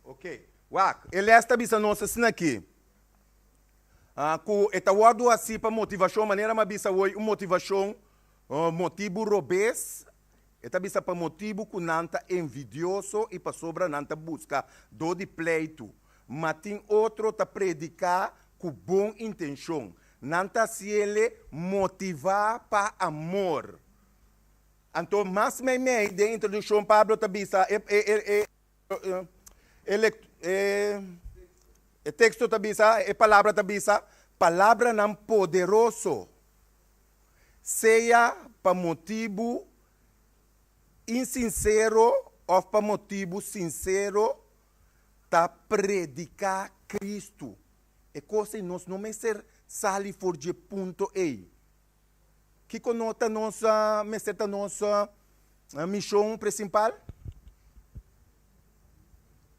Ok. Wak, e les ta bisa nos asina aki, ku e ta wòrdu hasí pa motivashon, manera mi a bisa awor, un motivashon, motibu robes, e ta bisa pa motibu ku nan ta envidioso i pasobra nan ta buska dor di pleitu. Ma tin otro ta prediká ku bon intenshon. Nan ta hasiele motivá pa amor. Anto mas meimei den introdukshon Pablo ta bisa e e e e e teksto ta bisa, e palabra ta bisa, palabranan poderoso, sea pa motibu insinsero òf pa motibu sinsero, ta prediká Kristu. E kos ei nos no mester sali for dje punto ei. Kiko no ta nos mester ta nos mishon presimpal?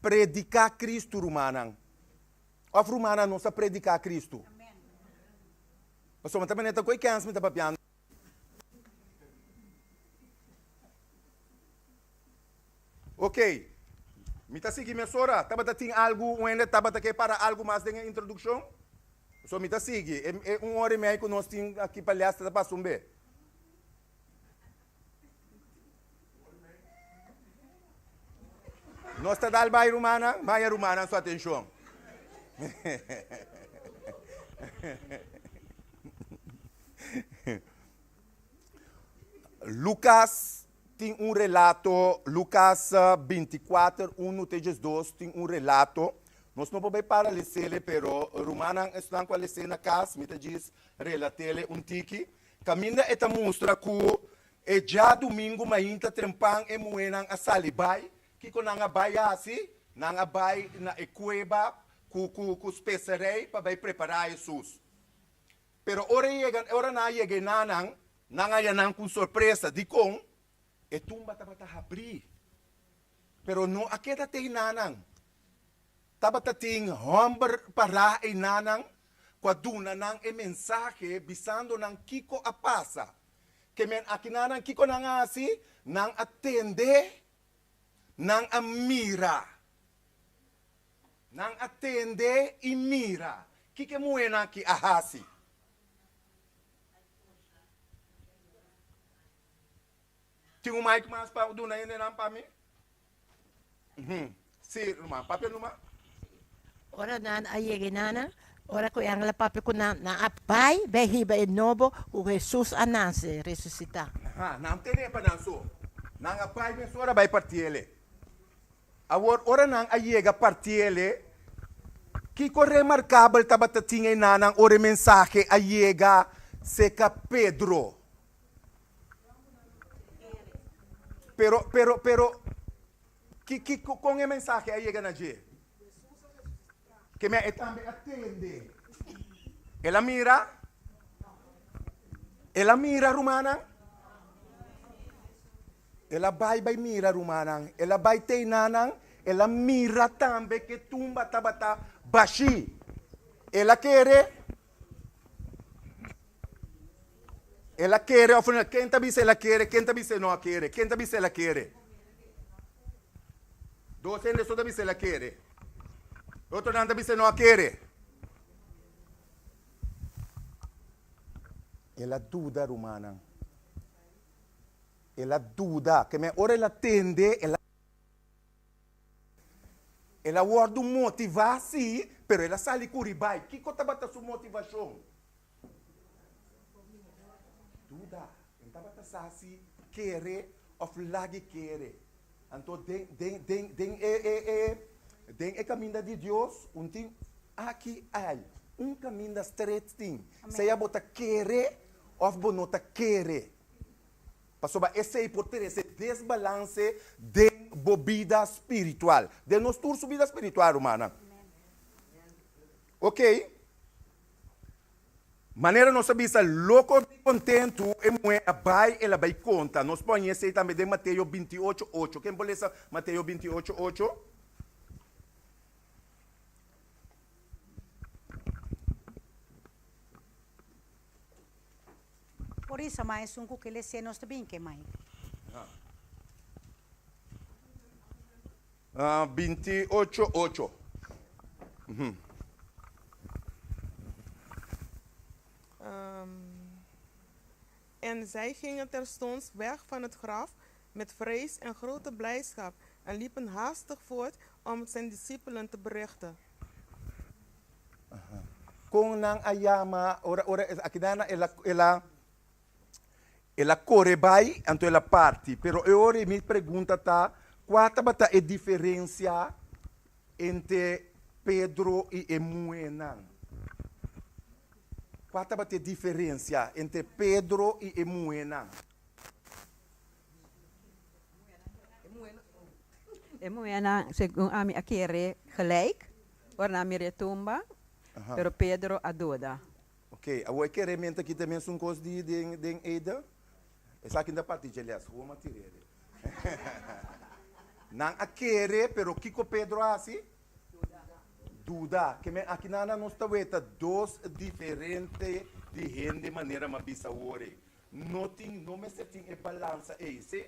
Prediká Kristu, rumannan. Òf rumannan nos ta prediká Kristu? Pasobra mi ta manera ta koe kèns mi ta papiando. Ok, mi ta sigui mesora. Tabata tin algu, un hende tabata ke para algu mas den e introdukshon? So mi ta sigui. E, e un ora i mei ku nos tin aki pa lès ta pasa un be. Nos ta dal bai rumannan, maya rumannan su atenshon. Lukas tin un relato, Lukas 24, 1 te 12 tin un relato. Nos no por bai para lesele, pero rumannan esnan ku a les'é na kas, mi ta djis relat'ele un tiki. Kaminda e ta mustra ku e djadumingu mainta trempan e muhénan a sali bai. Kiko nan a bai hasi? Nan a bai na e kueba ku ku speserei pa bai prepará Hesus. Pero ora e yega, ora nan a yega e nanan, nan a haña nan ku un sorpresa. Dikon? E tumba tabata habrí. Pero no a keda te e nanan. Tabata tin hòmber pará e nanan ku a duna nan e mensahe bisando nan kiko a pasa. Ke men aki nanan kiko nan a hasi? Nan a tende, nan a mira. Nan a tende i mira. Kiko e muhénan aki a hasi? Tin un mic mas pa duna hendenan pa mi? Sí, ruman. Papia numa. Ora nan a yega e nana, ora ku e angel a papia ku nan, nan a bai bai hiba e nobo ku Hesus a nase, resusitá. Aha, nan tene pa nan so. Nan a bai mesora bai partiele. Awor, ora nan a yega partiele, kiko remarkabel tabata tin enanan ora e mensahe a yega seka Pedro? Pero, pero, pero, ki, ki, kon e mensahe a yega na dje? Ke me e tambe a tende. El a mira? El a mira, rumannan? El a bai bai mira, rumannan. El a bai te enanan. El a mira tambe ku e tumba tabata bashí. El a kere? El a kere òf no? Ken ta bisa el a kere? Ken ta bisa e no a kere? Ken ta bisa el a kere? Dos hende so ta bisa el a kere. Otronan ta bisa e no a kere. El a duda, rumannan. El a duda, ke men ora el a tende, el a El a wòrdu motivá, sí, pero el a sali kuri bai. Kiko tabata su motivashon? Duda. E tabata sa si kere òf lag'i kere. Anto den den den den e e e den e kaminda di Dios un tin aki ai un kaminda stret tin. Sea bo ta kere òf bo no ta kere. Pasobra esei por trese desbalanse den bo bida spiritual, den nos tur su bida spiritual, rumannan. Ok. Manera nos a bisa, loko di kontentu e muhé a bai, el a bai konta. Nos por haña esei tambe den Mateo bintiocho ocho. Ken por lesa Mateo bintiocho ocho? Por eso ma esun ku ke les'é nos ta bin ke mai. 28, 8. En zij gingen terstond weg van het graf met vrees en grote blijdschap en liepen haastig voort om het zijn discipelen te berichten. Kon nan a yama ora ora akidana el a el a el a kore bai anto el a parti pero e ora mi pregunta ta kua tabata e diferensia entre Pedro i e muhénan? Kua tabata e diferensia entre Pedro i e muhénan? E muhénan, segun ami, a kere gelijk ora nan a mira e tumba, pero Pedro a duda. Ok, awor e kerementu aki ta mesun kos di den den Ede? Esaki ta parti dje les, gewoon a tira ede. Nan a kere, pero kiko Pedro a hasi? Duda. Ke men aki nan nos ta weta dos diferente di hende manera mi a bisa awor ei. No tin, no mester tin e balansa ei, si?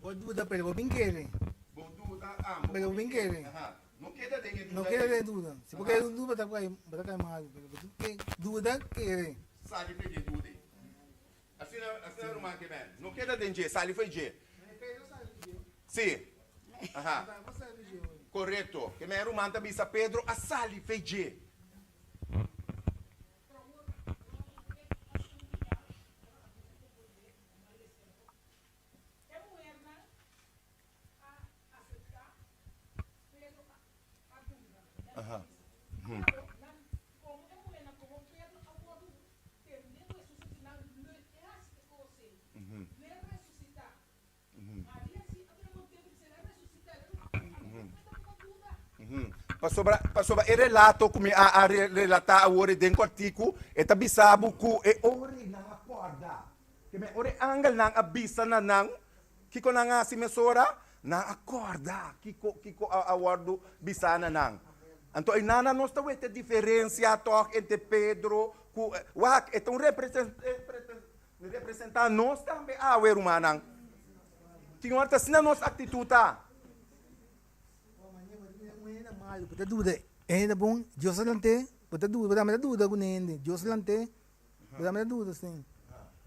Bo duda pero bo bin kere. Bo duda, ah, bo Pero bo bin kere. Aha. No keda den e duda No keda ei. den e duda. Si bo keda den duda bo ta kai, bo ta kai malu. Pero bo tin ke duda, kere. Sali for dje duda ei. Asina, asina ruman ke men. No keda den dje, sali for dje. Si. Aha. Korekto. Ke men ruman ta bisa Pedro a sali for dje. Pasobra, pasobra e relato ku mi a a relatá awor den kòrtiku, e ta bisa bo ku e ora ei nan a kòrda. Ke men ora e angelnan a bisa na nan, kiko nan a hasi mesora? Nan a kòrda kiko kiko a a wòrdu bisá na nan. Anto einan nos ta weta e diferensia tòg entre Pedro ku, wak, e ta un represen Mi representá nos tambe awe, rumannan. Tin ora ta asina nos aktitut ta. Bo ta duda e hende bon, Dios a lant'é, bo ta duda, bo tambe ta duda ku hende, Dios a lant'é, bo tambe ta duda asin.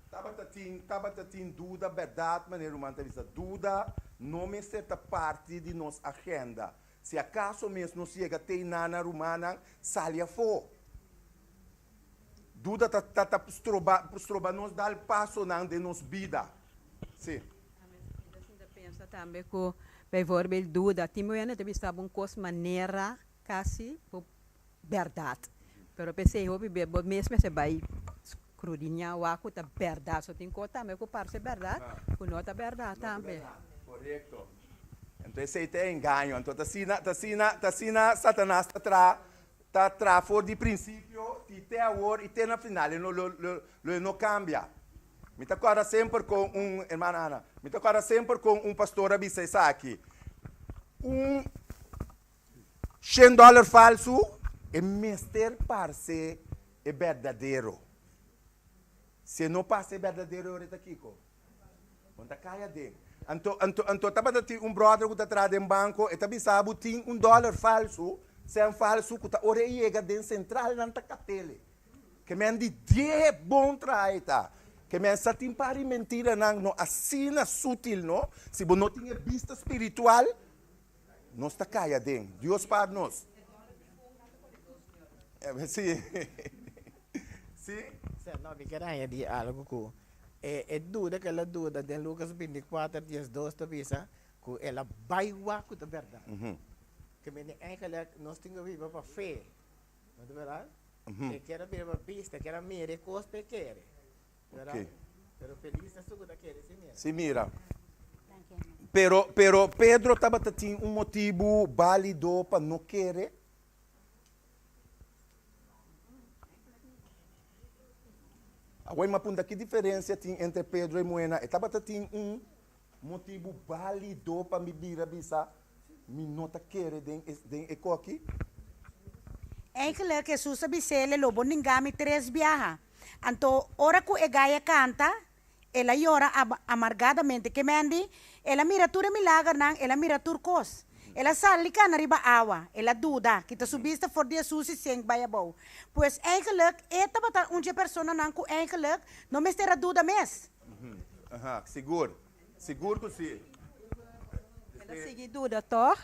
Tabata tin, tabata tin duda bèrdat, manera ruman ta bisa, duda no mester ta parti di nos agenda. Si akaso mes nos yega te einan, rumannan, sali afó. Duda ta ta ta stroba stroba nos dal pasonan den nos bida. Sí. Mi ta sinta pensa tambe ku bijvoorbeeld duda tin muhé ta bisa bo un kos manera kasi bo bèrdat pero p'esei hopi be bo mes mester bai skrudiñá wak ku ta bèrdat so tin kos tambe ku parse bèrdat ku no ta bèrdat tambe. Korekto. Anto esei ta e engaño. Anto ta asina ta asina ta asina Satanas ta traha Ta traha for di prinsipio i te awor i te na final e no lo lo e no kambia. Mi ta kòrda semper kon un, hermana Ana, mi ta kòrda semper kon un pastor a bisa esaki, Un shen dòler falsu e mester parse e berdadero. Si e no parse e berdadero e ora e ta kiko? Bo ta kai aden. Anto, anto, anto tabata tin un brother ku ta traha den banko, e ta bisa bo tin un dòler falsu, sèn falsu, ku ta ora e yega den sentral nan ta kapt'el. Ke men di die bon traha e ta. Ke men sa tin par di mentiranan no asina sutil no, si bo no tin e bista spiritual, nos ta kai aden. Dios par nos. Sí. Sí. No, mi ker añadi algo ku E e duda ku el a duda den Lukas bintikuater diesdos ta bisa ku el a bai wak ku ta bèrdat. Ke mende eigenlijk nos tin ku biba pa fe, no ta bèrdat? E kier a biba pa bista, e kier a mira e kos pa e kere, bèrdat? Pero felis ta esun ku ta kere sin mira. Sin mira. Pero, pero Pedro tabata tin un motibu bálido pa no kere? Awor mi a punta ki diferencia tin entre Pedro y muhena. E tabata tin un motibu balido pa mi bira bisa mi no ta kere den e den e koki. Eigenlijk Hesus a bis'é, Lo bo ninga mi tres biaha. Anto ora ku e gai a kanta, el a yora amargadamente. Ke men di, El a mira tur e milagernan, el a mira tur kos. El a sali kana riba awa, el a duda, kita su bista for di Hesus i senk bai abou. Pues eigenlijk e tabata un dje personanan ku eigenlijk no mester a duda mes. Aha, sigur. Sigur ku si. El a sigui duda tòg,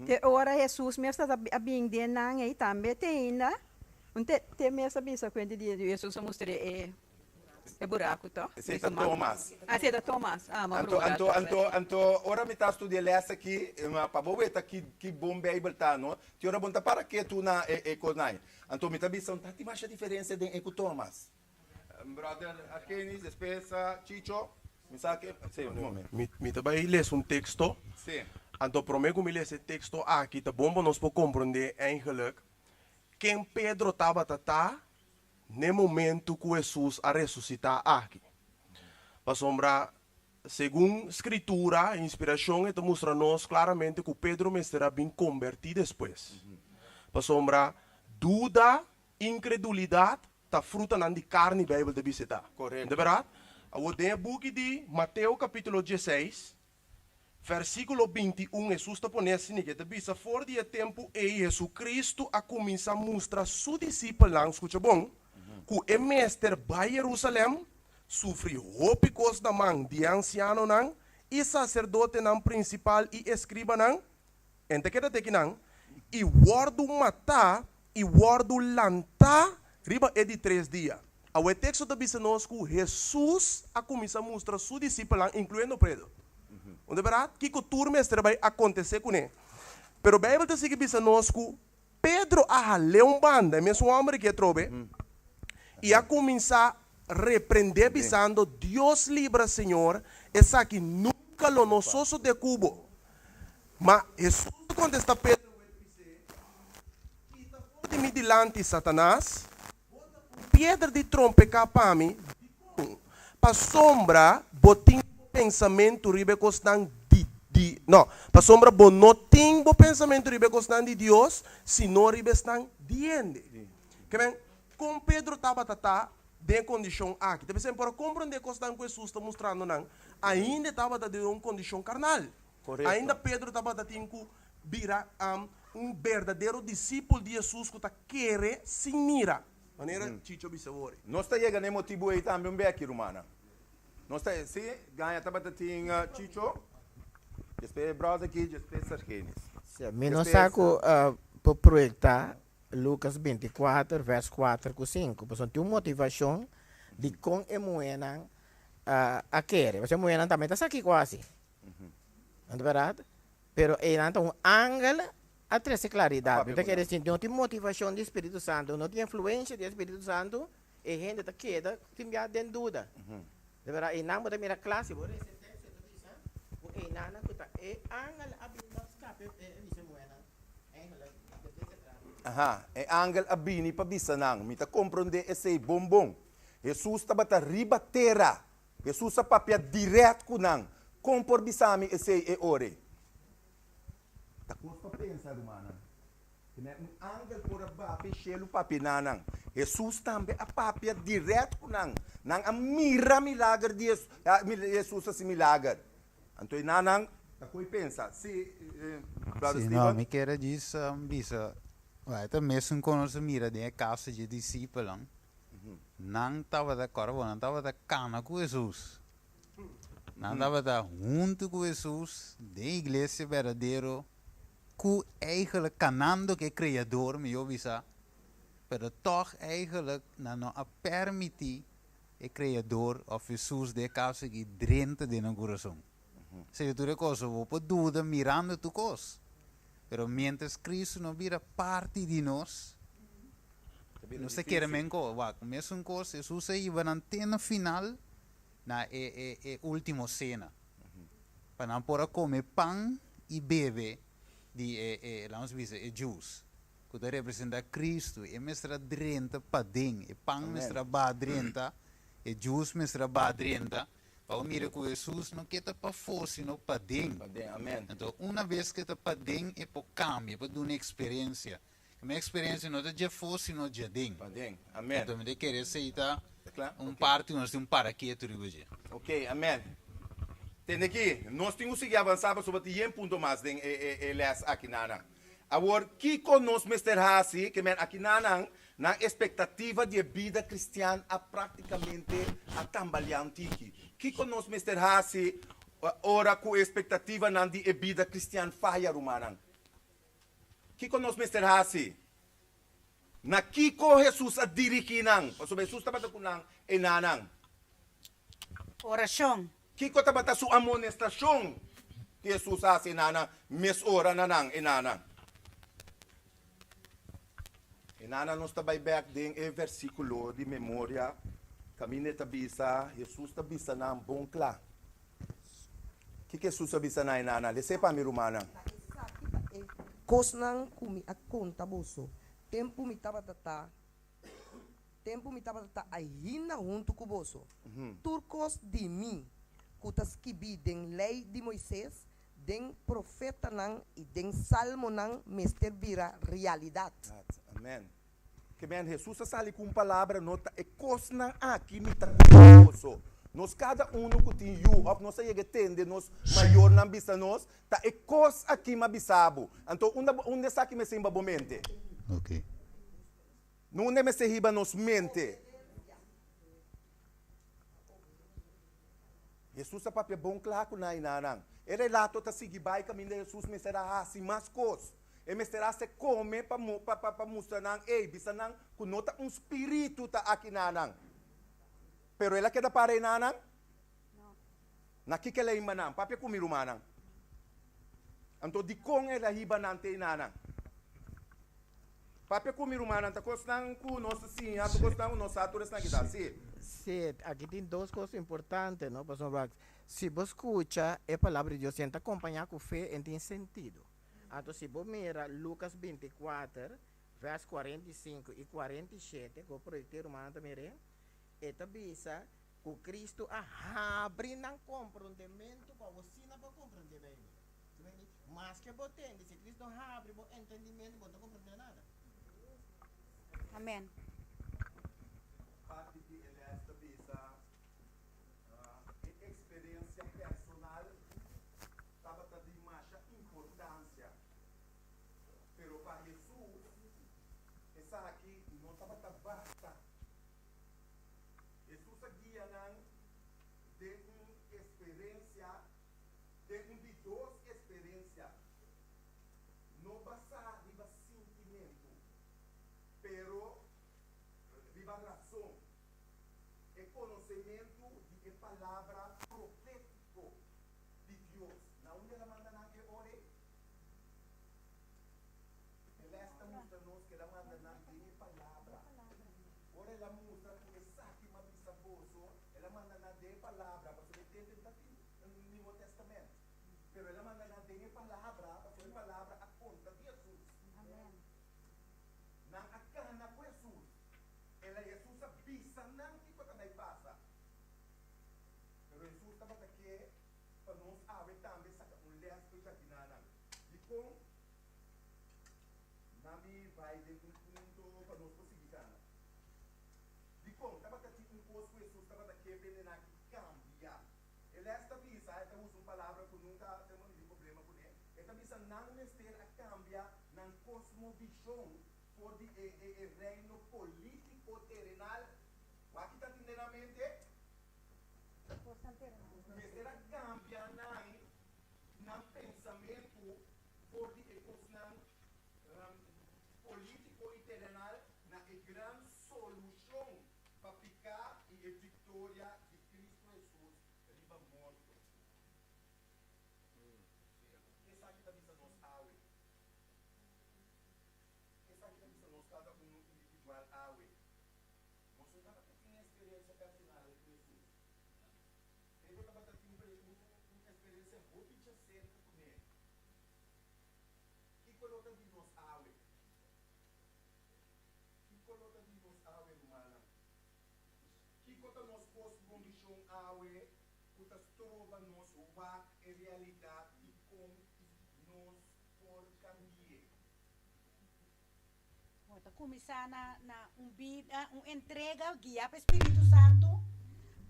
te ora Hesus mes ta a bin den nan ei tambe te ainda. Un te te mes a bisa kuenta di Hesus a mustr'é e e buraku tòg. Esei ta Tomas. Ah, esei ta Tomas. Ah, mi a Anto, bruga anto, tòg. anto, anto ora mi ta studia e lès aki, pa bo weta ki ki bon Beibel ta, no? Tin ora bo no ta para ketu na e e kosnan ei. Anto mi ta bisa, no ta tin masha diferensia den e ku Tomas. Brother Argenis, despues Chicho, mi sa ke, si, un momento. Mi, mi ta bai lesa un teksto. Si. Anto promé ku mi lesa e teksto aki, ta bon pa nos por komprondé eigenlijk ken Pedro tabata ta n'e momentu ku Hesus a resusitá aki. Pasobra segun Skritura, inspirashon, e ta mustra nos klaramente ku Pedro mester a bin kombertí despues. Pasobra duda, inkredulidat Ta frutanan di karni Beibel ta bisa e ta. Korekto. No ta bèrdat? Awor den e buki di Mateo kapítulo dieseis, vèrsikulo 21 Hesus ta pone asina ke, e ta bisa, For di e tempu ei Hesukristu a kuminsá mustra su disipelnan, skucha bon, ku e mester bai Yerusalèm, sufri hopi kos na man di e ansianonan i saserdotenan prinsipal i eskribanan, en ta keda te kinan, i wòrdu matá i wòrdu lantá riba e di tres dia. Awe e teksto ta bisa nos ku Hesus a kuminsá mustra su disipelnan, inkluyendo Pedro. Un ta bèrdat? Kiko tur mester a bai akontesé kuné? Pero Beibel ta sigui bisa nos ku Pedro a hal'é un banda, e mesun hòmber aki atrobe, i a kuminsá reprendé bisando, Dios libra, Señor, esaki nunka lo no sosodé ku bo. Ma Hesus a kontestá Pedro ku e bis'é, Kita for di mi dilanti, Satanas! Bo ta un piedra di trompeká pa mi. Dikon? Pasobra bo tin bo pensamentu riba e kosnan di di no, pasobra bo no tin bo pensamentu riba e kosnan di Dios, sino riba esnan di hende. Ke men, kon Pedro tabata ta den e kondishon aki? Ta bisa, por a komprondé e kosnan ku Hesus ta mustrando nan, ainda e tabata den un kondishon karnal. Korekto. Ainda Pedro tabata tin ku bira un berdadero disipel di Hesus ku ta kere sin mira, manera Chicho bisa wori. Nos ta yega na e motibu ei tambe un beki, rumannan. Nos ta, si, gaña tabata tin Chicho, despues brother aki, despues Sargenis. Si, mi no sa ku por proyecta Lucas 24 vers 4 ku 5, pasobra tin un motivashon dikon e muhénan a kere. Pasobra e muhénan tambe ta sa kiko a hasi. No ta berdad? Pero einan ta un angel a trece claridad. Mi ta kere deci, no tin motivacion di Spiritu Santo, no tin influencia di e Spiritu Santo, e hende ta keda tin bia den duda. Ta berdad? Einan bo ta mira cla, si bo reza e texto e ta bisa cu einannan cu ta e angel a bini pa scape e bisa e muhernan. Eigenlijk, de ke se trata. Aha, e angel a bini pa bisa nan. Mi ta comprende esey bon bon. Hesus tabata riba tera. Hesus a papia dirèkt ku nan. Kon por bisa mi esei e ora ei? Ta kos pa pensa, rumannan. Tene un angel por a bati shelu papia na nan. Hesus tambe a papia dirèkt ku nan. Nan a mira milager di Hesus hasi milager. Anto e nanan ta koe pensa. Si, Brother Sí, no, Steven? mi kier a djis bisa, e ta mesun kon nos a mira den e kaso dje disipelnan. Nan tabata kòrda bo, nan tabata kana ku Hesus. Nan tabata huntu ku Hesus den iglesia berdadero ku eigenlijk kanando ku e Kreador, mihó bisa, pero tòg eigenlijk nan no a pèrmití e Kreador òf Hesus den e kaso aki drenta den nan kurason. Señor tur e kos, bo por duda mirando tur kos, pero miéntras Kristu no bira parti di nos, Nos ta kere men ko, wak, mesun kos Hesus a hiba nan te na final na e e e ultimo sena, pa nan por a kome pan i bebe di e e lanos bisa e juice ku ta representa Kristu, e mester a drenta paden, e pan mester a baha drenta, e juice mester a baha drenta, Pa bo mira ku Hesus no ke ta pafó sino paden. Anto una bes ke ta paden e por kambia, e por duna eksperensia. Mi experiencia no ta djafó sino djaden. Paden. Amen. Anto mi ta kere esei ta Ta kla? un Ok. parti ku nos tin un paraketu riba dje. Ok, amen. Tende aki, nos tin ku sigui avansá pasobra tin yen punto mas den e lès aki nana. Awor, kiko nos mester hasi? Ke men aki nanan, nan espektativa di e bida kristian a práktikamente a tambaleá un tiki. Kiko nos mester hasi ora ku e espektativanan di e bida kristian faya, rumannan? Kiko nos mester hasi? Na kiko Hesus a dirigí nan? Pasobra Hesus tabata ku nan e nanan. Orashon. Kiko tabata su amonestashon ku Hesus a hasi e nanan mes ora na nan e nanan? E nanan nos ta bai bèk den e versíkulo di memoria kaminda e ta bisa, Hesus ta bisa nan bon kla. Kiko Hesus a bisa nan e nanan? Les'é pa mi, rumannan. Ta esaki ta e kosnan ku mi a konta boso tempu mi tabata ta Tempu mi tabata ta ainda huntu ku boso, tur kos di mi ku ta skibí den Lei di Moises, den Profetanan i den Salmonan mester bira realidat. Amen. Ke men Hesus a sali ku un palabra, no ta e kosnan aki mi ta konta boso. Nos kada unu ku tin yu òf nos a yega tende nos mayornan bisa nos, ta e kos aki mi a bisa bo. Anto unda unda esaki mester himba bo mente? Ok. Nunde mester hiba nos mente? Hesus a papia bon kla ku nan i nan. E relato ta sigui bai kaminda Hesus mester a hasi mas kos. E mester a hasi kome pa pa mustra nan, ey, bisa nan ku no ta un spiritu ta aki na nan. Pero el a keda para ei na nan? Na kiko el a hiba nan? Papia ku mi rumannan. Anto dikon el a hiba nan te ei na nan? Papia ku mi rumannan ta kosnan ku nos ta siña, ta kosnan ku nos sa tur esnan kita hasi. Sí, aki tin dos kos importante, no? Pasobra si bo skucha e Palabra di Dios, si en ta kompañá ku fe, en tin sentido. Anto si bo mira Lukas 24, vèrs 45 i 47, ku proyekte rumannan ta mir'é, e ta bisa ku Kristu a habri nan komprondementu pa bo asina por komprondé Beibel. Maske bo tende, si Cristo habri bo entendimiento, bo no ta comprende nada. Amen. Parti di e les ta bisa, E eksperensia personal tabata di masha importansia, pero pa Hesus esaki no tabata basta. Hesus a guia nan den un eksperensia Den un di dos eksperensia, no basá riba sintimentu, pero riba rason, e konosementu di e palabra profétiko di Dios. Na unda el a manda nan e ora ei? E lès ta mustra nos ku el a manda nan den e palabra. Ora el a mustra ku esaki m'a bisa boso, el a manda nan den e palabra, pasobra e tempu e ta tin Nieuwe Testament. Pero el a manda nan den e Palabra, pasobra e Palabra a konta di Hesus. Nan a kana ku Hesus. El a Hesus a bisa nan kiko ta bai pasa. Pero Hesus tabata ke pa nos awe tambe saka un lès pa djakiná nan. Dikon? Nami bai den un punto pa nos por sigui kana. Dikon? Tabata tin un kos ku Hesus tabata ke bende nan ki kambia. E les ta bisa, e ta usa un palabra ku nunka tengo ningún problema kuné, e ta bisa nan mester a kambia nan kosmovishon for di e e e reino polítiko terenal. Wak ta tin den nan mente? Mester a kambia nan nan pensamentu for di e kosnan polítiko i terenal na e gran solushon pa piká i e viktoria di Kristu Hesus riba morto. Esaki ta bisa nos awe. Esaki ta bisa nos kada unu individual awe. Nos no tabata tin eksperensia personal ku Hesus. Pedro tabata tin un eksperensia hopi djaserka kuné. Kiko lo ta di nos awe? Kiko lo ta di nos awe, rumannan? Kiko ta nos kosmovishon awe ku ta stroba nos wak e realidat i kon nos por kambi'é? Bo ta kuminsá na na un bida, un entrega guiá pa e Spiritu Santu.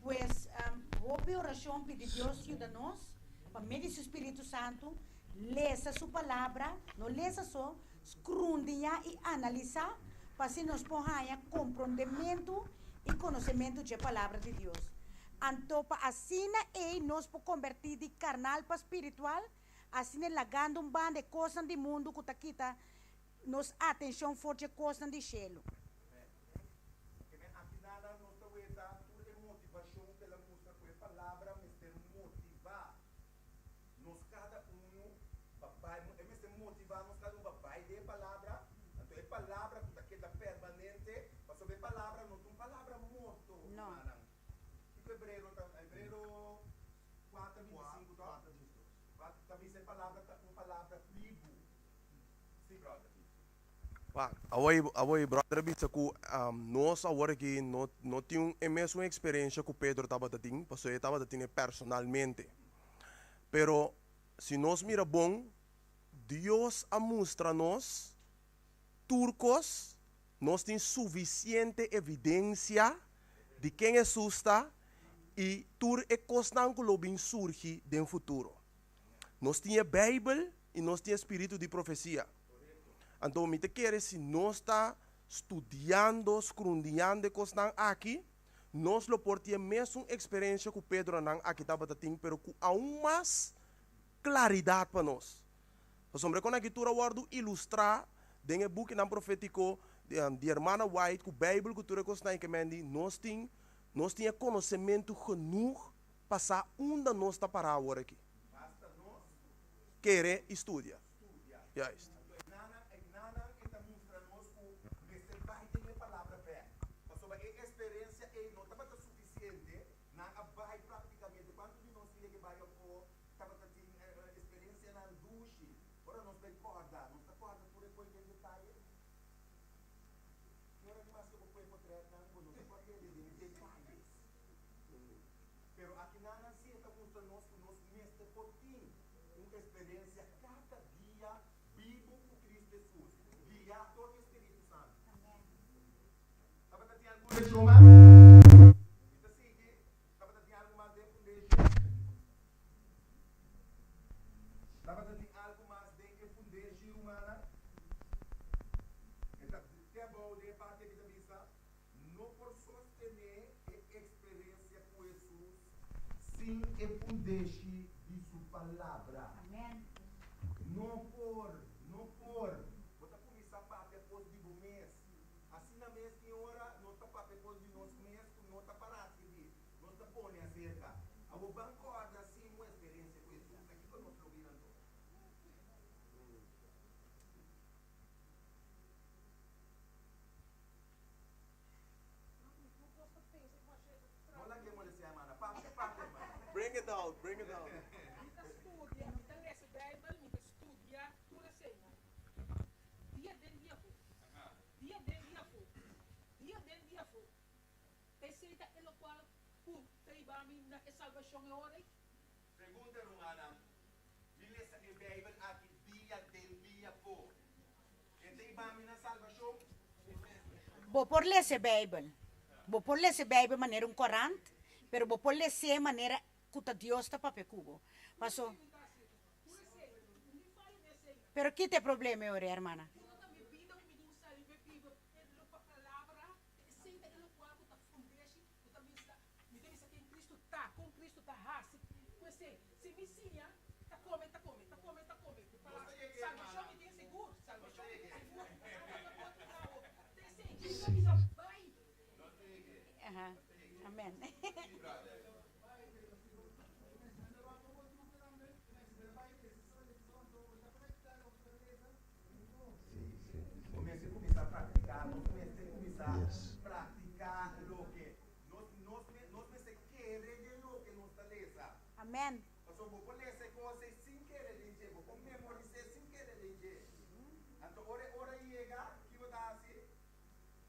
Pues, hopi orashon pidi Dios yuda nos pa medio di su spiritu santu lesa su palabra, no lesa so, skrundiñá i analisá pa asina nos por haña komprondementu i konosementu dje Palabra di Dios. Anto pa asina ei nos por kombertí di karnal pa spiritual, asina lagando un banda e kosnan di mundu ku ta kita nos atenshon for dje kosnan di shelu. Ke men afinalnan nos ta weta tur e motivashon ku el a mustra ku e Palabra mester motivá nos kada unu pa bai, e mester motivá nos kada unu pa bai den e Palabra, anto e Palabra ku ta keda permanente, pasobra e Palabra no ta un palabra morto, rumannan. Kiko Hebrero ta, Hebrero kuater binti sinku ta? Ta bisa e Palabra ta un palabra bibu. Sí, brother. Wak, awor awor e brother a bisa ku nos awor aki no no tin un e mesun eksperensia ku Pedro tabata tin, pasobra e tabata tine personalmente. Pero si nos mira bon, Dios a mustra nos tur kos, nos tin sufisiente evidensia di ken Hesus ta i tur e kosnan ku lo bin surgi den futuro. Nos tin e Beibel i nos tin e spiritu di profesia. Anto mi ta kere si nos ta studiando, skrundiando e kosnan aki, nos lo por tin e mesun eksperensia ku Pedronan aki tabata tin, pero ku aun mas klaridat pa nos. Pasobra e kon aki tur a wòrdu ilustrá den e bukinan profétiko di Hermana White ku Beibel ku tur e kosnan i ke mendi nos tin nos tin e konosementu genoeg pa sa unda nos ta pará awor aki. Kere i studia. Juist. Anto e nanan, e nanan e ta mustra nos ku mester bai den e palabra bèk. Pasobra e esperensia ei no tabata sufisiente, nan a bai praktikamente. Kuantu di nos yega bai afó tabata tin esperensianan dushi? Ora nos bai kòrda, nos ta kòrda tur e koi den detaye? Ki ora di mas ke bo pue potrètnan, bo no ta kòrd'é den detayes. Pero aki nanan si e ta mustra nos ku nos mester por tin un eksperensia kada dia bibu ku Kristu Hesus, guiá dor di e Spiritu Santu. Tabata tin algun lekshon mas? Mi ta sigui. Tabata tin algu mas den fundeshi? Tabata tin algu mas den e fundeshi, rumannan? E ta te abou den e parti aki ta bisa, No por sostené e eksperensia ku Hesus sin e fundeshi di Su Palabra. No por, no por. Bo ta kuminsá papia kos di bo mes. Asina mes tin ora nos ta papia kos di nos mes ku no ta pará skibí. Nos ta pone aserka. Awor ban kòrda sin un eksperensia ku Hesus, na kiko nos lo bira anto? No laga e molestia hermana. Papia, papia hermana. Bring it out, bring it out. Mi ta studia, mi ta lesa Bijbel, mi ta studia tur eseinan. Dia den dia afó. Dia den dia afó. Dia den dia afó. Esei ta e lokual ku ta hiba mi na e salbashon e ora ei. Pregunta, Rumannan, mi lesa e Bijbel aki dia den dia afó. E ta hiba mi na salbashon? Bo por lesa e Bijbel. Bo por lesa e Bijbel manera un korant, pero bo por les'é manera ku ta Dios ta papia ku bo. Paso. Pero kita e problema e ora, hermana? Aha. Amen. Bo mester kuminsá praktiká, nos mester kuminsá praktiká loke nos nos nos mester kere den loke nos ta lesa. Amen. Pasobra bo por lesa e kos ei sin kere den dje, bo por memoris'é sin kere den dje. Anto ora e ora yega, ki bo ta hasi?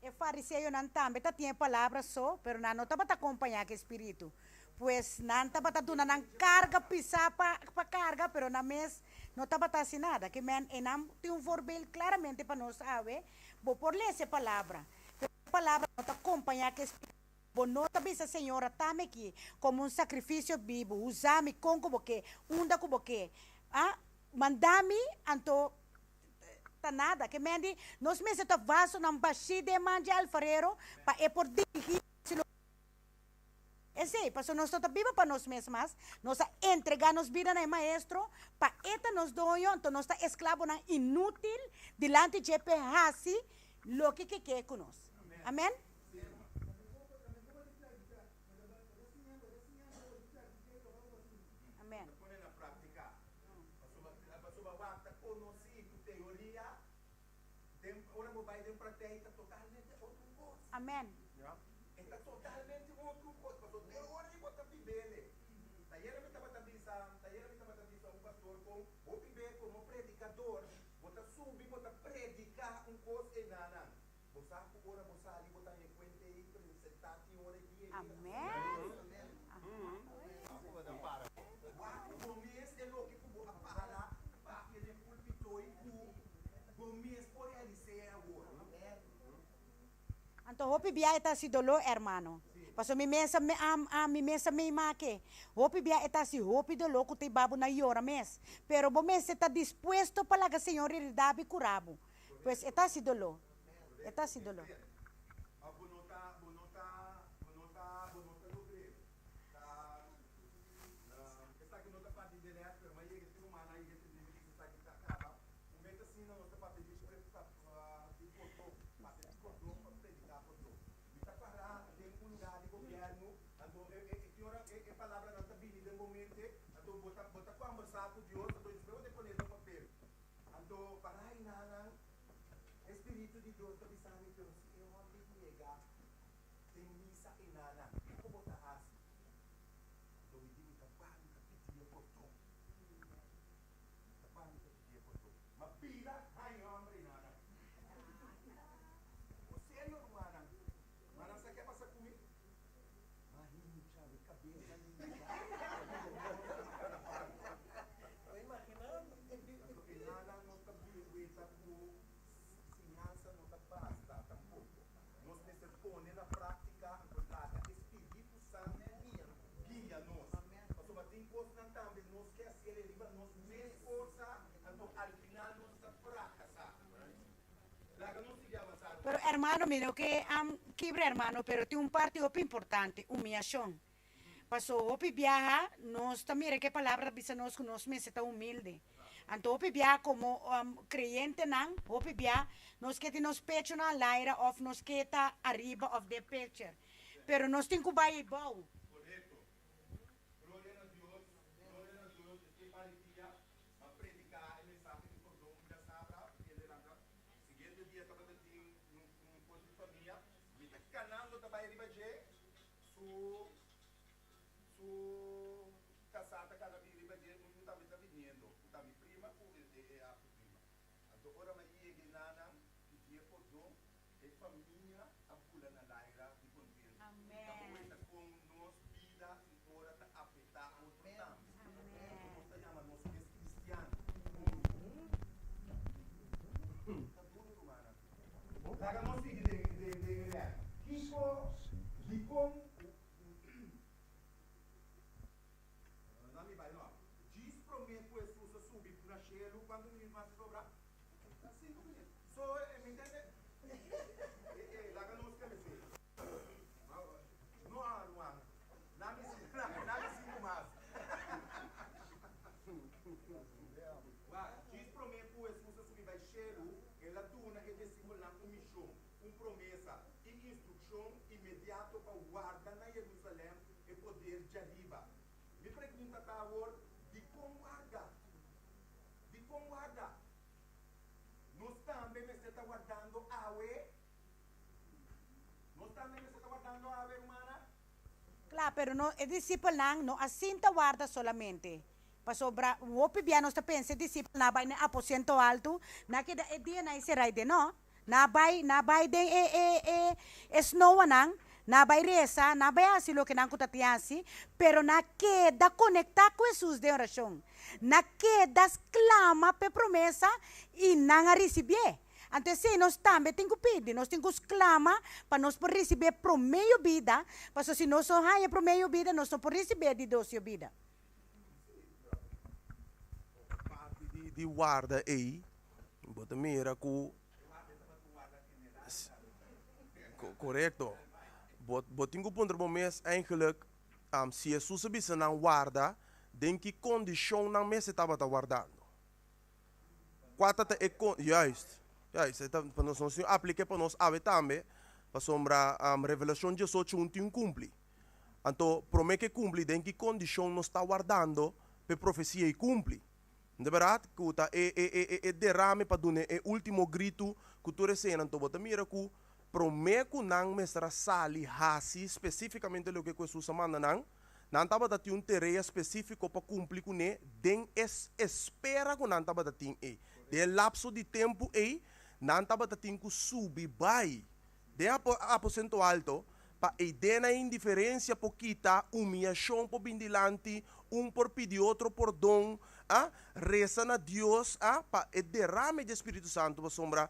E fariseonan tambe ta tin e palabra so, pero nan no tabata acompañá cu e spiritu. Pues nan tabata duna nan carga pisá pa pa carga, pero nan mes no tabata haci nada. Ke men einan tin un voorbeeld claramente pa nos awe. Bo por lesa e palabra, pero e palabra no ta acompañá cu e spiritu. Bo no ta bisa Señor atami aki komo un sakrifisio bibu, usa mi kon ku bo ke, unda ku bo ke. A manda mi, anto ta nada. Ke men di, nos mester ta vasonan bashí den man dje alfarero pa e por dirigí nos lo Esei, pasobra nos no ta biba pa nos mes mas, nos a entregá nos bida na e Maestro pa e ta nos doño, anto nos ta esklabonan inútil dilanti dje p'e hasi loke ke ke ku nos. Amèn. Amèn. Amèn. Amèn. Anto hopi bia e ta hasi doló, hermano. Pasobra mi mes a a mi mes a meimake. Hopi bia e ta hasi hopi doló ku ta hiba bo na yora mes. Pero bo mester ta dispuesto pa laga Señor riridabi i kura bo. Pues e ta hasi doló. E ta hasi doló. Pero hermano mi no ke kibra hermano pero tin un parti hopi importante, humiashon. Paso hopi biaha nos ta mira ke palabra ta bisa nos ku nos mester ta humilde. Anto hopi biaha komo kreyentenan hopi bia nos ke tin nos pechonan al aire òf nos ke ta ariba òf den picture. Pero nos tin ku bai bou. Kla, pero no e disipelnan no a sinta warda solamente. Pasobra hopi bia nos ta pensa e disipelnan a bai na e aposento altu, nan a keda e dia nan e sera den, no. Nan a bai, nan a bai den e e e e snoanan, nan a bai resa, nan a bai hasi loke nan ku ta tin hasi, pero nan a keda konektá ku Hesus den orashon. Nan a keda sklama p'e promesa i nan a risibié. Anto esei nos tambe tin ku pidi, nos tin ku sklama pa nos por risibí e promé yobida, pasobra si nos no haña e promé yobida, nos no por risibí e di dos yobida. Parti di di warda ei, bo ta mira ku Korekto. Bo bo tin ku puntra bo mes eigenlijk, si Hesus a bisa nan warda, den ki kondishon nan mester tabata wardando? Kua ta ta e kon, juist, juist, e ta pa nos nos tin aplik'é pa nos awe tambe, pasobra Revelashon diesocho un tin kumpli. Anto, promé ku e kumpli, den ki kondishon nos ta wardando pa e profesia ei kumpli? De bèrdat ku ta e e e e derame pa duna e último gritu ku tur eseinan. Anto bo ta mira ku promé ku nan mester a sali hasi spesífikamente loke ku Hesus a manda nan, Nan tabata tin un terea spesífiko pa kumpli kuné den e espera ku nan tabata tin ei. Den e lapso di tempu ei, nan tabata tin ku subi bai den aposento alto pa ei den nan indiferensia por kita, umiyashon por bin dilanti, un por pidi otro pordon, a resa na Dios a pa e derame di e Spiritu Santu, pasobra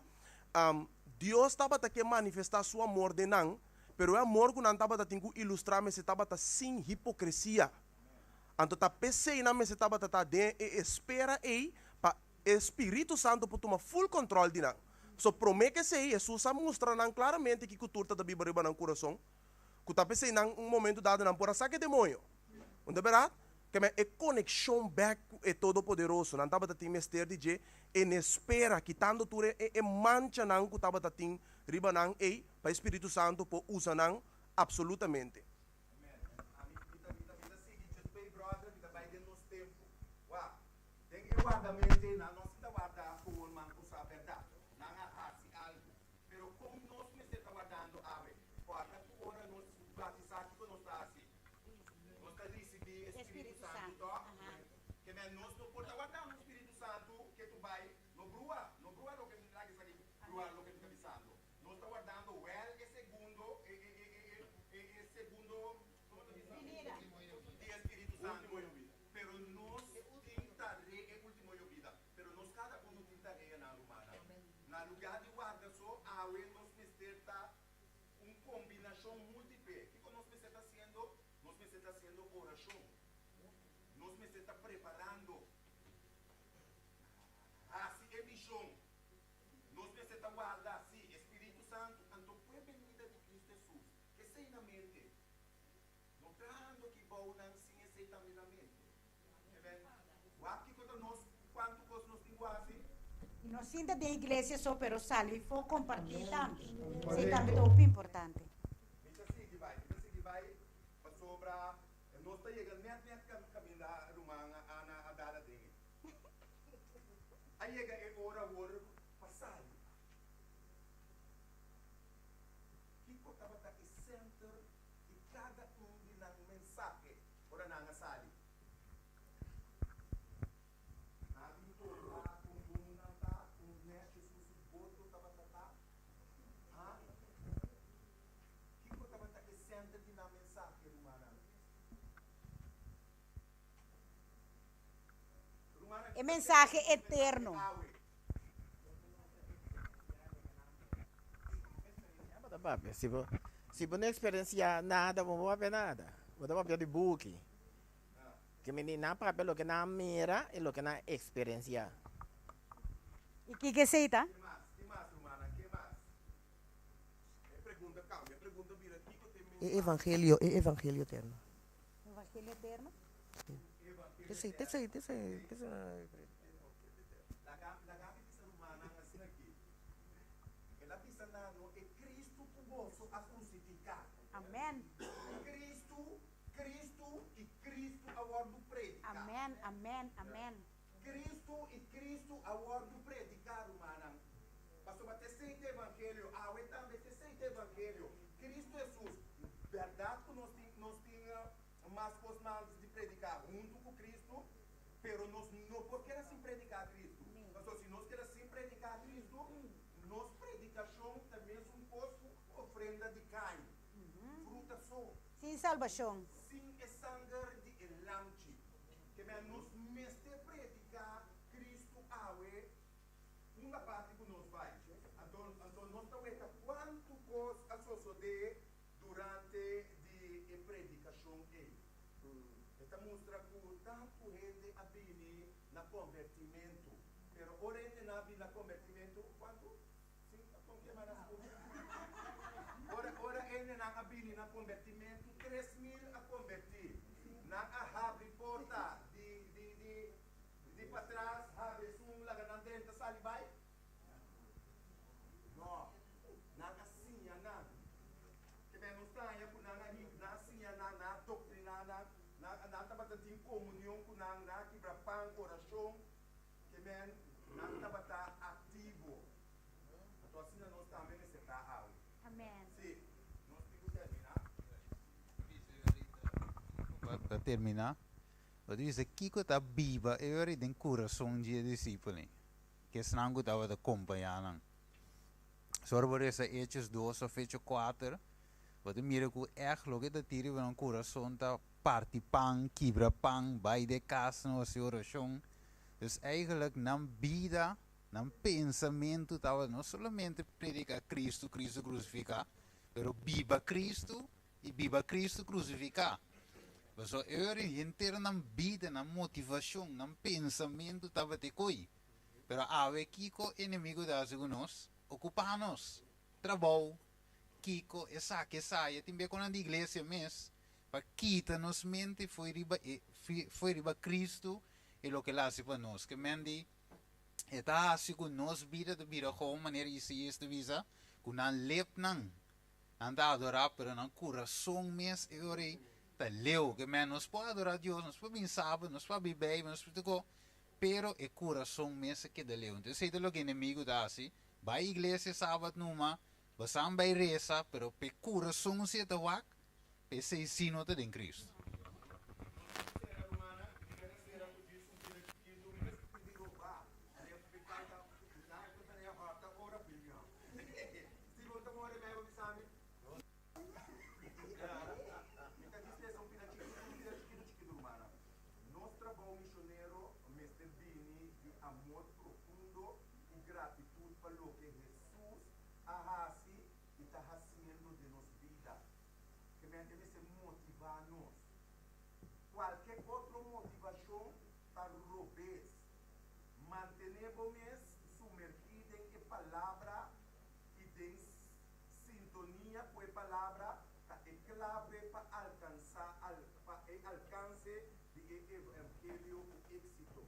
Dios tabata ke manifestá su amor den nan. Pero e amor ku nan tabata tin ku ilustrá mester tabata sin hipokresia. Anto ta p'esei nan mester tabata ta den e espera ei pa e spiritu santu por tuma ful kòntròl di nan. Pasobra promé ku esei, Hesus a mustra nan klaramente kiko tur ta ta biba riba nan kurason, ku ta p'esei nan un momentu dado nan por a saka e demoño. Un ta bèrdat? Keme e konekshon bèk ku e Todopoderoso nan tabata tin mester di dje en espera, kitando tur e e manchanan ku tabata tin riba nan ei, Pa e Spiritu Santu por usa nan absolutamente. Amen. Ami, mi ta, mi ta, mi ta sigui just bay brother, mi ta bay den nos tempo. Wak, den e wardamente nan no si ta warda gewoon man cu sa berdad. Nan a haci algo. Pero con nos mester ta wardando awe? Corda cu ora nos batisa kico nos ta haci? Nos ta ricibi e Spiritu Santu, toch? Ke men nos no por ta wardando Spiritu Santu ke tu bay no brua, no brua loke mi laga esaki brua loke mi ta bisando. Nos ta wardando wèl e segundo, e, e, e, e, e, e segundo, komo ta bisa? Di e Spiritu Santu. Pero nos tin tarea, e ultimo yobida. Pero nos kada unu tin tarea nan, rumannan. Na lugá di warda so, awe nos mester ta un kombinashon múltiple. Kiko nos mester ta hasiendo? Nos mester ta hasiendo orashon. Nos mester ta preparando. Hasi e mishon. Nos mester ta warda, sí, e Spiritu Santu, anto ku e benida di Kristu Hesus, esei na mente. No trahando aki bou nan sin esei tambe na mente. Amen. Wak kiko ta nos, kuantu kos nos tin ku hasi. I no sinta den iglesia so, pero sali for kompartí tambe. Esei tambe ta hopi importante. Mi ta sigui bai, mi ta sigui bai, pasobra nos ta yega nèt nèt kaminda ruman Ana a dal aden ei. A yega e ora awor pa sali. Kiko tabata e senter di kada un di nan mensahe ora nan a sali? Nan a bin konta kon bon nan ta, kon nèt Jesus su boto tabata ta. Ha? Kiko tabata e senter di nan mensahe, rumannan? E mensahe eterno. Bo ta papia, si bo si bo no experiencia nada, bo no papia nada. Bo ta papia di buki. Ke mi di nan papia loke nan a mira i loke nan a experiencia. I kiko esei ta? E evangelio, e evangelio eterno. Evangelio eterno? Sí. Esei, esei, esei, esei. Laga mi bisa rumannan asina aki, El a bisa nan no e Cristo cu boso a crucifica. Amen. Cristo, Cristo y Cristo a wordo predica. Amen, amen, amen. Cristo y Cristo a wordo predica, rumannan. Pasobra t'esei t'e evangelio, awe tambe t'esei t'e evangelio. Cristo Jesus, berdad cu nos tin nos tin mas cos mas di predica hunto cu Cristo, pero nos no por keda sin predica Cristo. Pasobra si nos keda sin predica Cristo, nos predicacion ta mesun cos cu ofrenda di caña, fruta so. Sin salbacion. Sin e sanger di e lamchi. Ke men nos mester predica Cristo awe. Unda parti ku nos bai? E ta mustra ku tantu hende a bini na konvertimentu, pero ora hendenan a bini na konvertimentu, kuantu? Si, kon ke hermana skucha? Ora, ora hendenan a bini na konvertimentu, 3000 a konvertí. Nan a habri porta di, di, di, di patras, habri esun, laga nan drenta sali bai? No, nan a siña nan. Ke men nos ta haña ku nan a hinka, nan a siña nan, nan a doktriná nan, nan, nan tabata tin komunion ku nan, nan a kibra pan, orashon. Ke men nan tabata aktivo. Anto asina nos tambe mester ta awe. Amen. Sí, nos tin ku terminá. Pa terminá, bo ta bisa kiko ta biba e ora ei den kurason dje disipelnan, kesnan ku tabata kompañá nan. So ora bo resa Hechos dos of Hechos kuater, bo ta mira ku ègt loke ta tira riba nan kurason ta parti pan, kibra pan, bai den kasnan hasi orashon. Dus eigenlijk nan bida, nan pensamentu tabata no solamente prediká Kristu, Kristu krusifiká, pero biba Kristu i biba Kristu krusifiká. Pasobra e ora ei henter nan bida, nan motivashon, nan pensamentu tabata e koi. Pero awe kiko enemigo ta hasi ku nos? Okupá nos. Trabou, kiko, esaki, esaya, tin bia ku nan di iglesia mes, pa kita nos mente fo'i riba e, fo'i riba Kristu i loke el a hasi pa nos. Ke men di, e ta hasi ku nos bida ta bira gou manera Isaías ta bisa, ku nan lepnan nan ta adorá, pero nan kurason mes e ora ei ta leu. Ke men nos por adorá Dios, nos por bin Sabat, nos por abri Beibel, nos por tur kos, Pero e kurason mes a keda leu. Entonces esei ta loke enemigu ta hasi, bai iglesia sabat numa, basan bai resa, pero p'e kurason si e ta wak, p'esei si no ta den Cristo. Nos trabou misionero mester bini di amor profundo i gratitut pa loke Hesus a hasi i ta hasiendo den nos bida. Ke men e mester motivá nos. Kualke otro motivashon ta robes. Mantené bo mes sumergí den e Palabra i den sintonia ku e Palabra ta e klave pa alkansá pa e alkanse di e evangelio ku éksito.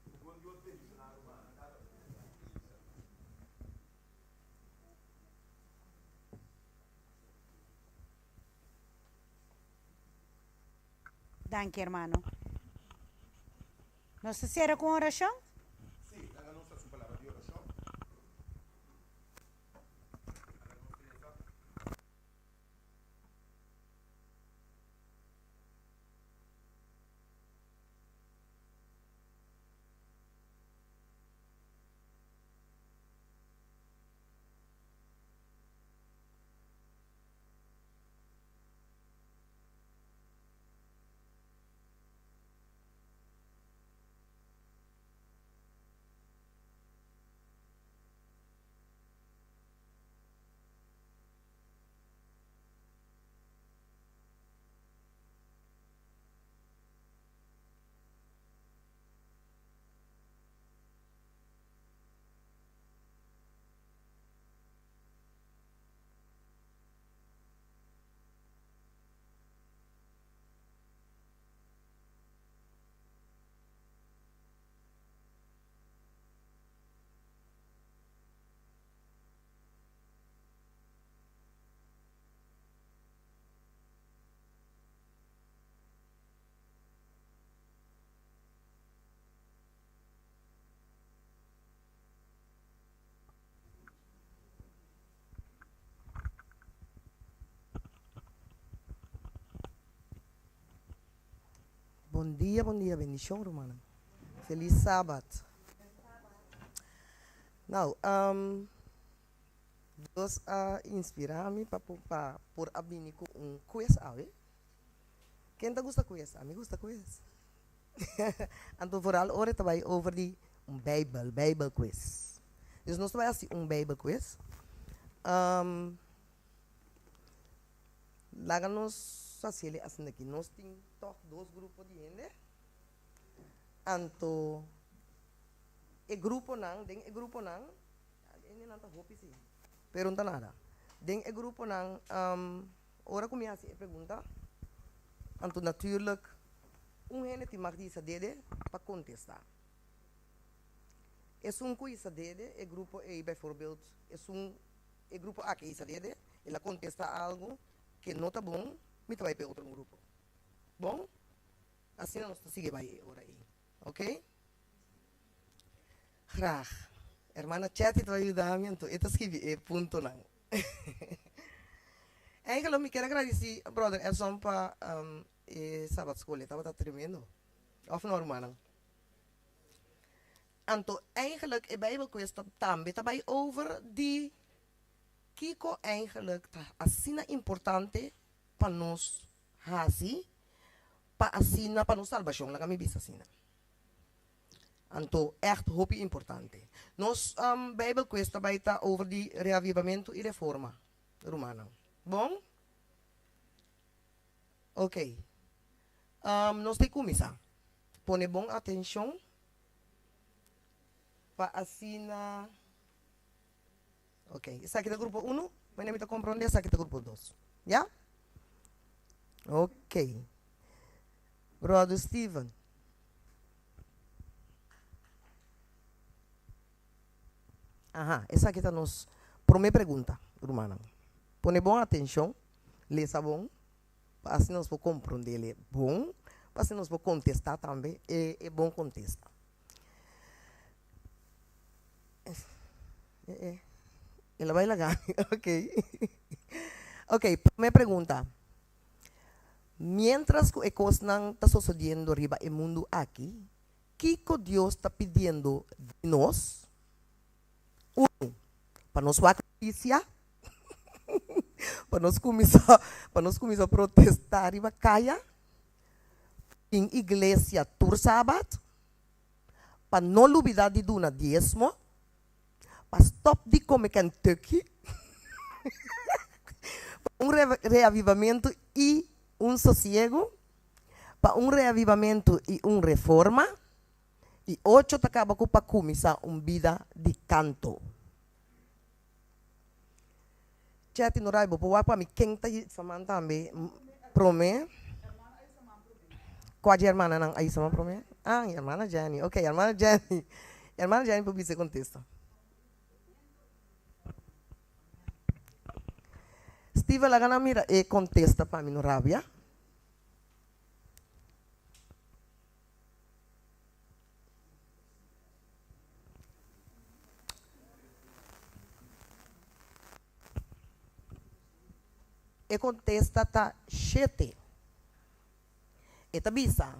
Ku bon Dios bendishoná rumannan. Tata bo bendishoná. Danki hermano. Nos ta sera ku un orashon? Sí, laga nos hasi un palabra di orashon. Laga nos resa. Bon dia, bon dia, bendicion rumannan. Feliz Sabat. Nou, um, Dios a inspira mi pa pa por a bini ku un quiz awe. Ken ta gusta quiz? Ami gusta quiz. Anto vooral ora e ta bai over di un Bijbel, Bijbel quiz. Dus nos ta bai hasi un Bijbel quiz. Um, laga nos hasi el asina aki. Nos tin. tòg dos grupo di hende. Anto e gruponan, den e gruponan, hendenan ta hopi si, pero no ta nada. Den e gruponan, ora ku mi hasi e pregunta, anto natuurlijk un hende tin mag di hisa dede pa kontestá. Esun ku hisa dede, e grupo ei bijvoorbeeld, esun, e grupo aki hisa dede, el a kontestá algu ke no ta bon, mi ta bai pa e otro grupo. Bon? Asina nos ta sigui bai e ora ei. Ok? Graag. Hermana Chetty ta bai yuda mi, anto e ta skibi e puntonan. Eigenlijk mi kier a gradisí Brother Edson pa e Sabbatschool, e tabata tremendo. Of no, rumannan? Anto eigenlijk e Bijbelquiz ta tambe ta bai over di kiko eigenlijk ta asina importante pa nos hasi pa asina pa nos salbashon, laga mi bisa asina. Anto ègt hopi importante. Nos Bijbelquiz ta bai ta over di reavivamentu i reforma, rumannan. Bon? Ok. Nos ta kuminsá. Pone bon atenshon pa asina. Ok, esaki ta grupo uno, manera mi ta komprondé esaki ta grupo dos. Ya? Ok. Brother Steven. Aha, esaki ta nos promé pregunta, rumannan. Pone bon atenshon, lesa bon, pa asina nos por komprondé bon, pa asina nos por kontestá tambe e e bon kontesta. El a bai laga mi, ok. Ok, promé pregunta. Miéntras ku e kosnan ta sosodiendo riba e mundu aki, kiko Dios ta pidiendo di nos? Unu, pa nos wak notisia, pa nos kuminsá, pa nos kuminsá protestá riba kaya, tin iglesia tur sabat, pa no lubidá di duna diesmo, pa stòp di kome Kentucky, pa un reavivamentu i un sosiegu, pa un reavivamentu i un reforma, i ocho ta kaba ku pa kuminsá un bida di kanto. Chetty no rai bo por wak pa mi ken ta hisa man tambe prome. Kua dje hermananan a hisa man prome? Ah, hermana Jenny. Ok, hermana Jenny. Hermana Jenny por bisa e kontesta. Steven laga nan mira e kontesta pa mi no rabia. E kontesta ta shete. E ta bisa,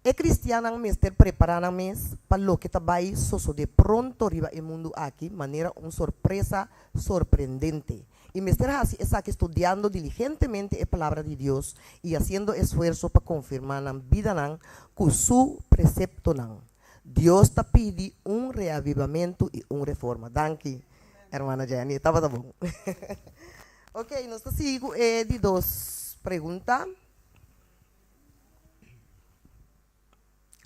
E kristiannan mester prepará nan mes pa loke ta bai sosodé pronto riba e mundu aki manera un sorpresa sorprendente, i mester hasi esaki studiando diligentemente e Palabra di Dios i hasiendo esfuerso pa konfirmá nan bidanan ku su preseptonan. Dios ta pidi un reavivamentu i un reforma. Danki, hermana Jenny. E tabata bon. Ok, nos ta sigui ku e di dos pregunta.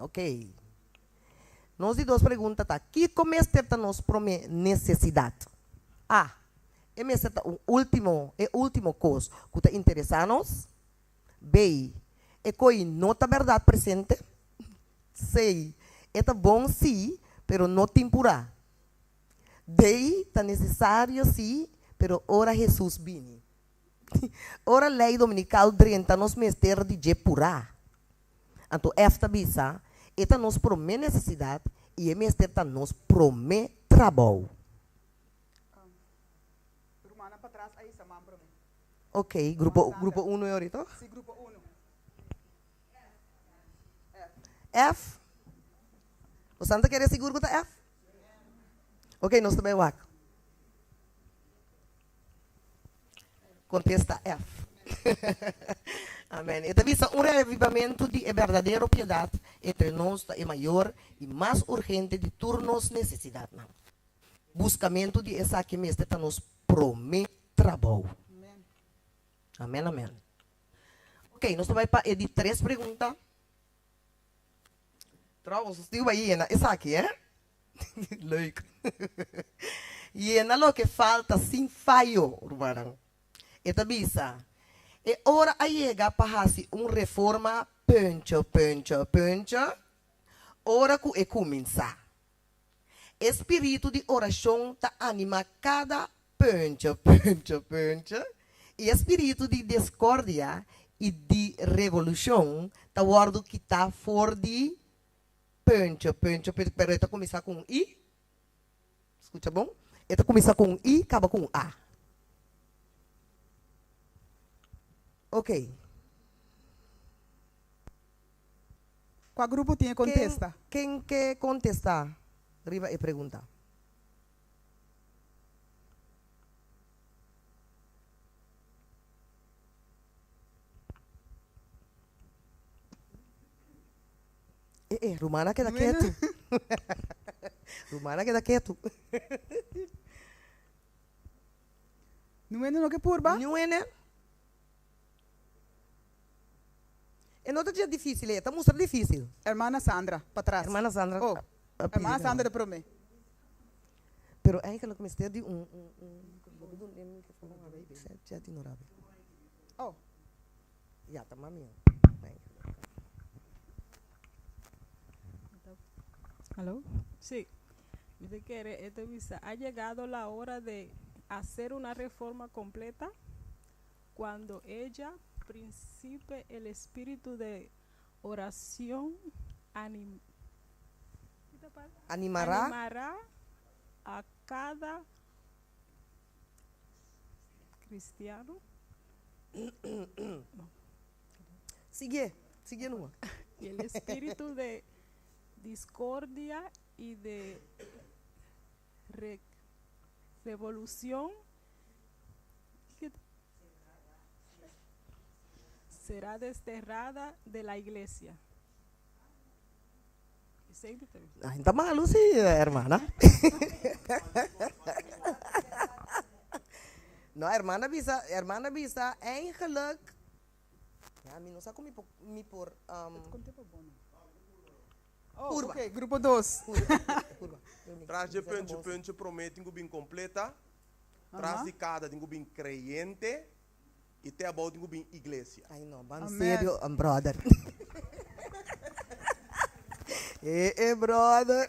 Ok. Nos di dos pregunta ta, kiko mester ta nos promé nesesidat? A. E mester ta un último, e último kos ku ta interesá nos. B. E koi no ta bèrdat presente. C. E ta bon sí, pero no tin purá. D. Ta nesesario sí, pero ora Hesus bini. Ora lei dominikal drenta nos mester di dje purá. Anto F ta bisa, E ta nos promé nesesidat i e mester ta nos promé trabou. Rumannan patras a hisa man promé. Ok, grupo grupo uno e ori toch? Sí, grupo uno. F. Bosan ta kere sigur ku ta F? Ok, nos ta bai wak. Kontesta F. Amen. E ta bisa un reavivamentu di e berdadero piedat entre nos ta e mayor i mas urgente di tur nos nesesidatnan. Buskamentu di esaki mester ta nos promé trabou. Amen, amen. Ok, nos ta bai pa e di tres pregunta. Trouwens, nos tin ku bai yena esaki, hè? Leuk. Yena loke falta sin fayo, rumannan. E ta bisa, E ora a yega pa hasi un reforma puntje, puntje, puntje, ora ku e kuminsá. E spiritu di orashon ta animá kada puntje, puntje, puntje, i e spiritu di diskordia i di revolushon ta wòrdu kitá for di puntje, puntje, puntje, pero e ta kuminsá ku un i. Skucha bon, e ta kuminsá ku un i, kaba ku un a. Oké. Kua grupo tin e kontesta? Ken ke kontestá riba e pregunta? Eh, eh, Rumana keda ketu. Rumana keda ketu. Nuene no ke purba? Nuene. E no ta dje difícil, e ta mustra difícil. Hermana Sandra, patras. Hermana Sandra. Oh, hermana Sandra de prome. Pero eigenlijk mester di un un un Oh. Ja, ta mami. Aló? Sí. Mi ta kere e ta bisa, ha llegado la hora de hacer una reforma completa cuando ella principe el espíritu de oración anim, Animará. animará a cada cristiano. Sigue, sigue numa. Y el espíritu de discordia y de re- revolución será desterrada de la iglesia. Ay, ta malu sí, hermana. No, hermana bisa, hermana bisa, eigenlijk, ja, mi no sa ku mi por, mi por, um, Oh, Purba. ok, grupo dos. Purba. Tras dje puntje puntje promé tin ku bin kompleta, tras di kada tin ku bin kreyente i te abou tin ku bin iglesia. Ay no, ban Amen. serio, um, brother. Eh, eh, brother.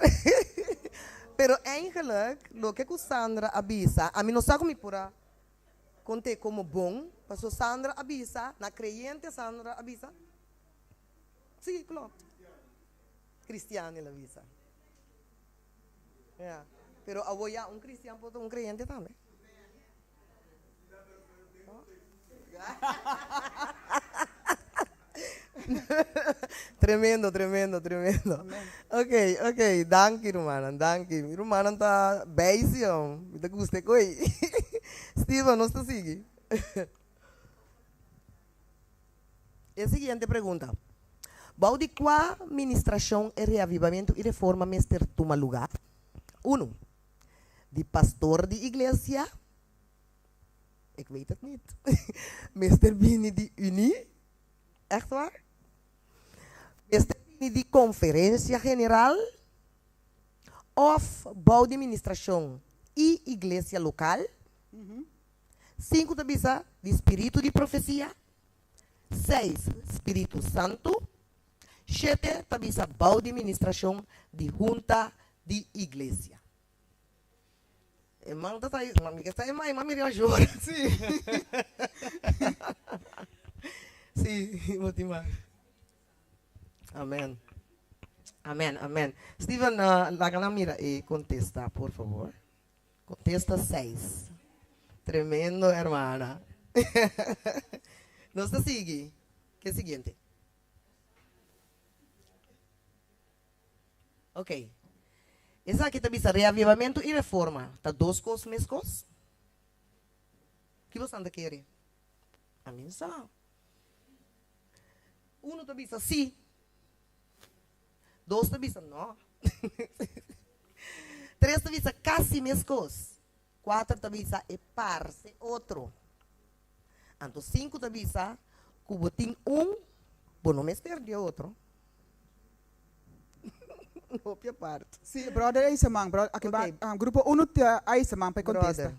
Pero eigenlijk, loke ku Sandra a bisa, ami no sa ku mi por a kont'é komo bon, paso Sandra a bisa, na kreyente Sandra a bisa. Sí, klopt. Cristian el a bisa. Ja. Pero awor ya un cristian por ta un creyente tambe. Tremendo, tremendo, tremendo. Ok, ok, danki rumannan, danki. Mi rumannan ta bij jong. Mi ta gusta e koe. Steven, nos ta sigui. E siguiente pregunta, Bou di kua ministrashon e reavivamentu i reforma mester tuma lugá? Unu, Di pastor di iglesia? Ik weet het niet. Mester bini di uní? Echt waar? Mester bini di konferensia general? Òf bou di ministrashon i iglesia lokal? Sinku ta bisa di spiritu di profesia, seis spiritu santu, shete ta bisa bou di ministrashon di hunta di iglesia. E man ta ta mi ke sa e man, e man mira yora. Sí. Sí, bo tin man. Amen. Amen, amen. Steven, laga nan mira e kontesta, por favor. Contesta seis. Tremendo hermana. Nos ta sigui ke siguiente. Ok. Esaki ta bisa reavivamento i reforma ta dos kos meskos? Ki bosan ta kere? Ami no sa. Uno ta bisa si. Dos ta bisa no. Tres ta bisa kasi meskos. Kuater ta bisa e parse otro. Anto sinku ta bisa. Ku bo tin un, bo no mester di e otro. Hopi apart. Si, brother Eiseman, bro, aki ba, Ok. ah, grupo uno ta Eiseman pa e kontesta. Brother.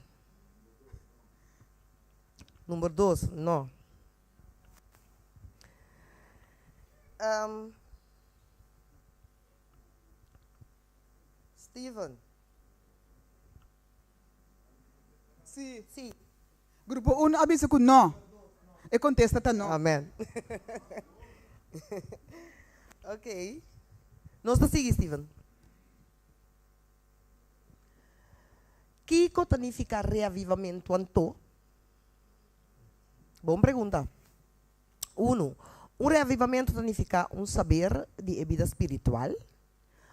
Number dos, no. Um, Steven. Si. Si. Grupo uno a bisa ku no. E kontesta ta no. Amen. Ok. Nos ta sigui, Steven. Kiko ta nifiká reavivamentu anto? Bon pregunta. Unu, un reavivamentu ta nifiká un saber di e bida spiritual,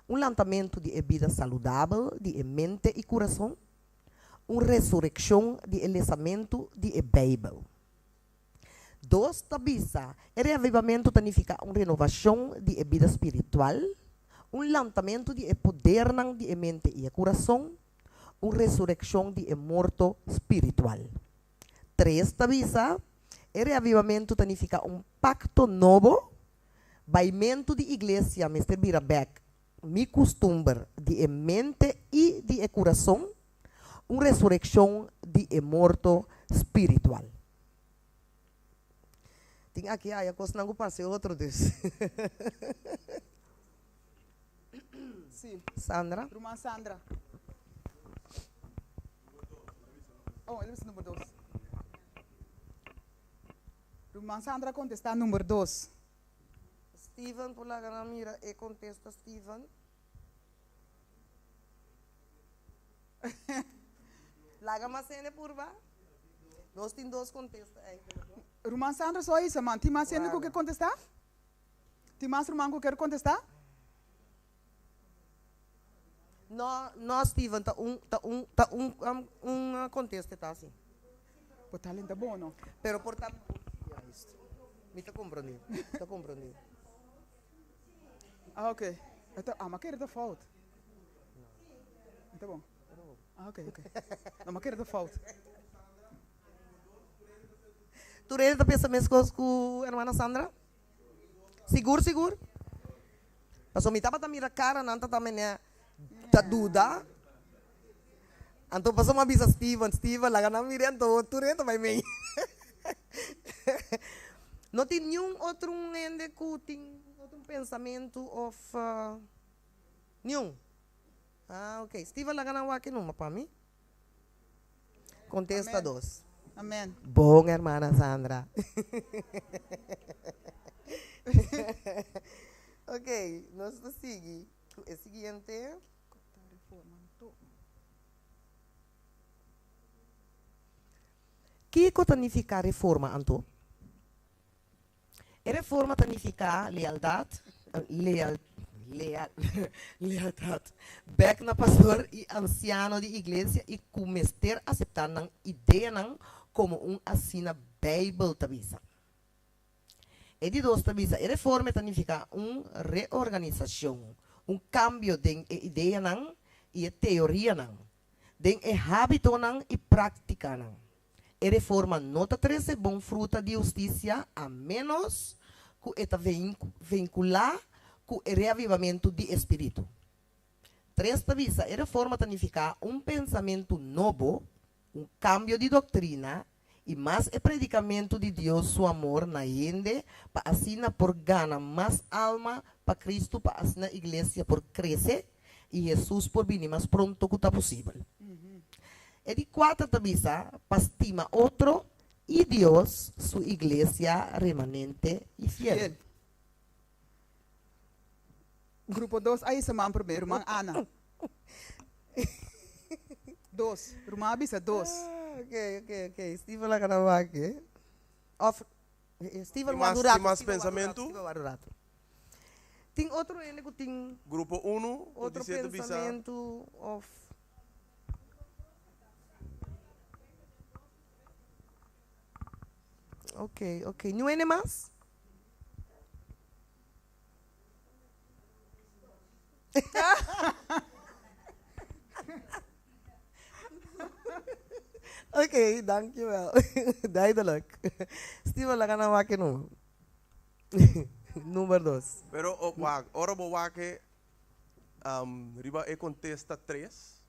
un lantamentu di e bida saludabel di e mente i kurason, un resurekshon di e lesamentu di e Beibel. Dos ta bisa, e reavivamentu ta nifiká un renovashon di e bida spiritual, un lantamentu di e podernan di e mente i e kurason, un resurekshon di e morto spiritual. Tres ta bisa, e reavivamentu ta nifiká un pakto nobo, baimentu di iglesia mester bira bèk mi kustumber di e mente i di e kurason, un resurekshon di e morto spiritual. Tin aki aya kosnan ku parse otro dus. Si. Sandra. Ruman Sandra. Oh, el bisa number dos. Ruman Sandra kontestá number dos. Steven por laga nan mira e kontesta Steven. Laga mas hende purba. Nos tin dos kontesta eigenlijk no. Ruman Sandra so a isa man. Tin mas hende ku ke kontestá? Tin mas ruman ku ker kontestá? No, no Steven, ta un, ta un, ta un, un kontesta e ta asi. Bo talento ta bon no. Pero por ta Juist. Mi ta komprondé, mi ta komprondé. Ah ok. E ta, ah, m'a kere ta fout. E ta bon. Ah ok, ok. No, m'a kere ta fout. Tur hende ta pensa meskos ku hermana Sandra? Sigur sigur? Pasobra mi tabata mira kara nan ta menea ta duda. Anto pasobra mi a bisa Steven, Steven laga nan mira anto tur hende ta bai mei. No tin niun otro hende ku tin otro pensamentu of niun? Ah ok. Steven laga nan wak e numa pa mi. Contesta Amen. dos. Amen. Bon hermana Sandra. Ok, nos ta sigui ku e siguiente. Kiko ta nifiká reforma anto? E reforma ta nifiká lealdat, leal, leal, lealtat bèk na pastor i ansiano di iglesia i ku mester aseptá nan ideanan komo un asina Beibel ta bisa. E di dos ta bisa e reforma ta nifiká un reorganisashon, un kambio den e ideanan i e teorianan, den e hábitonan i práktikanan. E reforma no ta trese bon fruta di hustisia a ménos ku e ta vinkulá ku e reavivamentu di e spiritu. Tres ta bisa e reforma ta nifiká un pensamentu nobo, un kambio di doktrina i mas e predikamentu di Dios su amor na hende pa asina por gana mas alma pa Kristu pa asina iglesia por krese i Hesus por bini mas pronto ku ta posibel. E di kuater ta bisa pa stima otro i Dios su iglesia remanente i fiel. Fiel. Grupo dos a hisa man promé, ruman Ana. Dos. Ruman a bisa dos. Ok, ok, ok. Steven laga nan wak e. Of Steven Tin wak mas, un ratu, tin mas Steven wak un ratu, pensamentu? Steven wak un ratu. Tin otro hende ku tin Grupo unu, ku otro disié ta bisa. pensamentu of. Ok, ok. Niun hende mas? Ok, dankjewel. Duidelijk. Steven laga nan wak e no. Number dos. Pero o wak, ora bo wak e riba e kontesta tres,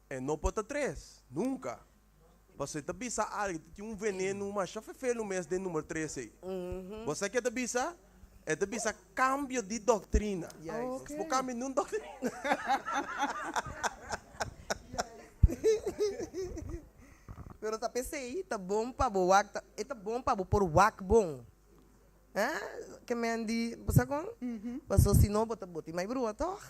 e no por ta tres, nunka. Pasobra e ta bisa algu, e tin un venenu masha fefelu mes den number tres ei. Bo sa ke e ta bisa? E ta bisa kambio di doktrina. Nos por kambia niun doktrina. Pero ta p'esei ta bon pa bo wak, e ta bon pa bo por wak bon. Eh, ke men di, bo sa kon? Paso si no bo ta bo tin mai brua tog?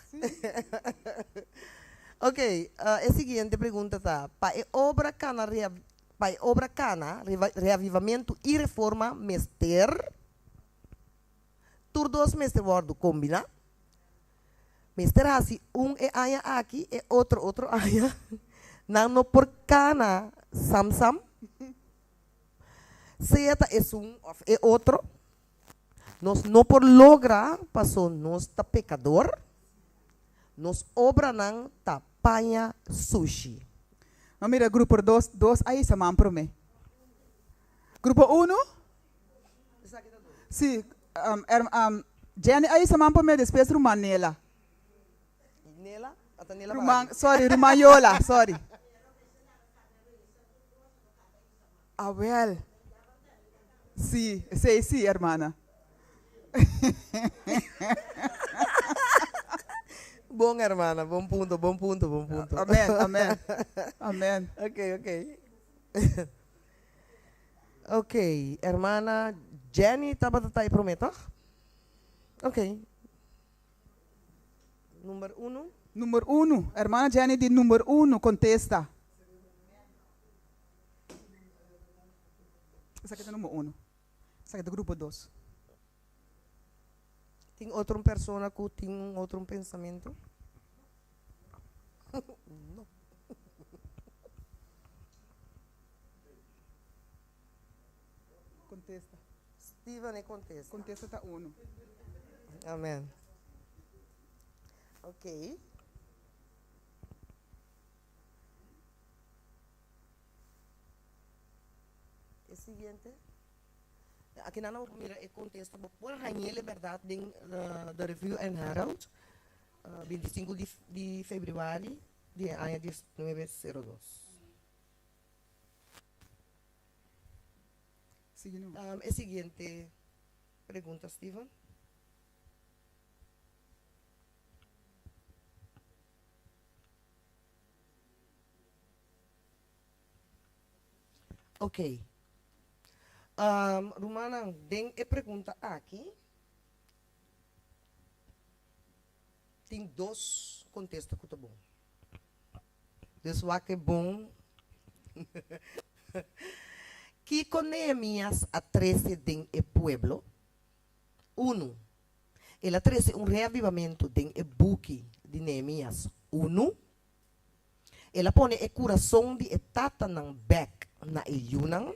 Ok, e siguiente pregunta ta, pa e obra kana pa e obra kana, reavivamentu i reforma mester, tur dos mester wòrdu kombiná? Mester hasi un e aña aki, e otro otro aña? Nan no por kana sam sam? Sea ta esun of e otro, nos no por logra paso nos ta pecador, nos obranan ta paña sushi. No mira grupo dos, dos a hisa man prome. Grupo uno? Si, Jenny a hisa man prome despues ruman Nela. Nela? Ata Nela Ruman, sorry, ruman Yola, sorry. Awel. Sí, esei sí, hermana. Bon, hermana, bon punto, bon punto, bon punto. Amen, amen, amen. Ok, ok. Ok, hermana Jenny tabata ta e promé, toch? Ok. Number uno. Number uno, hermana Jenny di number uno, contesta. Esaki ta number uno. Esaki ta grupo dos. Tin otro un persona ku tin un otro un pensamentu? No. Kontesta. Steven e kontesta. Kontesta ta uno. Amen. Ok. E siguiente. Aki nan bo por mira e contesta. Bo por hañ'el e berdad den The Review and Herald, 25 di di februari di e aña 1902. E siguiente pregunta, Steven. Ok. Um, rumannan, den e pregunta aki tin dos kontesta ku ta bon. Dus wak e bon. Kiko Nehemias a trese den e pueblo? Unu, el a trese un reavivamentu den e buki di Nehemias unu. El a pone e kurason di e tatanan bèk na e yunan.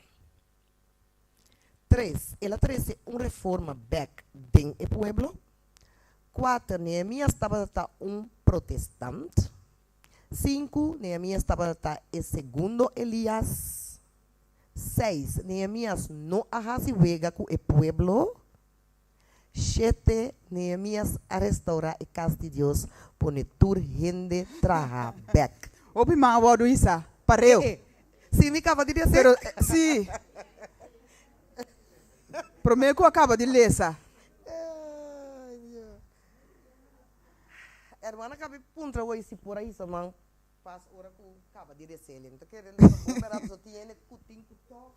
Tres, el a trese un reforma bèk den e pueblo. Kuater, Nehemias tabata ta un protestant. Sinku, Nehemias tabata ta e segundo Elias. Seis, Nehemias no a hasi wega ku e pueblo. Shete, Nehemias a restaurá e kas di Dios, pone tur hende traha bèk. Hopi man a wòrdu hisá pareu. Sí, mi kaba di lesa. Pero, sí. Promé ku a kaba di lesa. Hermana kaba di puntra wei si por a hisa man pas ora ku kaba di resele. Mi ta kere lesa bon bèrdat pasobra tin hende ku tin ku tòg.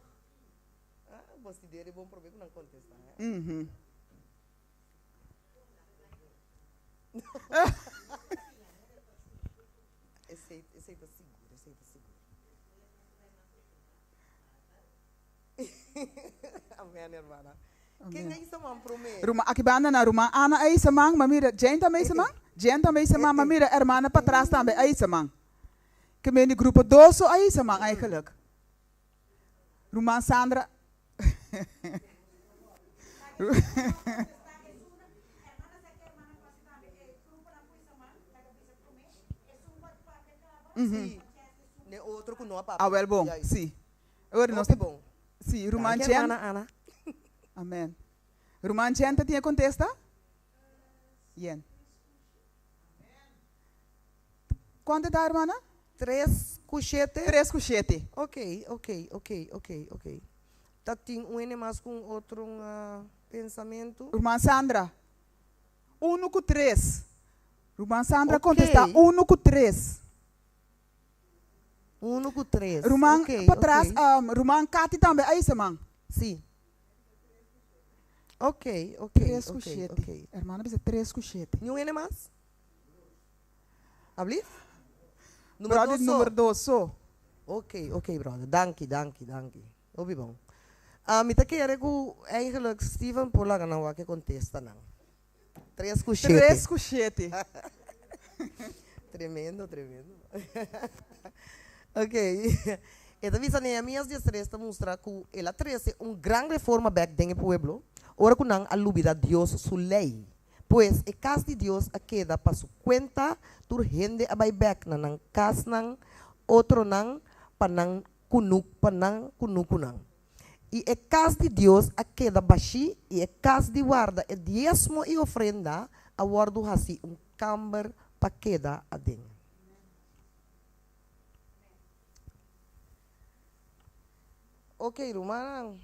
Ah, bo si dere bon promé ku nan kontestá, eh? Mhm. Esei, esei ta sigur, esei ta sigur. Amen, hermana. Ken a hisa man promé? Ruman, aki banda na ruman Ana a hisa man, ma mira, Jane tambe a hisa man? Jane tambe a hisa man, ma mira, hermana patras tambe a hisa man. Ke men di grupo dos so a hisa man eigenlijk. Ruman Sandra. Sí, ne otro ku no a papia. Awel bon, Juist. sí. Ora nos Hopi bon. Sí, ruman Danki, Jen. hermana Ana. Amen. Ruman Jen ta tin e kontesta? Jen. Kuantu ta, hermana? Tres ku shete. Tres ku shete. Ok, ok, ok, ok, ok. Ta tin un hende mas ku un otro pensamentu? Ruman Sandra, Unu ku tres. Ruman Sandra kontestá, Unu ku tres. Unu ku tres. Ruman patras, ruman Katy tambe a hisa man. Sí. Ok, ok, Tres ku shete. Hermana bisa tres ku shete. Niun hende mas? Ablief? Brother number dos so. Ok, ok brother. Danki, danki, danki. Hopi bon. Mi ta kere ku eigenlijk Steven por laga nan wak e kontestanan. Tres ku shete. Tres ku shete. Tremendo, tremendo. Ok. E ta bisa Nehemias diestres ta mustra ku el a trese un gran reforma bèk den e pueblo ora ku nan a lubida Dios su lei. Pues e kas di Dios a keda pa su kuenta, tur hende a bai bèk na nan kasnan, otronan pa nan kunuk pa nan kunukunan. I e kas di Dios a keda bashí, i e kas di warda e diesmo i ofrenda a wòrdu hasí un kamber pa keda aden. Oke, rumannan,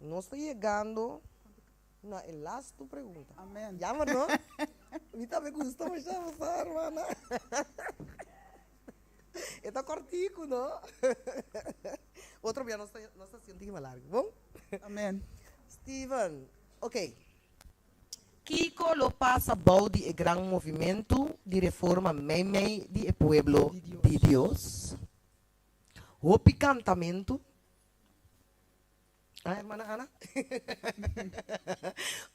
nos ta yegando na e lastu pregunta. Amen. Jammer, no? Mi tambe gusta masha boso, hermana. E ta kòrtiku, no? Otro bia nos ta nos ta hasi un tiki mas largu, bon? Amen. Steven, ok. Kiko lo pasa bou di e gran movimentu di reforma meimei di e pueblo di Dios? Hopi kantamentu. Ah, hermana Ana?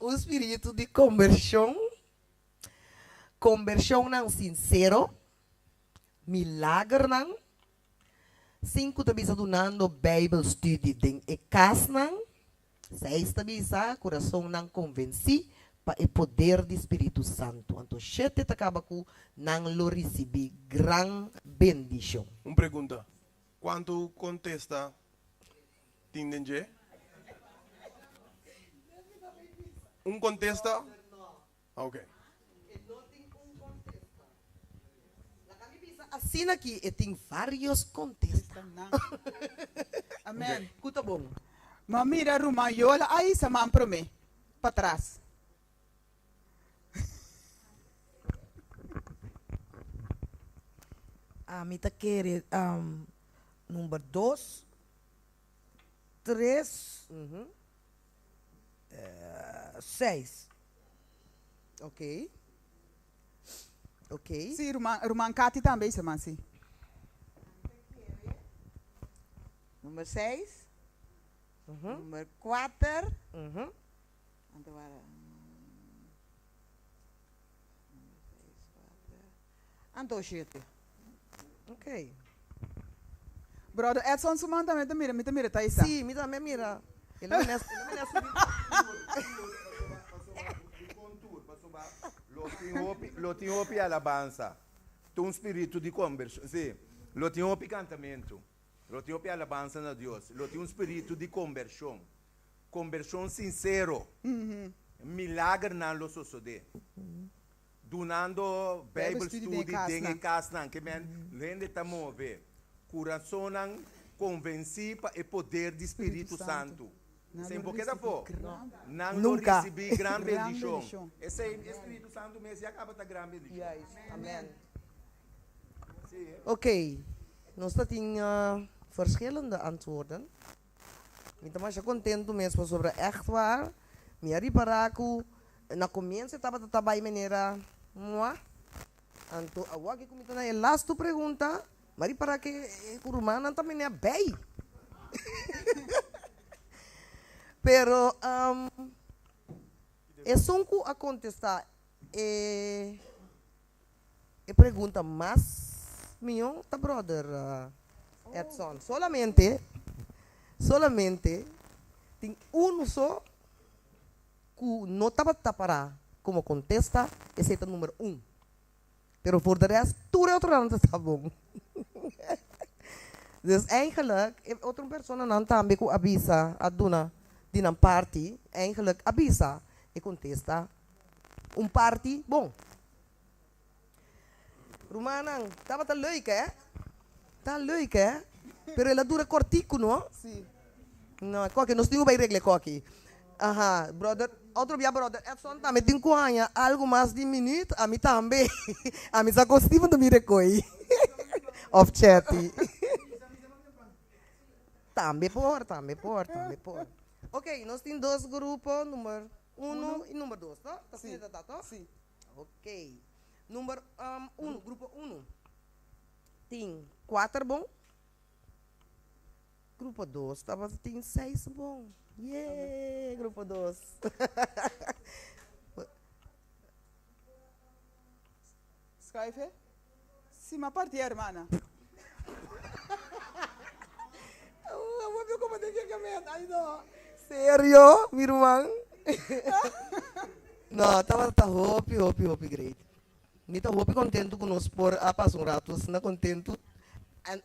Un spiritu di kombershon, kombershonnan sinsero. Milagernan, Sin ku ta bisa dunando Bijbelstudie den e kasnan, Seis ta bisa kurasonnan konvensí pa e poder di Spiritu Santu. Anto shete ta kaba ku nan lo risibí gran bendishon. Un pregunta, Kuantu kontesta tin den dje? Un kontesta? Ok. E no tin un kontesta. Laga mi bisa asina aki e tin varios kontesta. Amen. Ku ta bon. Ma mira ruman Yola a hisa man prome patras. Ami ta kere number dos, tres. Seis. Ok. Ok. Sí, ruman, ruman Katy tambe isa man, sí. Number seis. Number kuater. Anto wara. Number seis, kuater. Anto shete. Ok. Brother Edson su man tambe ta mira, mi ta mira ta isa. Sí, mi tambe a mira. El a mira, el a mira subi. Lo tin hopi, lo tin hopi alabansa. Ta un spiritu di kombershon. Sí, lo tin hopi kantamentu. Lo tin hopi alabansa na Dios. Lo tin un spiritu di kombershon. Kombershon sinsero. Milagernan lo sosodé. Dunando Bijbel studi den e kasnan ke men hende ta move kurasonnan konvensí pa e poder di Spiritu Santu. Esei bo keda afó? Nan lo risibí gran bendishon. Esei e Spiritu Santu mes ya kaba ta gran bendishon. Amen. Ok, nos ta tin verschillende antwoorden. Mi ta masha kontentu mes pasobra ègt waar mi a ripará ku na komienso e tabata ta bai manera mua. Anto awor ku mi ta na e lastu pregunta, mi a ripará ku e rumannan ta mene a bei. Pero esun ku a kontestá e E pregunta mas mihó ta brother Edson. Solamente, solamente tin unu so ku no tabata pará komo kontesta, esei ta number un. Pero voor de rest tur e otronan ta sta bon. Dus eigenlijk e otro personanan tambe ku a bisa, a duna. di nan parti eigenlijk a bisa e kontesta un parti bon. Rumannan, tabata leuk hè? Ta leuk hè? Pero el a dura kortiku no? Sí. No, e koki, nos tin ku bai regla e koki. Aha, brother, otro bia brother Edson tambe tin ku haña algu mas di minuut, ami tambe. Ami sa kon Steven ta mira e koi. Of Chetty. Tambe por, tambe por, tambe por. Ok, nos tin dos grupo, number uno i number dos, no? Ta asina ta, to? Sí. Ok. Number uno, grupo uno tin kuater bon. Grupo dos tabata tin seis bon. Yee, grupo dos. Schuif e? Si, m'a parti hermana. Awor mi como den kekament, ay no. Serio, mi ruman? No, tabata hopi, hopi, hopi great. Mi ta hopi kontentu ku nos por a pasa un ratu asina kontentu.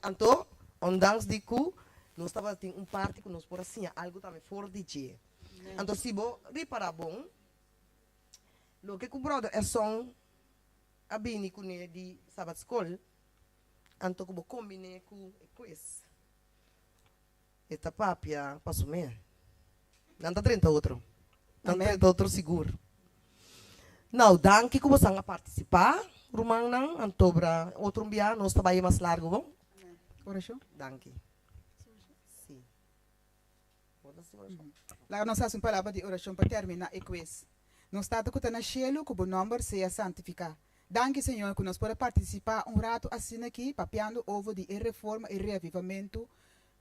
Anto, ondanks di ku nos tabatin un parti ku nos por a siña algu tambe for di dje. Anto si bo ripará bon, loke ku bròder Edson a bini kuné di Sabatskol, anto ku bo kombiné ku e quiz, e ta papia pa su mes. Nan ta drenta otro. Nan ta drenta otro sigur. Nou, danki ku bosan a partisipá, rumannan. Antobra otro un bia nos ta bai mas largu, bon? Orashon? Danki. Sí. Bo ta hasi orashon? Laga nos hasi un palabra di orashon pa terminá e quiz. Nos Tata ku ta na shelu, ku bo nòmber sea santifiká. Danki, Señor, ku nos por a partisipá un ratu asina aki papiando over di e reforma i reavivamentu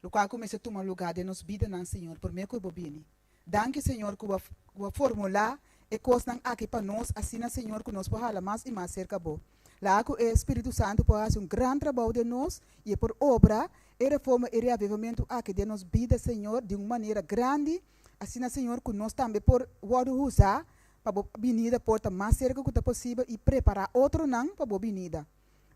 Lokual ku mester tuma lugá den nos bidanan, Señor, promé ku Bo bini. Danki, Señor, ku Bo ku a formulá e kosnan aki pa nos, asina, Señor, ku nos por hala mas i mas serka Bo. Laga ku e Spiritu Santu por hasi un gran trabou den nos i e por obra e reforma i reavivamentu aki den nos bida, Señor, di un manera grandi, asina, Señor, ku nos tambe por wòrdu huzá pa Bo binida por ta mas serka ku ta posibel i prepará otronan pa Bo binida.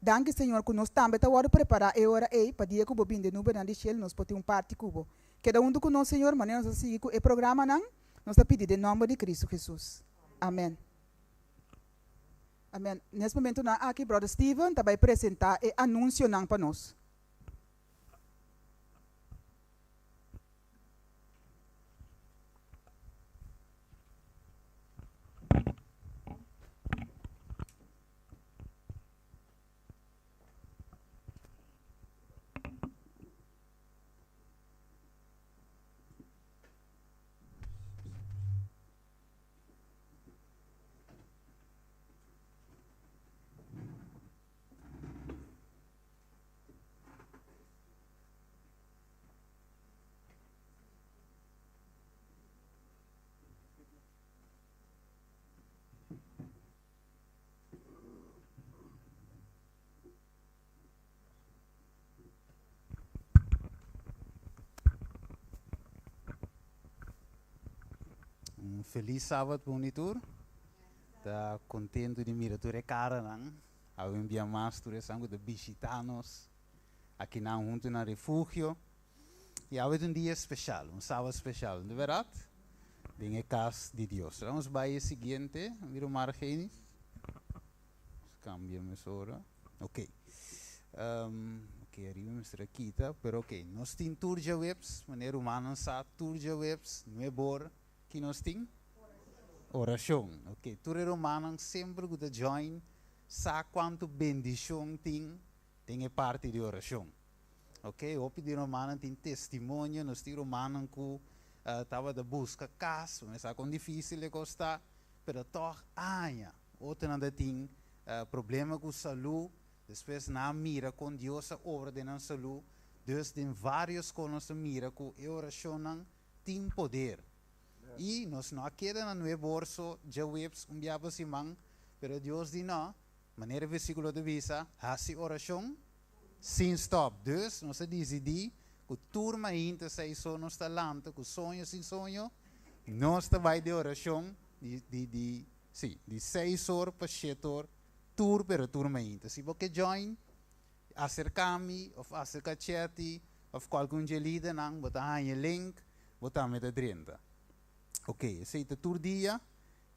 Danki Señor ku nos tambe ta wòrdu prepará e ora ei pa dia ku bo bin den nubenan di shelu nos por tin un parti ku bo. Keda huntu ku nos Señor manera nos ta sigui ku e programanan nos ta pidi den nòmber di Kristu Hesus. Amen. Amen. Nes momentunan aki Brother Steven ta bai presentá e anunsionan pa nos. Un feliz sábado pa un y tur. Ta contento di mira tur e caranan. Awe un bia mas tur esnan cu ta bishita nos akinan hunto na refugio. Y awe ta un dia special, un sábado special, no ta verdad? Den e cas di Dios. Vamos bai e siguiente, mira Margenis. Cambia mesora. Ok. Um, ok, arriba mester a kita, pero ok. Nos tin tur djaweps, manera rumannan sa, tur djaweps, nuebor, ki nos tin? Oracion. Ok, tur e rumannan semper cu ta join sa cuanto bendicion tin den e parti di oracion. Ok, hopi di rumannan tin testimonio, nos tin rumannan cu tabata busca cas, bo sa con dificil e cos ta, pero tog aña. Otronan ta tin problema cu salud, despues nan a mira con Dios a obra den nan salud, dus den varios cos nos ta mira cu e oracionnan tin poder. Y nos no a keda na nuebe or so djaweps un bia pa siman, pero Dios di no, manera e versiculo ta bisa, haci oracion Sin stop. Dus nos a disidí ku tur mainta seis or nos ta lanta ku soño sin soño, nos ta bai den orashon di di di sí di seis or pa shete or tur pero tur mainta. Si bo ke join aserká mi òf aserká Chetty òf kualke un dje lidernan bo ta haña e link bo tambe ta drenta. Ok, esei ta tur dia.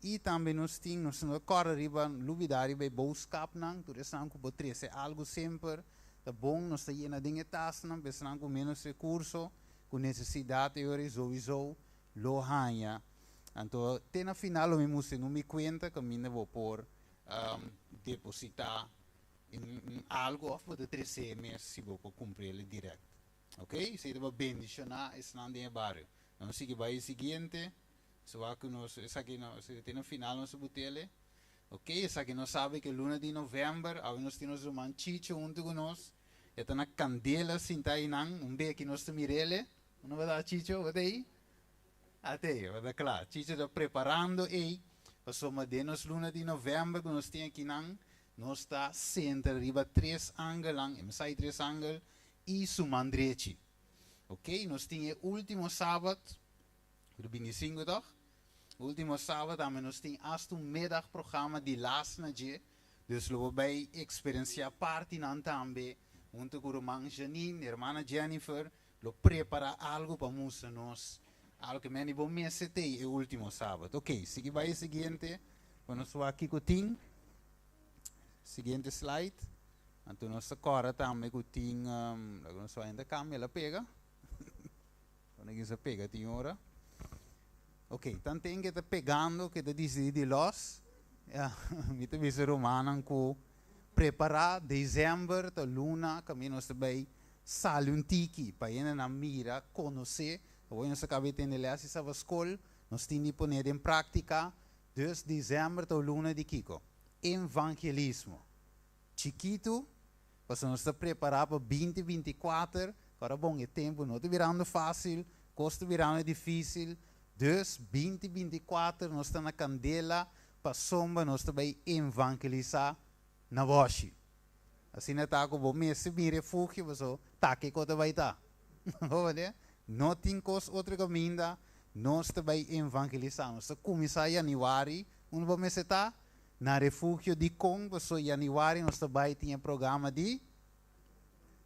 I tambe nos tin, nos no kòrda riba lubidá riba e boskapnan, tur esnan ku por trese algu semper ta bon, nos ta yena den e tasnan pa esnan ku ménos rekurso, ku nesesidat e ora ei souiso lo haña. Anto te na final lo mi mustra nu mi kuenta kaminda bo por depositá algu òf bo ta tres'é mes si bo por kumpr'el dirèkt. Ok, esei ta pa bendishoná esnan den e bario. Nos sigui bai e siguiente. So wak ku nos esaki no si te na final nos a butele. Ok, esaki nos sabi ku luna di novèmber awe nos tin nos ruman Chicho huntu ku nos. E ta na kandela sinta einan, un beki nos ta mirele. Unda bo ta Chicho? Bo ta ei? Ate ei, bo ta kla. Chicho ta preparando ei pasobra den nos luna di novèmber ku nos tin akinan nos ta sentra riba tres angelnan, e msai tres angel i su man drechi. Ok, nos tin e ultimo sabat. Ku 25 tòg? Último sábado tambe nos tin asta un middagprogramma di las na dje. Dus lo bo bai eksperensiá partinan tambe huntu ku ruman Janine, hermana Jennifer lo prepará algu pa mustra nos algu ke men di bo mester tei e último sábado. Ok, sigui bai e siguiente pa nos wak kiko tin. Siguiente slide. Anto nos ta kòrda tambe ku tin, laga nos wak ainda kambia la pega. Cuando ki sa pega tin ora. Ok, tanten ke ta pegando ke ta disidí di los, ya, mi ta bisa rumannan ku prepará december ta luna kaminda nos ta bai sali un tiki pa hendenan mira, konosé, awor nos a kaba di tende lès di sabaskol, nos tin di pone den práktika, dus december ta un luna di kiko? Evangelismo. Chikitu, pasobra nos ta prepará pa binti 24, ora bon e tempu no ta birando fásil, kos ta birando difísil, dus binti 24 nos ta na kandela pasobra nos ta bai evangelisá na bòshi. Asina ta ku bo mester bin refugio pasobra ta kiko ta bai ta. Bo wak? No tin kos otro kaminda, nos ta bai evangelisá. Nos ta kuminsá yanüari, unda bo mester ta? Na refugio dikon paso yanüari nos ta bai tin e programa di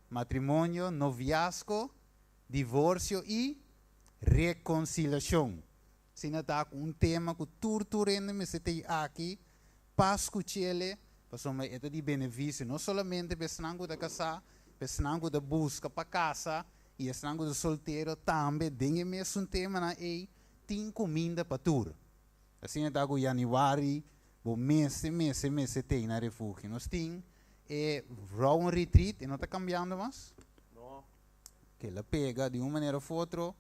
matrimonio, noviazgo, divorsio i rekonsiliashon. Asina ta ku un tema ku tur tur hende mester tei aki pa skuch'ele pasobra e ta di benefisio no solamente pa esnan ku ta kasá, pa esnan ku ta buska pa kasa i esnan ku ta soltero tambe den e mesun temanan ei tin kuminda pa tur. Asina ta ku yanüari bo mester mester mester tei na refugio. Nos tin e vrouwen retreat, e no ta kambiando mas? No. Ke la pega di un manera of otro.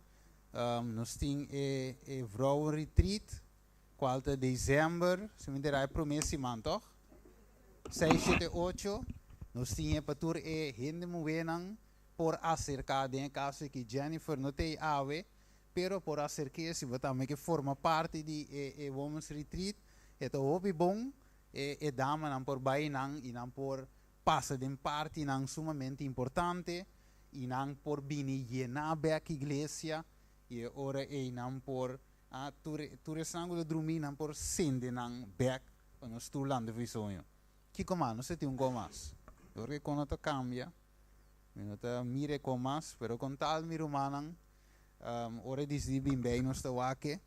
Nos tin e e vrouwen retreat kual ta december, si mi entera e prome siman tòg? Seis, shete, ocho. Nos tin e pa tur e hende muhénan por aserká den e kaso aki Jennifer no tei awe. Pero por aserk'é si bo tambe ke forma parti di e e Women's Retreat, e ta hopi bon, e e damanan por bai nan i nan por pasa den partinan sumamente importante i nan por bini yená bèk iglesia i e ora ei nan por a tur tur esnan ku ta drumí nan por sende nan bèk pa nos tur lanta for soño. Kiko mas? No se tin un kos mas. Dor ke kon no ta kambia, mi no ta mira e kos mas, pero kon tal mi rumannan Ora e disidí bin bei nos ta wak e,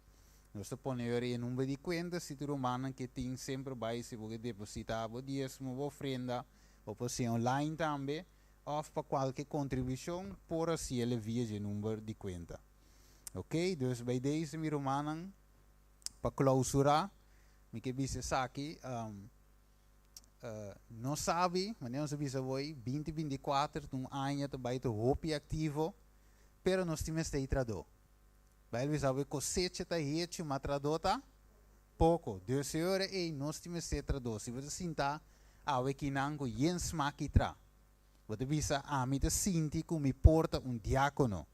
nos ta pone ora e number di kuenta si tur rumannan ke tin semper bai si bo ke depositá bo diesmo, bo ofrenda, bo por hasié online tambe òf pa kualke kontribushon por hasiel via dje number di kuenta. Ok, dus bai deze mi rumannan pa klousurá mi ke bisa esaki, nos sabi manera nos a bisa awor 20 24 ta un aña ta bai ta hopi aktivo. Pero nos tin mester tradó. Bijbel bisa awe kosecha ta hechu, ma tradó ta poko. Dus e ora ei nos tin mester tradó. Si bo ta sinta awe kinan ku yen smak ki tra, bo ta bisa ami ta sinti ku mi por ta un diákono.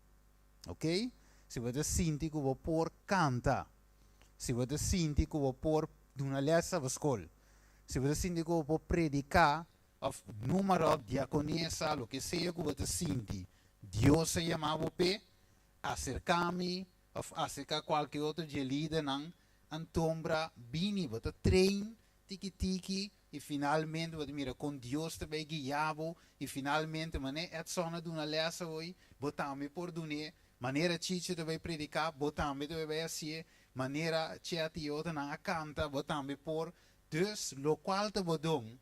Ok? Si bo ta sinti ku bo por kanta. Si bo ta sinti ku bo por duna lès na bo skol. Si bo ta sinti ku bo por prediká òf número, diakonesa, loke sea ku bo ta sinti Dios a yama bo p'e, aserká mi òf aserká kualke otro dje lidernan, antombra bini bo ta train tiki tiki i finalmente bo ta mira kon Dios ta bai guia bo i finalmente manera Edson a duna lès awor bo tambe por dun'é, manera Chicho ta bai prediká bo tambe ta bai bai hasié. Manera Chet i otronan a kanta, bo tambe por. Dus, lokual ta bo don,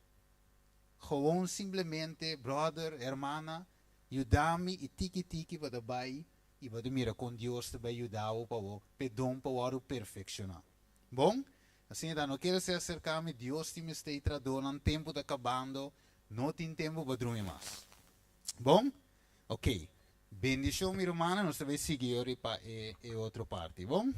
gewoon simplemente, bròder, hermana, yuda mi i tiki tiki bo ta bai i bo ta mira kon Dios ta bai yuda bo pa bo p'e don pa wòrdu perfekshoná. Bon? Asina ta, no kere ser aserká mi, Dios tin mester i tradónan, tempu ta kabando, no tin tempu pa drumi mas. Bon? Ok. Bendishon mi rumannan, nos ta bai sigui yori pa e e otro parti. Bon?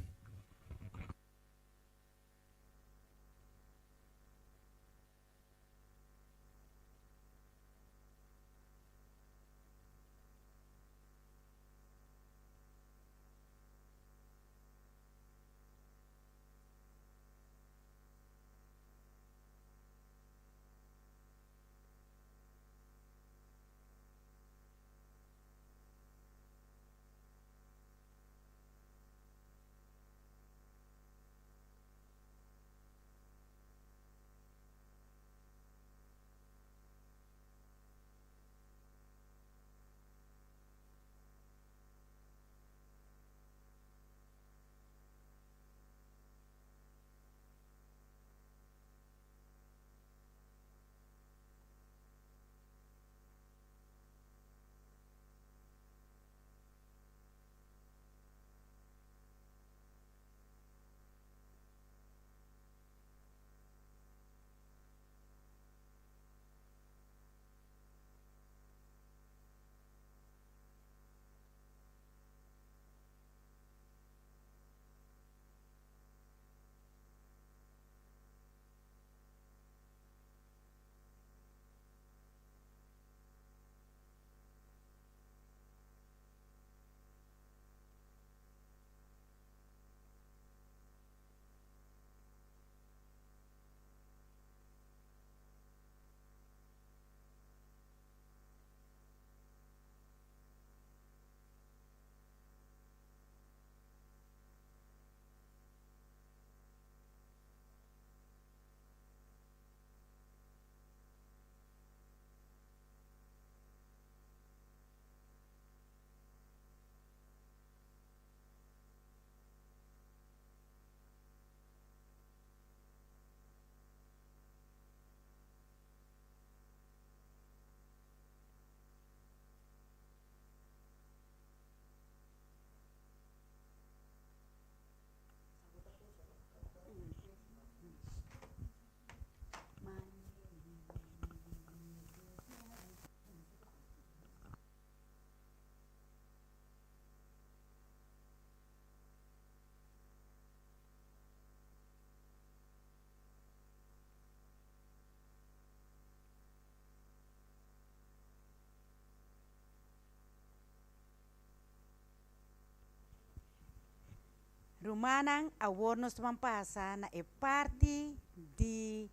Rumannan, awor nos ta ban pasa na e parti di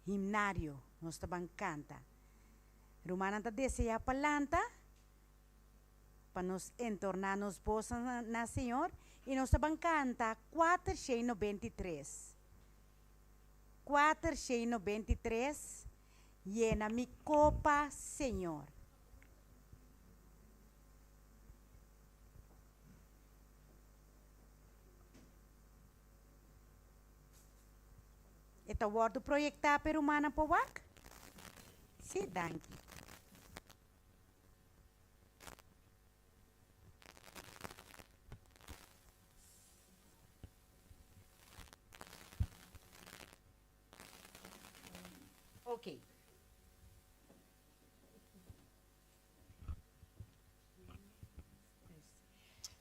himnario. Nos ta ban kanta. Rumannan ta deseá pa lanta pa nos entorná nos bosnan na Señor i nos ta ban kanta 493. 493, Yena mi kopa, Señor. E ta wòrdu proyektá pa e rumannan por wak? Sí, danki. Ok.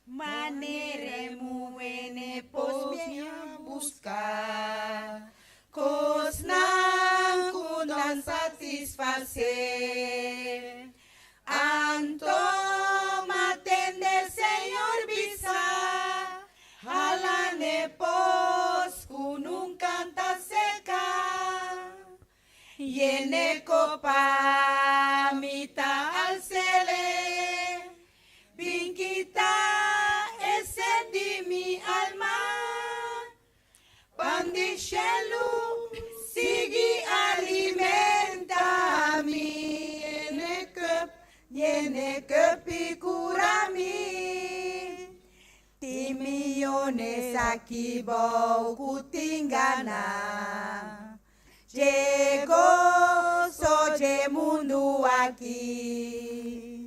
Manere muene pos mi a busca Cosnan cu nan satisface Anto m'a tende Señor bisa Hala n'e pos cu nunca ta seca Yene kopa mi ta alsele Bin kita e sed di mi alma Pan di shelu sigui alimenta mi Yene cup, yene cup i cura mi Tin miyones. Pones aki bou ku tin gana. Dje goso dje mundu aki.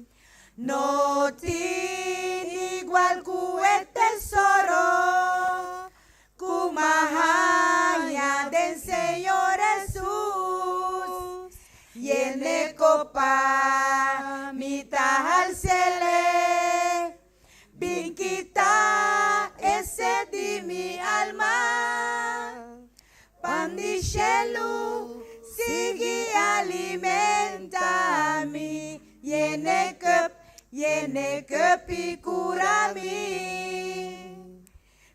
No tin igual ku e tesoro ku m'a haña den Señor Hesus. Yene kopa mi ta hals'ele. Bin kita e set di mi alma. Pan di shelu sigui alimenta mi. Yene cup, yene cup i cura mi.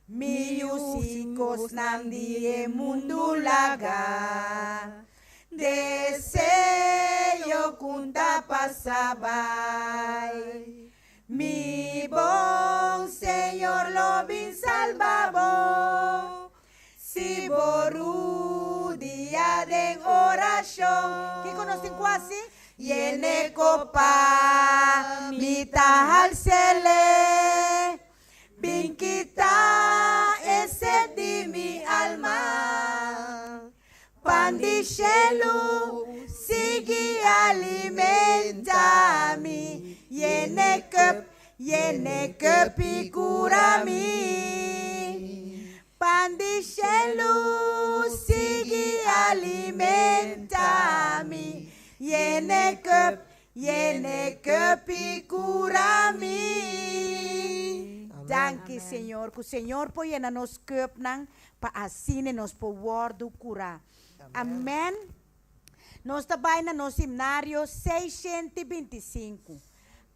Mi yu si kosnan di e mundu laga. Deseo ku ta pasa bai. Mi bon Señor lo bin salba bo. Si bo rudia den orashon. Kiko nos tin ku hasi? Yene kopa mi ta hals'ele. Bin kita e set di mi alma. Pan di shelu sigui alimenta mi. Yene cup, yene cup i cura mi. Pan di shelu sigui alimenta mi. Yene cup, yene cup i cura mi. Danki Señor, ku Señor por yena nos cupnan pa asina nos por wòrdu kurá. Amèn. Nos ta bai na nos himnario 625.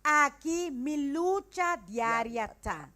Aki mi lucha diaria ta.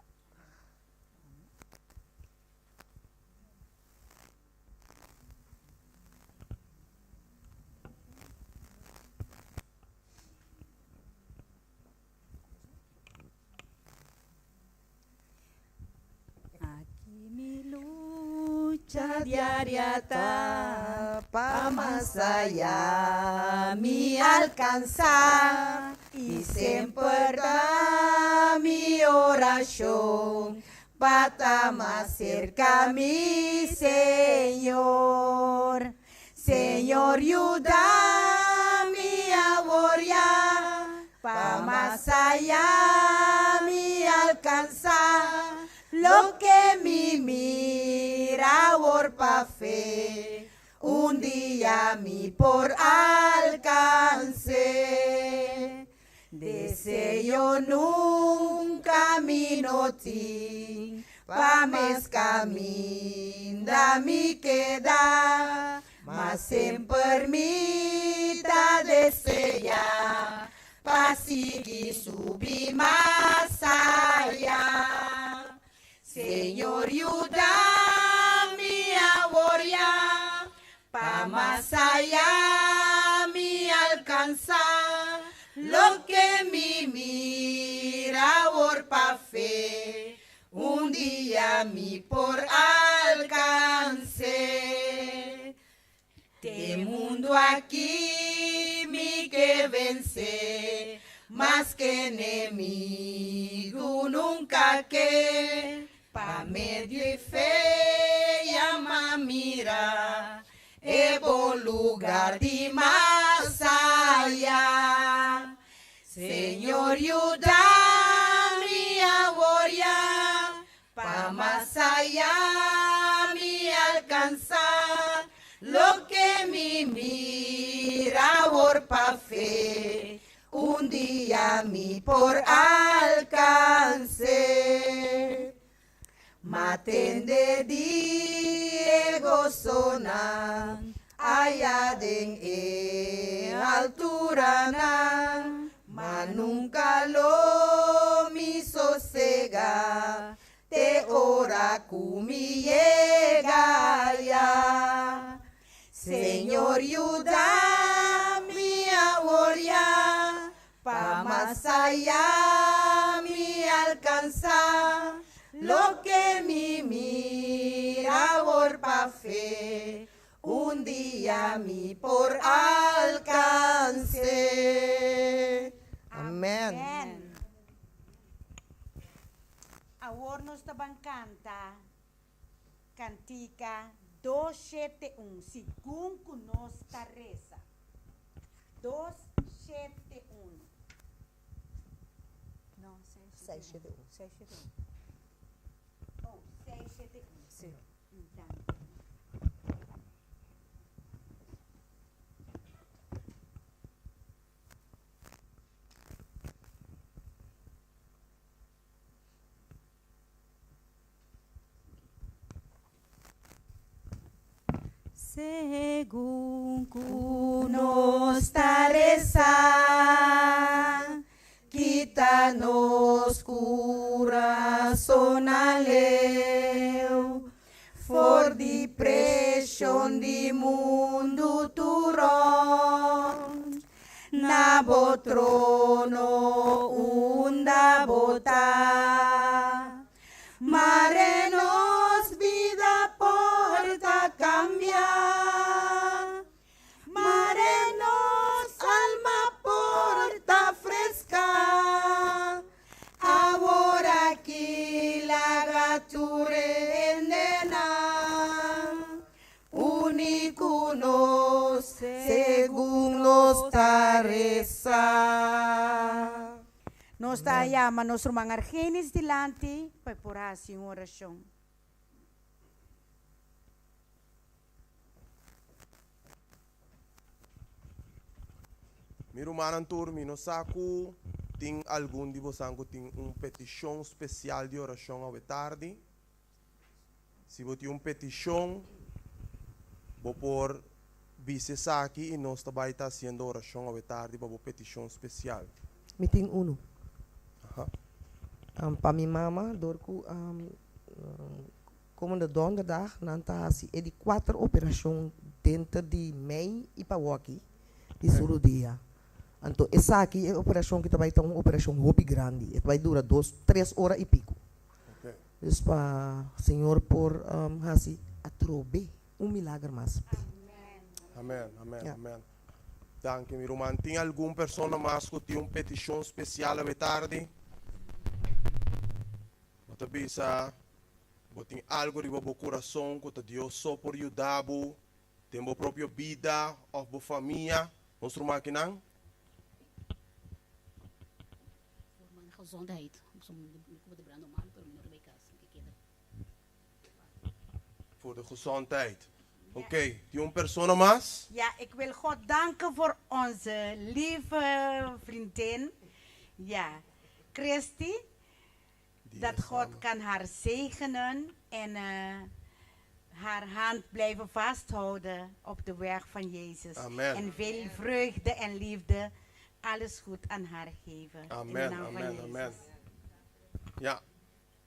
Aki mi lucha diaria ta pa mas aya mi alcansa y semper ta mi oracion pa ta mas cerca mi Señor. Señor yuda mi awor ya pa mas aya mi alcansa loke mi mira awor pa fe un dia mi por alcanse. Deseo nunca mi no tin pa mes caminda mi keda, ma semper mi ta desea pa sigui subi mas aya. Señor yuda mi awor ya pa mas aya mi alcansa loke mi mira awor pa fe un dia mi por alcanse. Te mundo aki mi ke vense, maske enemigu nunca ke. Pa medio di fe ya m'a mira e bon lugar di mas aya. Señor yuda mi awor ya pa mas aya mi alcansa loke mi mira awor pa fe un dia mi por alcanse. M'a tende di e gosonan aya den e alturanan, ma nunca lo mi sosega te ora cu mi yega aya. Señor yuda mi awor ya pa mas aya mi alcansa loke mi mira awor pa fe un dia mi por alcanse. Amen. Awor nos ta ban kanta kantika 271, segun ku nos ta resa. 271. No, 671. 671. Oh, 671. Si. Danki. Segun ku nos ta resa, kita nos kurason aleu for di preshon di mundu tur rònt, na bo trono unda bo ta. Mare nos bida por ta kambia, mare nos alma por ta freska, awor aki laga tur hendenan uni ku nos segun nos ta resa. Nos ta yama nos ruman Argenis dilanti pa e por hasi un orashon. Mi rumannan tur, mi no sa ku tin algun di bosan ku tin un petishon spesial di orashon awe tardi. Si bo tin un petishon, bo por bisa esaki i nos ta bai ta hasiendo orashon awe tardi pa bo petishon spesial. Mi tin unu. Aha. Pa mi mama, dor ku komende donderdag nan ta hasi e di kuater operashon denter di mei i pawoki di su rudia. Anto esaki e operashon ki ta bai ta un operashon hopi grandi, e ta bai dura dos, tres ora i piku. Dus pa Señor por hasi atrobe un milager mas p'e. Amen, amen, amen. Danki mi ruman. Tin algun persona mas ku tin un petishon spesial awe tardi? Bo ta bisa bo tin algu riba bo kurason ku ta Dios so por yuda bo den bo propio bida òf bo famia? Nos ruman akinan. Voor mijn gezondheid. Normaal, pero mi no riba e cas. Mi ke keda. Voor de gezondheid. Oké, tin un persona mas? Ja, ik wil God danken voor onze lieve vriendin, ja, Christy. Dat God kan haar zegenen en haar hand blijven vasthouden op de weg van Jezus. Amen. En veel vreugde en liefde, alles goed aan haar geven. In de Amen, naam van amen, Jezus. amen. Ja,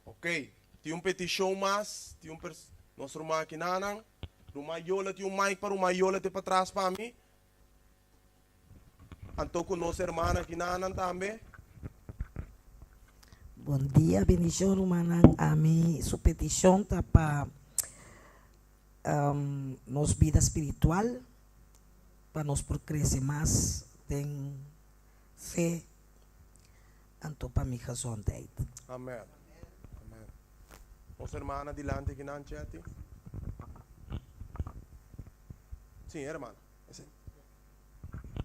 oké. Tin un petishon mas? Tin un pers Nos ruman akinanan? Ruman Yola tin un mic pa ruman Yola te patras pa mi? Anto ku nos hermana akinanan tambe? Bon dia, bendishon rumannan. Ami su petishon ta pa nos bida spiritual, pa nos por krese mas den fe, anto pa mi gezondheid. Amen. Amen. Nos hermana dilanti akinan, Chetty. Sí, hermana. Esei.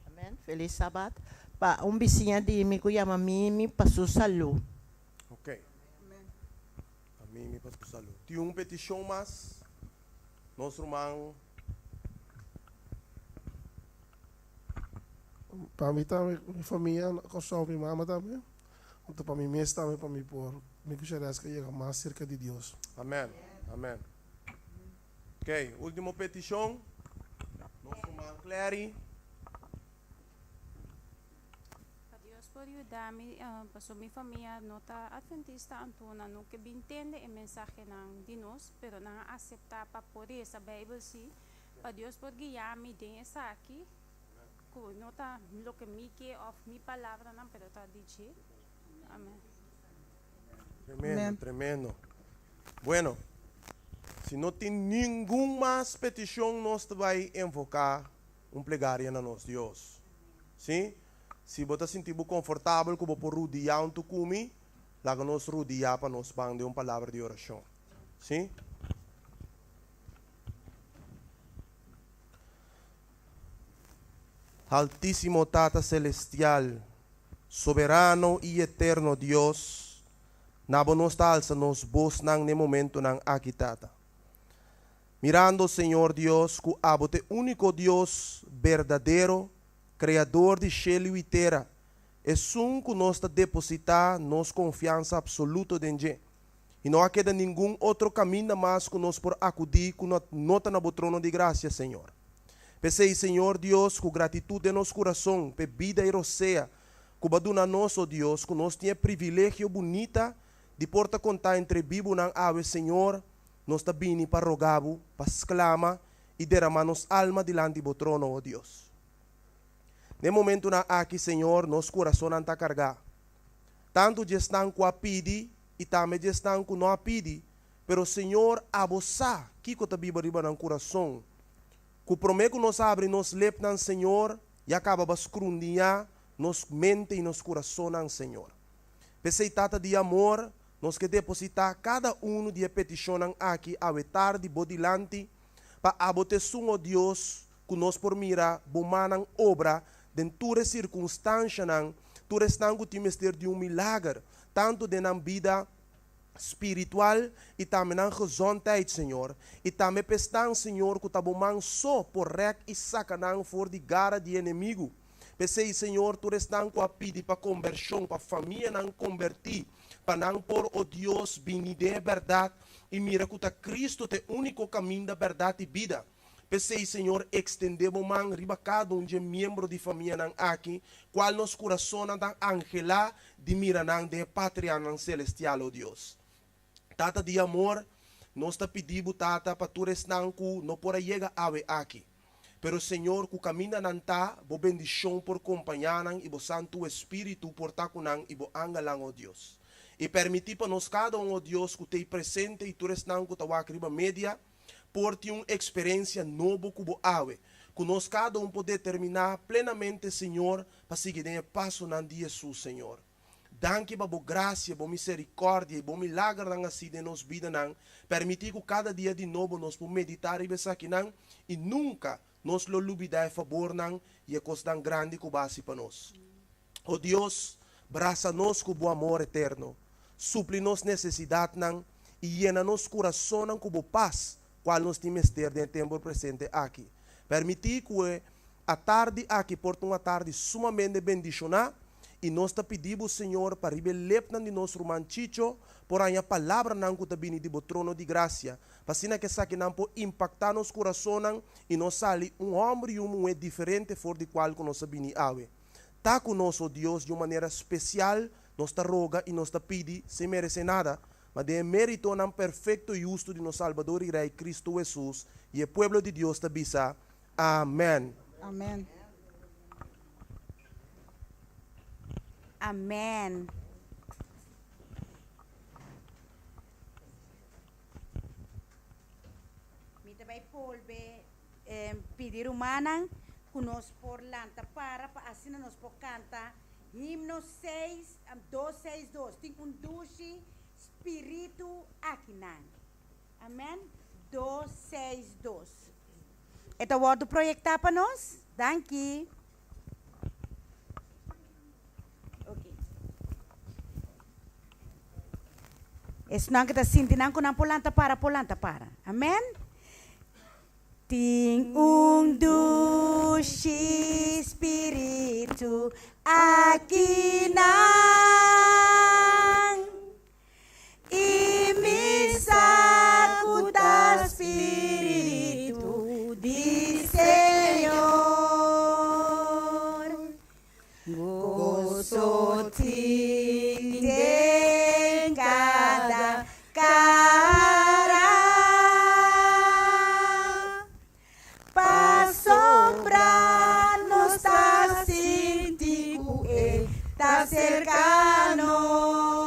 Amen. Feliz Sabat. Pa un bisiña di mi ku yama Mimi pa su salú. Ok. Pa Mimi pa su salú. Tin un petishon mas? Nos ruman. Pa mi tambe, mi famia na Kòrsou, mi mama tambe. Anto pa mi mes tambe pa mi por mi ku Shareska yega mas serka di Dios. Amen. Amen. Ok, ultimo petishon. Nos ruman Clary. Pa Dios por yuda mi, pasobra mi famia no ta adventista, anto nan no ke bin tende e mensahenan di nos, pero nan a aseptá pa por resa Bijbel sí, pa Dios por guia mi den esaki, ku no ta loke mi ke òf mi palabranan, pero ta di dje. Amen. Tremendo, tremendo. Bueno, si no tin ningun mas petishon nos ta bai enfoká un plegaria na nos Dios. Sí? Si bo ta sinti bo konfortabel ku bo por rudiá un tukumi, Laga nos rudiá pa nos ban den un palabra di orashon. Sí? Altísimo Tata Celestial, Soberano i Eterno Dios, na Bo nos ta alsa nos bosnan n'e momentonan aki, Tata. Mirando, Señor Dios, ku Abo t'e úniko Dios berdadero, Kreador di shelu i tera, esun ku nos ta depositá nos konfiansa apsoluto den dje. I no a keda ningun otro kaminda mas ku nos por akudí ku no ta na Bo trono di grasia, Señor. P'esei, Señor Dios, ku gratitut den nos kurason p'e bida i rosea ku Bo a duna nos, o Dios, ku nos tin e privilegio bunita di por ta kontá entre bibunan awe, Señor, nos ta bini pa roga Bo pa sklama i deramá nos alma dilanti Bo trono, o Dios. Den momentunan aki, Señor, nos kurasonnan ta kargá. Tantu dje esnan ku a pidi i tambe dje esnan ku no a pidi, pero Señor, abo sa kiko ta biba riba nan kurason. Ku promé ku nos abri nos lepnan, Señor, ya kaba ba skrundiñá nos mente i nos kurasonnan, Señor. P'esei, Tata di amor, nos ke depositá kada unu di e petishonnan aki awe tardi Bo dilanti, pa abo ta esun, o Dios, ku nos por mira Bo mannan obra den tur e sirkunstanshanan, tur esnan ku tin mester di un milager, tantu den nan bida spiritual i tambe nan gezondheid, Señor. I tambe pa esnan, Señor, ku ta Bo man so por rèk i saka nan for di gara di enemigu. P'esei, Señor, tur esnan ku a pidi pa kombershon, pa famianan kombertí, pa nan por, o Dios, bini den e bèrdat i mira ku ta Kristu ta e úniko kaminda, bèrdat i bida. P'esei, Señor, ekstendé bo man riba kada un dje miembro di famianan aki, kual nos kurasonnan ta anhelá di mira nan den e patrianan selestial, o Dios. Tata di amor, nos ta pidi bo, Tata, pa tur esnan ku no por a yega awe aki. Pero, Señor, ku kaminda nan ta, bo bendishon por kompañá nan i bo Santu Espíritu por ta ku nan i bo angelnan, o Dios. I permití pa nos kada un, o Dios, ku t'ei presente i tur esnan ku ta wak riba media, por tin un eksperensia nobo ku bo awe, ku nos kada un por determiná plenamente, Señor, pa sigui den e pasonan di Hesus, Señor. Danki pa bo grasia, bo miserikòrdia i bo milagernan hasí den nos bidanan. Permití ku kada dia di nobo nos por meditá riba esakinan i nunka nos lo lubidá e fabornan i e kosnan grandi ku bo a hasi pa nos. O Dios, brasa nos ku bo amor eterno, supli nos nesesidatnan i yena nos kurasonnan ku bo pas, kual nos tin mester den e tempu presente aki. Permití ku e atardi aki por ta un atardi sumamente bendishoná, i nos ta pidi bo, Señor, pa riba e lepnan di nos ruman Chicho por haña palabranan ku ta bini di bo trono di grasia, pa asina ku esakinan por impaktá nos kurasonnan i nos sali un hòmber i un muhé diferente for di kual ku nos a bini awe. Ta ku nos, o Dios, di un manera spesial, nos ta roga i nos ta pidi, sin meresé nada, ma den e méritonan perfekto i hustu di nos Salbador i Rei Kristu Hesus, i e pueblo di Dios ta bisa, Amèn. Amèn. Amèn. Mi ta bai polbe pidi rumannan ku nos por lanta para pa asina nos por kanta himno seis, dos seis dos. Tin un dushi spiritu akinan. Amen. 262. E ta wòrdu proyektá pa nos? Danki. Oké. Esnan ku ta sinti nan ku nan por lanta para, por lanta para. Amen. Tin un dushi spiritu akinan I mi sa ku ta spiritu di Señor. Goso tin den kada kara, pasobra nos ta sinti ku e ta serka nos.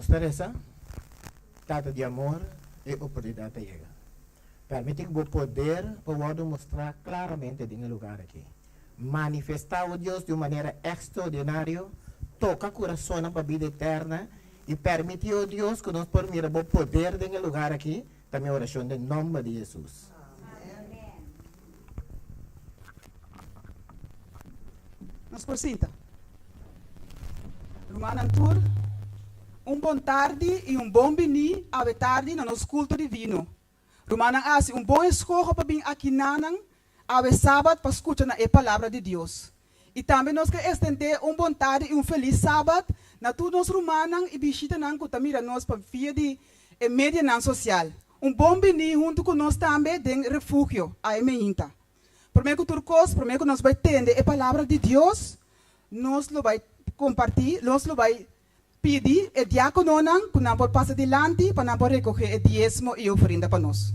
Nos ta resa, Tata di amor, e oportunidat ta yega. Permiti ku bo poder por wòrdu mostrá klaramente den e lugar aki. Manifestá, o Dios, di un manera ekstraordinario, toka kurasonnan pa bida eterna, i permiti, o Dios, ku nos por mira bo poder den e lugar aki, ta mi orashon den nòmber di Hesus. Nos por sinta. Rumannan tur, un bon tardi i un bon biní awe tardi na nos kulto divino. Rumannan a hasi un bon eskoho pa bin akinanan awe sabat pa skucha na e Palabra di Dios. I tambe nos ke estendé un bon tardi i un felis sabat na tur nos rumannan i bishitanan ku ta mira nos pa via di e medianan sosial. Un bon biní huntu ku nos tambe den Refugio awe meinta. Promé ku tur kos, promé ku nos bai tende e Palabra di Dios, nos lo bai kompartí, nos lo bai Pidi e diákononan ku nan por pasa dilanti pa nan por rekogé e diesmo i ofrenda pa nos.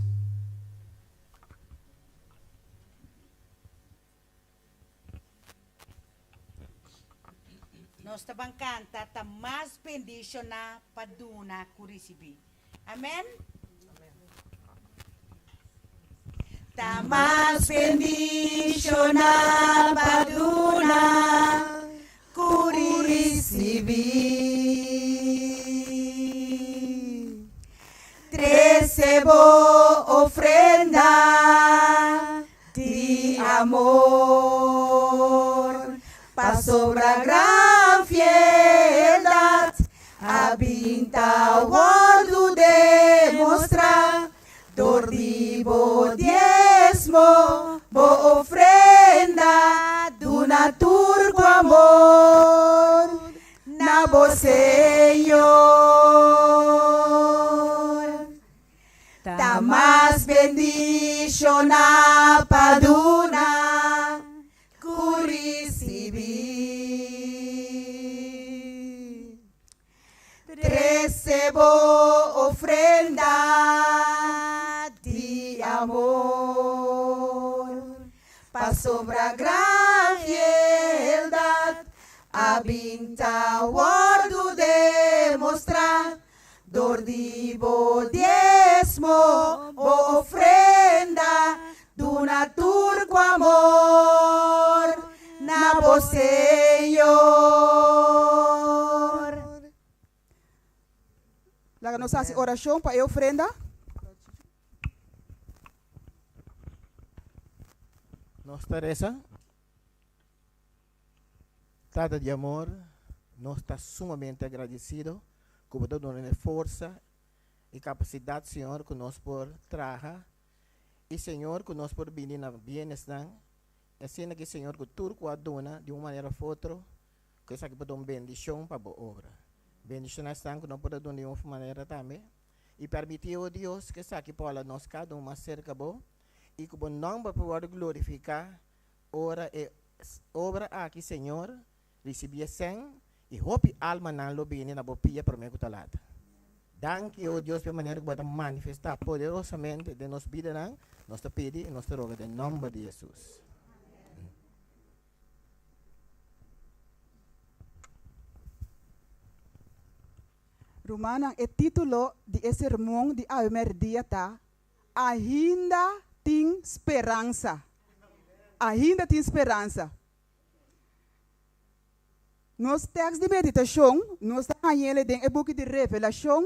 Nos ta ban kanta ta mas bendishoná pa duna ku risibí. Amen. Ta mas bendishoná pa duna ku risibí. Trese bo ofrenda di amor, pasobra gran fieldat A bin ta wòrdu demostrá dor di bo diesmo, bo ofrenda, duna tur ku amor na bo Señor. Ta mas bendishoná pa duna Ku risibí. Trese bo ofrenda di amor, pasobra gran fieldat a bin ta wòrdu demostrá Dor di bo diesmo, bo ofrenda, duna tur ku amor na bo Señor. Laga nos hasi orashon pa e ofrenda. Nos ta resa. Tata di amor, nos ta sumamente agradecido cu bo ta duna nos e forsa y capacidad, Señor, cu nos por traha y, Señor, cu nos por bini na bienesnan. Y asina ki, Señor, cu tur cu a duna di un manera of otro, cu esaki por ta un bendicion pa bo obra. Bendiciona esnan cu no por a duna di un manera tambe. Y permiti, o Dios, cu esaki por hala nos cada un mas cerca bo y cu bo nomber por wordo glorifica Ora e obra aki, Señor, ricibi e sen, y hopi almanan lo bini na bo pia prome cu ta lat. Danki, o Dios, p'e manera cu bo ta manifesta poderosamente den nos bidanan, nos ta pidi y nos ta roga den nomber di Jesus. Rumannan, e titulo di e sermon di awe merdia ta Ainda tin speransa. Ainda tin speransa. Nos tèks di meditashon nos ta hañ'el den e buki di Revelashon,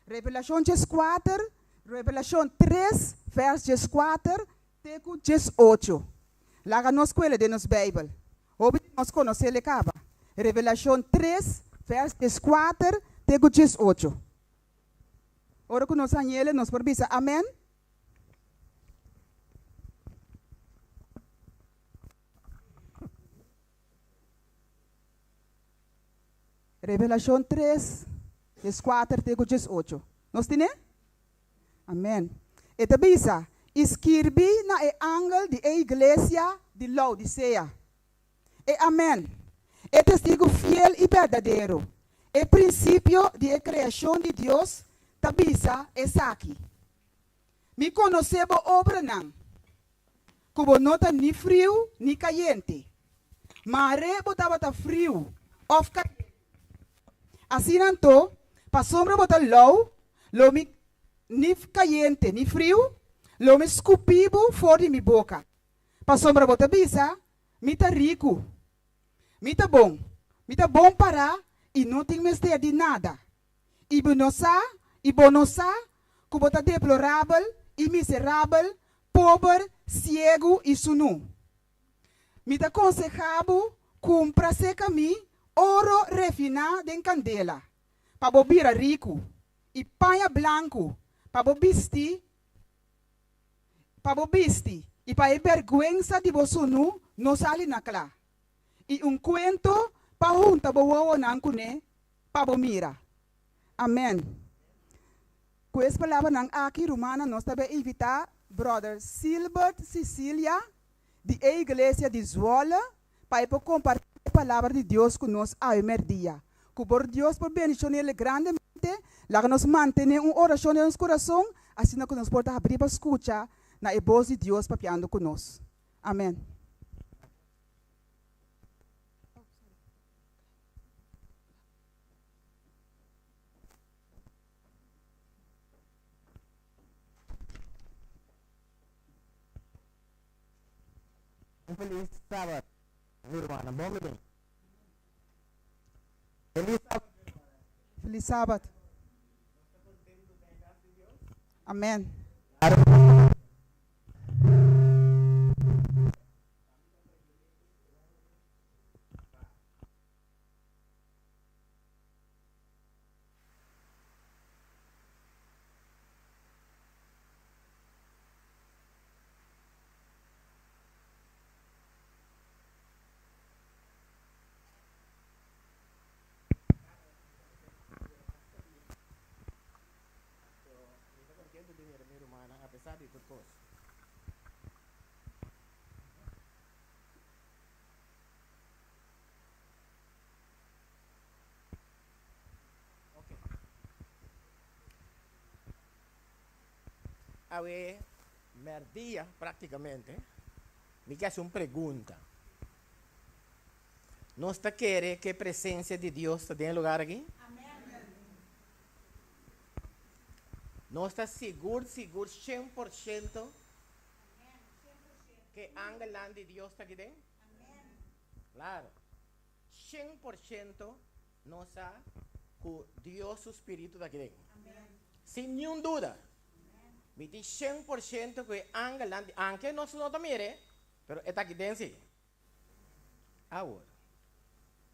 Revelashon dieskuater, Revelashon tres vèrs dieskuater te ku diesocho. Laga nos kuele den nos Beibel. Hopi di nos konos'el e kaba. Revelashon tres vèrs dieskuater te ku diesocho. Ora ku nos hañ'el, nos por bisa amèn. Revelashon tres, dieskuater te ku diesocho. Nos tine? Amèn. E ta bisa, I skirbi na e angel di e iglesia di Laodisea. E Amèn, e testigu fiel i berdadero, e prinsipio di e kreashon di Dios, ta bisa esaki, Mi konosé bo obranan, ku bo no ta ni friu ni kayente. Mare bo tabata friu òf kayente. Asina anto. Pasobra bo ta lou, lo mi ni kayente ni friu, lo mi skupi bo for di mi boka. Pasobra bo ta bisa, Mi ta riku, mi ta bon, mi ta bon pará i no tin mester di nada. I bo no sa, i bo no sa, ku bo ta deplorabel i miserabel, pober, siegu i sunú. Mi ta konsehá bo kumpra serka mi oro refiná den kandela, pa bo bira riku, i paña blanku, pa bo bisti, pa bo bisti, i pa e bèrgwensa di bo sunú no sali na kla, i un kuento pa hunta bo wowonan kuné pa bo mira. Amèn. Ku es palabranan aki, rumannan, nos ta bai invitá Bròder Silbert Cicilia di e iglesia di Zwolle pa e por kompartí e palabra di Dios ku nos awe mèrdia. Ku por Dios por bendishon'el grandemente, laga nos mantené un orashon den nos kurason, asina ku nos por ta habrí pa skucha na e bos di Dios papiando ku nos. Amèn. Un felis sabat, mi rumannan. Bon bini. Felis sabat, mi rumannan. Felis sabat. Nos ta kontentu den e kas di Dios. Amen. Mi ta contento di mira mi rumannan apesar di tur cos. Awe merdia praktikamente mi ke hasi un pregunta. Nos ta kere ku e presensia di Dios ta den e lugar aki? Nos ta sigur sigur 100% ku e angelnan di Dios ta aki den? Klaro. 100% nos sa ku Dios su spiritu ta aki den. Sin niun duda. Mi tin 100% ku e angelnan, anke nos no ta mir'é, pero e ta aki den si. Awor,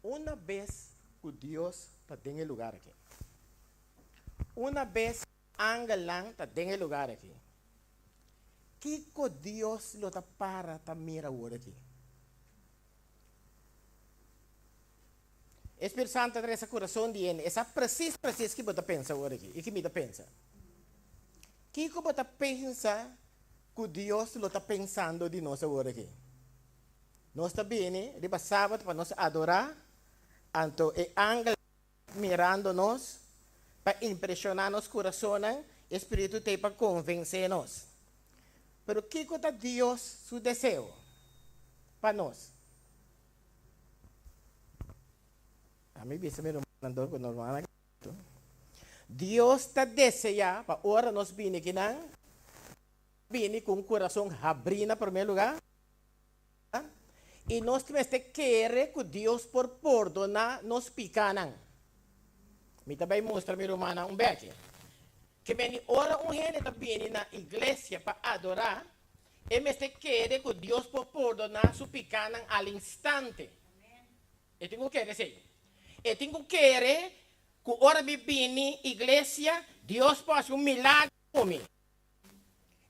una bes ku Dios ta den e lugar aki, una bes angelnan ta den e lugar aki, kiko Dios lo ta para ta mira awor aki? E Spiritu Santu ta trese kurason di hende. E sa presis presis ki bo ta pensa awor aki i ki mi ta pensa. Kiko bo ta pensa ku Dios lo ta pensando di nos awor aki? Nos ta bini riba Sabat pa nos adorá, anto e angelnan mirando nos pa impreshoná nos kurasonnan, e Spiritu t'ei pa konvensé nos. Pero kiko ta Dios su deseo pa nos? Ami bisa mi rumannan dor ku nos rumannan aki. Dios ta deseá pa ora nos bini akinan, bini ku un kurason habrí na promé lugá, i nos mester kere ku Dios por pordoná nos pikánan. Mi ta bai mustra mi rumannan un bèki. Ke meni ora un hende ta bini na iglesia pa adorá, e mester kere ku Dios por pordoná su pikánan al instante. E tin ku kere esei. E tin ku kere ku ora mi bini iglesia, Dios por hasi un milagro ku mi.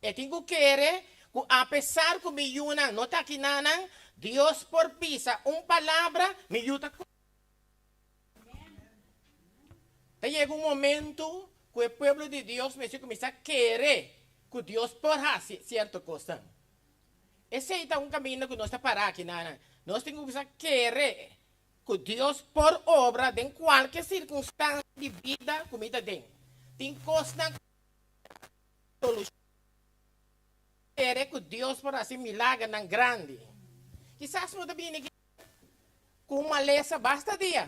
E tin ku kere ku apesar ku mi yunan no ta aki nanan, Dios por bisa un palabra, mi yu ta kura. Ta yega un momento ku e pueblo di Dios mester kuminsá kere ku Dios por hasi sierto kosnan. Esei ta un kaminda ku nos ta pará aki nan. Nos tin ku kuminsá kere ku Dios por obra den kualke sirkunstansia di bida ku mi ta den. Tin kosnan ku solushon. Kere ku Dios por hasi milagernan grandi. Kisas bo ta bini aki Ku un malesa basta dia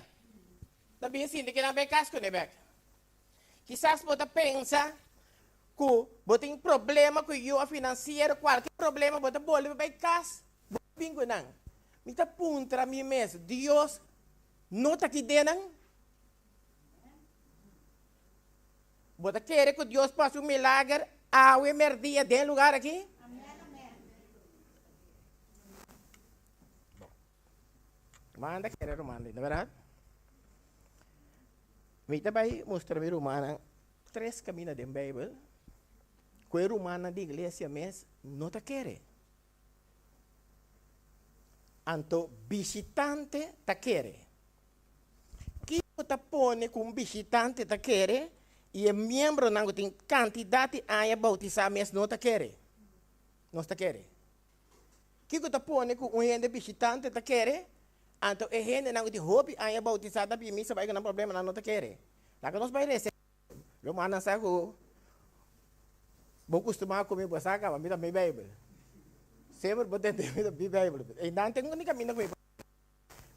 ta bin sinti ke nan bay kas kune bek. Kisas bo ta pensa ku bo tin problema ku yu òf finansiero, kualke problema bo ta bolbe bai kas, bo ta bin ku nan. Mi ta puntra mi mes, Dios no ta ki den nan? Bo ta kere ku Dios por hasi un milager awe merdia den e lugar aki? Manda kere ruman di, no berdad? Mi ta bai mustra mi rumannan tres kaminda den Beibel ku e rumannan di iglesia mes no ta kere. Anto bishitante ta kere. Kiko ta pone ku un bishitante ta kere i e miembronan ku tin kantidat di aña boutisá mes no ta kere? Nos ta kere. Kiko ta pone ku un hende bishitante ta kere, anto e hendenan ku tin hopi aña boutisá ta bin misa bai ku nan problemanan no ta kere? Laga nos bai resa. Lo mannan sa ku bo kustumá ku mi, bo sa kaba mi ta mi Beibel. Semper bo tende mi ta mi Beibel. Einan tin un kaminda ku mi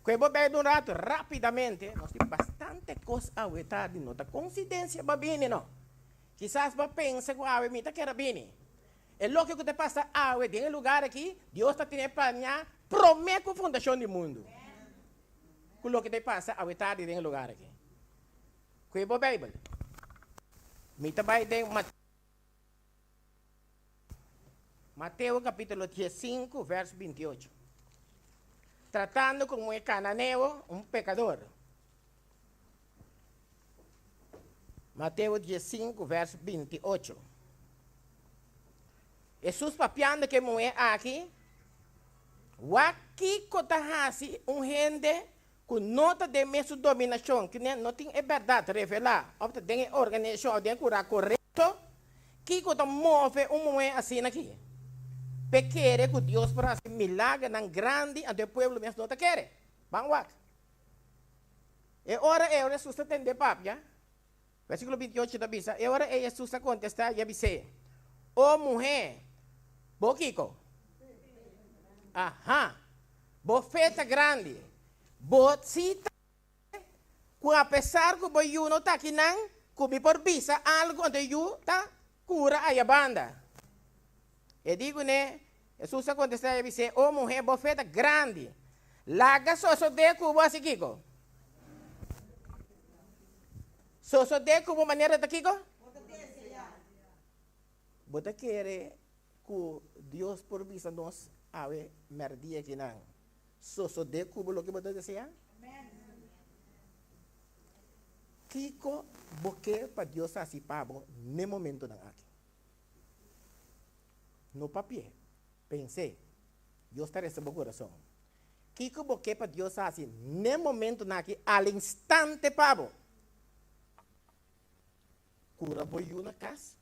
Ku e bo Beibel un ratu rapidamente, nos tin bastante kos awe tardi, no ta konsidensia bo a bini no. Kisas bo a pensa ku awe mi ta keda bini. E loke ku ta pasa awe den e lugar aki, Dios ta tene planeá promé ku fundashon di mundu. Ku loke ta pasa awe tardi den e lugar aki. Ku e bo Beibel. Mi ta bai den Mateo kapítulo diesinku vèrs bintiocho. Tratando ku un kananeo, un pekador. Mateo diesinku vèrs bintiocho. Hesus papiando ku e muhé aki, wak kiko ta hasi un hende ku no ta den mesun dominashon, ku no tin e bèrdat revelá òf ta den e organisashon òf den e kurá korekto, kiko ta move un muhé asina aki p'e kere ku Dios por hasi milagernan grandi anto e pueblo mes no ta kere? Ban wak. E ora ei ora Hesus ta tende papia, versíkulo bintiocho ta bisa, E ora ei Hesus a kontestá i a bis'é, O muhé, bo kiko? Aha! Bo fe ta grandi. Bo si ta kere ku apesar ku bo yu no ta akinan, ku mi por bisa algu anto e yu ta kura aya banda. E di kuné, Hesus a kontestá i a bis'é, O muhé, bo fe ta grandi. Laga sosodé ku bo hasi kiko? Sosodé ku bo manera ta kiko? Bo ta kere ku Dios por bisa nos awe mèrdia akinan, Sosodé ku bo loke bo ta deseá? Kiko bo ke pa Dios hasi pa bo n'e momentonan aki? No papi'é, pens'é. Dios ta resa bo kurason. Kiko bo ke pa Dios hasi n'e momentonan aki al instante pa bo? Kura bo yu na kas?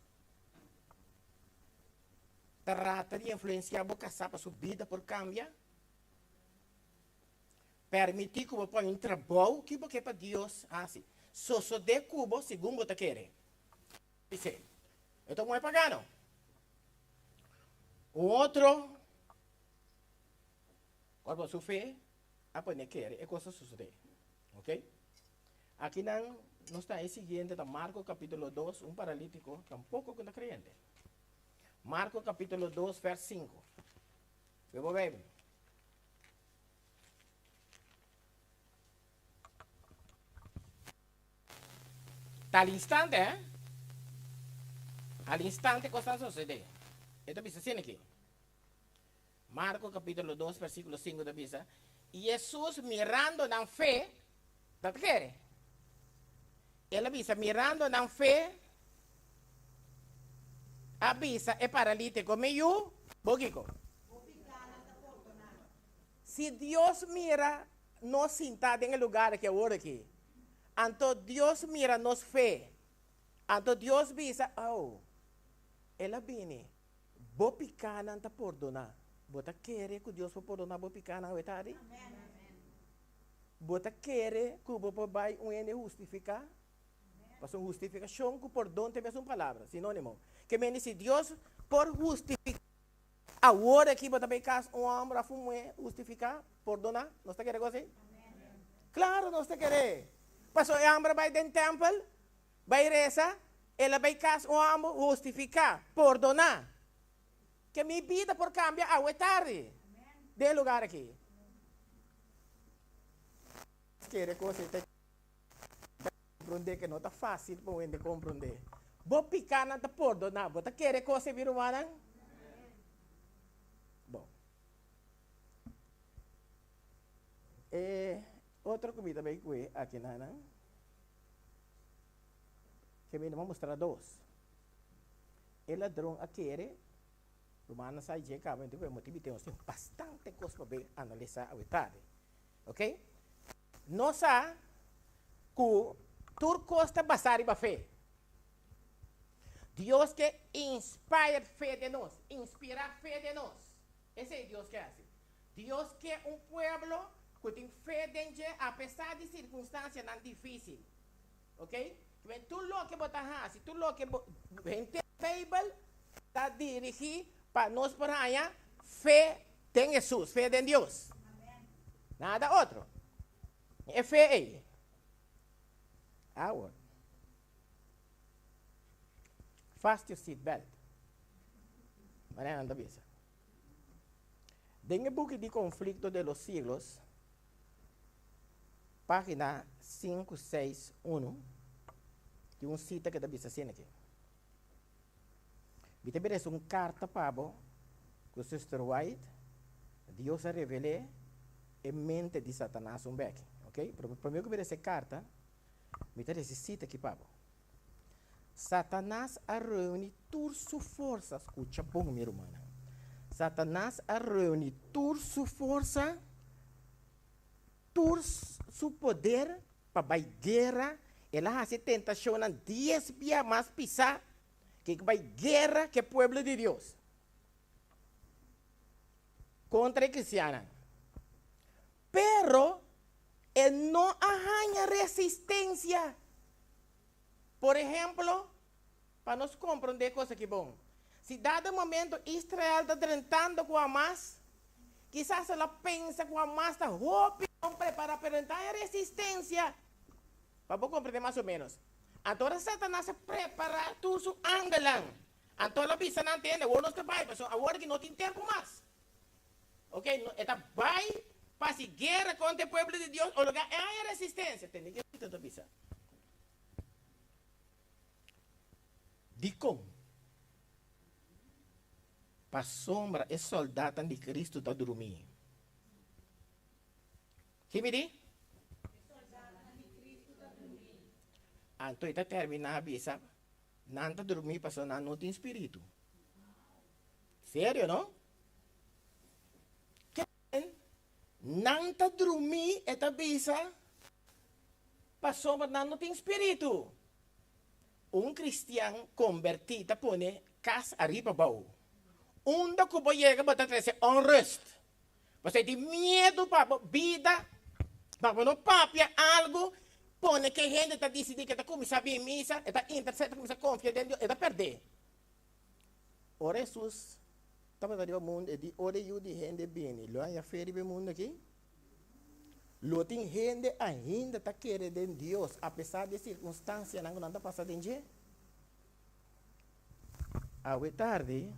Trata di influensiá bo kasá pa su bida por kambia? Permití ku bo poi un trabou ki bo ke pa Dios hasi sosodé ku bo segun bo ta kere. Bis'é, E ta un muhé pagano. Un otro, ora bo su fe a pone kere, e kos a sosodé. Ok? Akinan nos ta e siguiente ta Marko kapítulo dos, un paralítiko tampoko ku ta kreyente. Marko kapítulo dos vèrs sinku. Web bo Beibel. Ta al instante, eh? Al instante kosnan sosodé. E ta bisa asina aki. Marko kapítulo dos versíkulo sinku ta bisa, I Hesus mirando nan fe, ta ta kere? El a bisa, mirando nan fe, a bisa e paralítiko, Mi yu, bo kiko? Si Dios mira nos sintá den e lugar aki awor aki, Anto Dios mira nos fe. Anto Dios bisa, Oh, el a bini. Bo pikánan ta pordoná. Bo ta kere ku Dios por pordoná bo pikánan awe tardi? Bo ta kere ku bo por bai un hende hustifiká? Pasobra hustifikashon ku pordon ta e mesun palabra, sinónimo. Ke mende si Dios por hustifiká awor aki bo ta bai kas un hòmber òf un muhé hustifiká, pordoná? Nos ta kere ku asei? Klaro nos ta kere! Pasobra e hòmber a bai den tèmpel. Bai resa, el a bai kas un hòmber hustifiká, pordoná. Ke mi bida por kambia awe tardi den e lugar aki. Kere kos ei ta komprondé ke no ta fásil pa un hende komprondé. Bo pikánan ta pordoná. Bo ta kere kos ei, mi rumannan? Bon. E otro ku mi ta bai kue akinanan, ke mi no a mustra dos. E ladron a kere, rumannan sa dje kaba, mi ta kue motibu tin nos tin bastante kos pa bin analisá awe tardi. Ok? Nos sa ku tur kos ta basá riba fe. Dios ke inspired fe den nos, inspirá fe den nos. Esei Dios ke hasi. Dios ke un pueblo ku tin fe den dje apesar di sirkunstansianan difísil. Ok? Kiben tur loke bo ta hasi, tur loke bo henter Beibel ta dirigí pa nos por haña fe den Hesus, fe den Dios. Nada otro. E fe ei. Awor. Fast your seat belt. Manera nan ta bisa. Den e buki di Conflicto de los Siglos, página 561, tin un sita ku ta bisa asina aki. Mi ta bira un karta pa bo ku Sister White, Dios a revel'é e mente di Satanas un bek. Ok? Pero promé ku mi resa e karta, mi ta resa e sita aki pa bo. Satanas a reuni tur su forsa, skucha bon mi rumannan, Satanas a reuni tur su forsa, tur su poder pa bai guera, el a hasi tentashonnan dies bia mas pisá ke bai guera ku e pueblo di Dios kontra e kristiannan. Pero e no a haña resistensia. Por ehemplo, pa nos komprondé kos aki bon, si dado momento Israel ta drentando ku Hamas, kisas el a pensa ku Hamas ta hopi bon prepará, pero e ta haña resistensia. Pa bo komprendé mas o ménos. Anto ora Satanas a prepará tur su angelnan, anto el a bisa nan, Tende, awor nos ta bai, pasobra awor aki no tin tempu mas. Ok, e ta bai pa hasi guera kontra e pueblo di Dios, o loke e haña resistensia. Tende ke Tito ta bisa. Dikon? Pasobra e sòldatnan di Kristu ta drumí. Ki mi di? Anto e ta terminá bisa, nan ta drumí pasobra nan no tin spiritu. Serio, no? Ken nan ta drumí, e ta bisa, pasobra nan no tin spiritu. Un kristian kombertí ta pone kas ariba abou. Unda ku bo yega bo ta trese onrust. Pasobra e tin miedu pa bo bida, pa bo no papia algu, pone ke hende ta disidí ke ta kuminsá bin misa, e ta interesá, e ta kuminsá konfia den Dios, e ta pèrdé. Ora Hesus tabata riba mundu, e di, Ora e Yu di hende bini, lo haña fe riba e mundu aki? Lo tin hende ainda ta kere den Dios apesar di e sirkunstansianan ku nan ta pasa den dje? Awe tardi,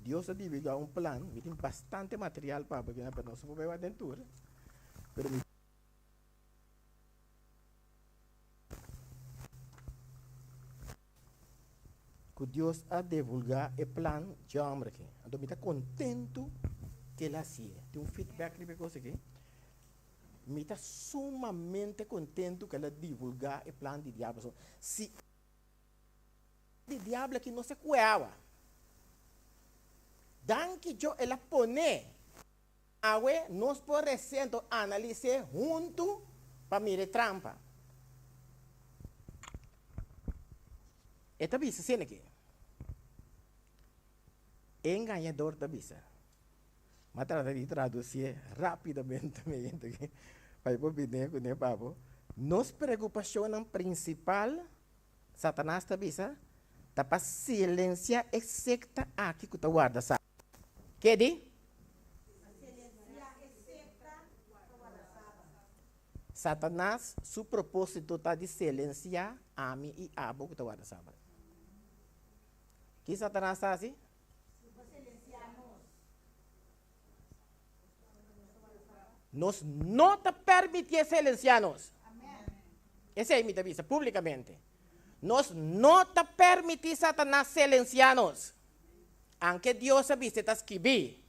Dios a divulgá un plan. Mi tin bastante material pa bo, pero nos no por bai wak den tur. Pero mi. Ku Dios a divulgá e plan dje hòmber aki. Anto mi ta kontentu ku el a hasié. Tin un feedback riba e kos aki. Mi ta sumamente kontentu ku el a divulgá e plan di diablo. Pasobra si di diablo aki no se kue awa. Danki Djo el a pone. Awe nos por resento analis'é huntu pa mira e trampa. E ta bisa asina aki, E engañador ta bisa. M'a trata di tradusié rápidamente mi hende aki pa e por bini kuné pa bo. Nos preokupashonnan prinsipal, Satanas ta bisa, ta pa silensiá e sekta aki ku ta warda sa. Ke di? Satanas su propósito ta di silensiá ami i abo ku ta warda Sabat. Ki Satanas ta hasi? Nos no ta permitié silensiá nos. Esei mi ta bisa públikamente. Nos no ta permití Satanas silensiá nos. Anke Dios a bisa e ta skibí.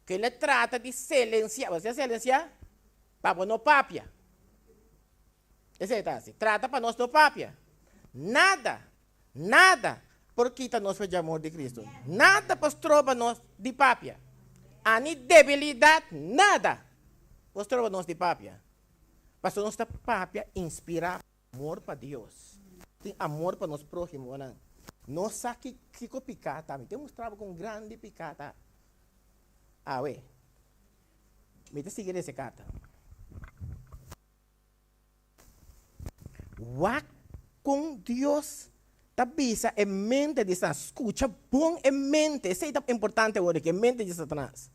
Ku el a trata di silensiá. Bo sa silensiá? Pa bo no papia. Esei ta hasi. Trata pa nos no papia. Nada, nada por kita nos for dje amor di Cristo. Nada por stroba nos di papia. Ani debilidad, nada por stroba nos di papia. Pasobra nos ta papia inspirá pa amor pa Dios. Tin amor pa nos próhimonan. Nos sa ki kiko piká ta. Mi ta mustra bo kon grandi piká ta. Awe, mi ta sigui lesa e karta. Wak kon Dios ta bisa e mente di Satanas. Skucha bon e mente. Esei ta importante awor aki, e mente di Satanas.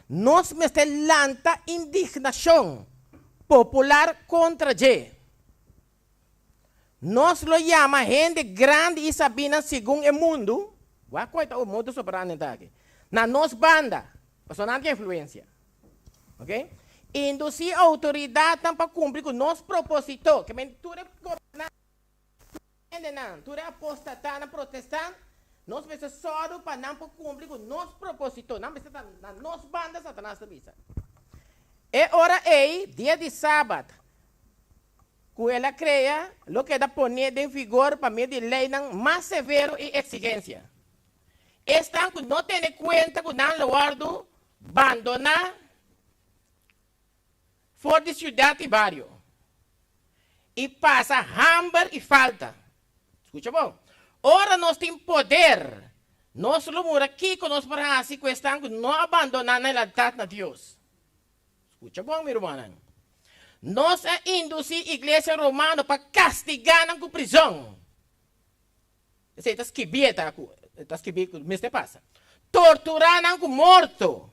Nos mester lanta indignashon popular kontra dje. Nos lo yama hende grandi i sabinan segun e mundu, wak kua ta e modus operandi ta aki, na nos banda, pasobra nan tin influensia. Ok? Indusí outoridatnan pa kumpli ku nos propósito. Ke men tur e gobernantenan, tur e hendenan, tur e apostatanan, protestant, nos mester sòru pa nan por kumpli ku nos propósito. Nan mester ta na nos banda, Satanas ta bisa. E ora ei, dia di sabat ku el a krea lo keda poné den vigor pa medio di leinan mas severo i eksigensia. Esnan ku no tene kuenta ku nan lo wòrdu bandoná for di siudat i bario i pasa hamber i falta. Skucha bon. Ora nos tin poder, nos lo mura kiko nos por hasi ku esnan ku no a bandoná nan lealtat na Dios. Skucha bon, mi rumannan. Nos a indusí iglesia romano pa kastigá nan ku prizon. Esei ta skibí e ta ku ta skibí ku mester pasa. Torturá nan ku morto.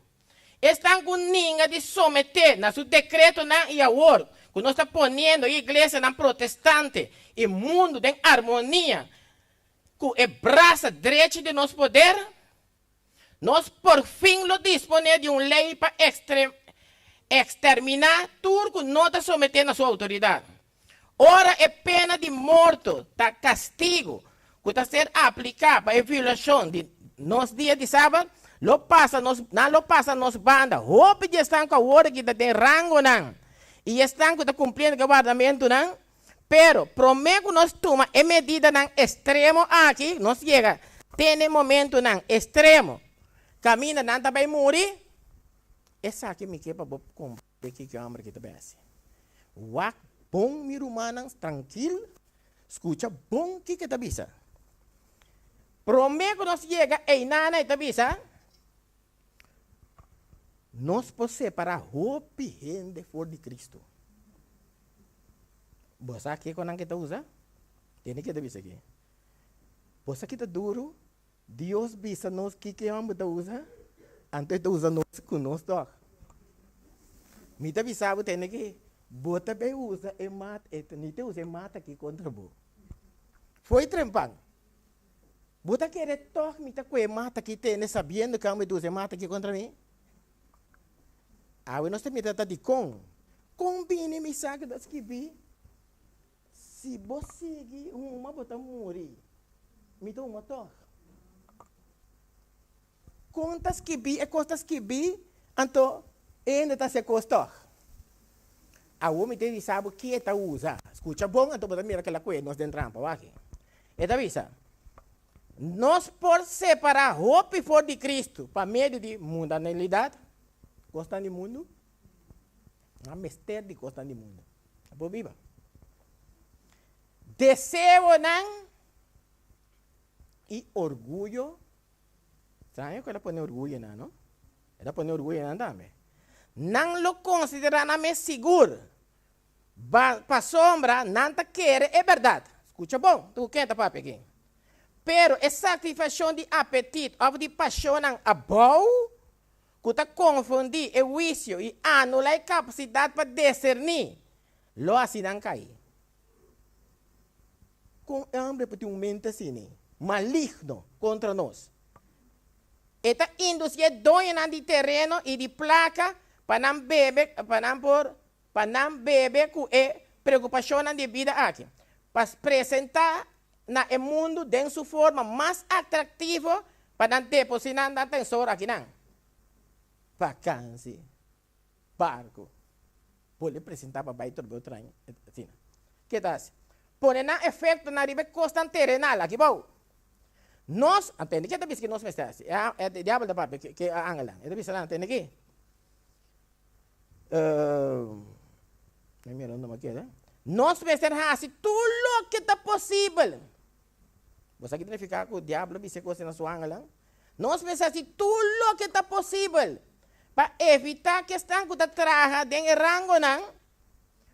Esnan ku ninga di someté na su dekretonan i awor ku nos ta poniendo e iglesianan protestante i mundu den armonia ku e brasa drechi di nos poder, nos por fin lo disponé di un lei pa eksterminá tur ku no ta someté na su outoridat. Ora e pena di morto ta kastigu ku ta ser apliká pa e violashon di nos dia di Sabat, lo pasa nos, nan lo pasa nos banda. Hopi di esnan ku awor aki ta den rangonan i esnan ku ta kumpliendo ku e wardamentunan, pero promé ku nos tuma e medidanan estremo aki, nos yega tene momentunan estremo kaminda nan ta bai muri, esaki mi ke pa bo komprendé kiko e hòmber aki ta bai hasi. Wak bon mi rumannan trankil, skucha bon kiko e ta bisa. Promé ku nos yega einana e ta bisa, Nos por separá hopi hende for di Kristu. Bo sa kiko nan ke ta usa? Tene ke ta bisa aki. Bo sa ki ta duru? Dios bisa nos kiko e hòmber ta usa, anto e ta usa nos ku nos tòg. Mi ta bisa bo tende ki bo ta bai usa e mat, e ta ni ta usa e mat aki kontra bo. Fo'i trempan. Bo ta kere tòg mi ta ku e mat aki tende sabiendo ku e hòmber ta usa e mat aki kontra mi? Awe nos ta mira ta dikon. Kon bini mi sa ku ta skibí? Si bo sigui huma bo ta muri. Mi ta huma tog. Kon ta skibí e kos ta skibí, anto e hende ta hasi e kos tog. Awor mi ta bisa bo ke e ta usa. Skucha bon anto bo ta mira kila kue nos den trampa. Wak. E ta bisa, Nos por separá hopi for di Kristu pa medio di mundanalidat, kosnan di mundu. Nan mester di kosnan di mundu pa por biba. Deseonan i orguyo. Straño ku el a pone orguyo nan, no? El a pone orguyo nan tambe. Nan lo konsiderá nan mes sigur, pasobra nan ta kere e bèrdat. Skucha bon, tur ken ta papia aki. Pero e satisfakshon di apetit òf di pashonnan abou. ku ta konfundí e huisio i anulá e kapasidat pa diserní, lo hasi nan kai. Kon e hòmber por tin un mente asina, maligno kontra nos? E ta indusí e doñonan di tereno i di plaka pa nan bebe, pa nan por, pa nan bebe ku e preokupashonnan di e bida aki, pa presentá na e mundu den su forma mas atraktivo pa nan depositá nan tesoro akinan. Vakansi, barku, bolbe presentá pa bai trobe otro aña, asina. Ke ta hasi? Pone nan efektonan riba e kosnan terenal aki bou. Nos, a tende ke ta bisa ke nos mester hasi? E diabel ta papia ke angelnan. E ta bisa nan, tende ki? Mi mira unda mi a keda. Nos mester hasi tur loke ta posibel. Bo sa ki ta nifiká ku diablo a bisa e kos na su angelnan? Nos mester hasi tur loke ta posibel pa evitá ku esnan ku ta traha den e rangonan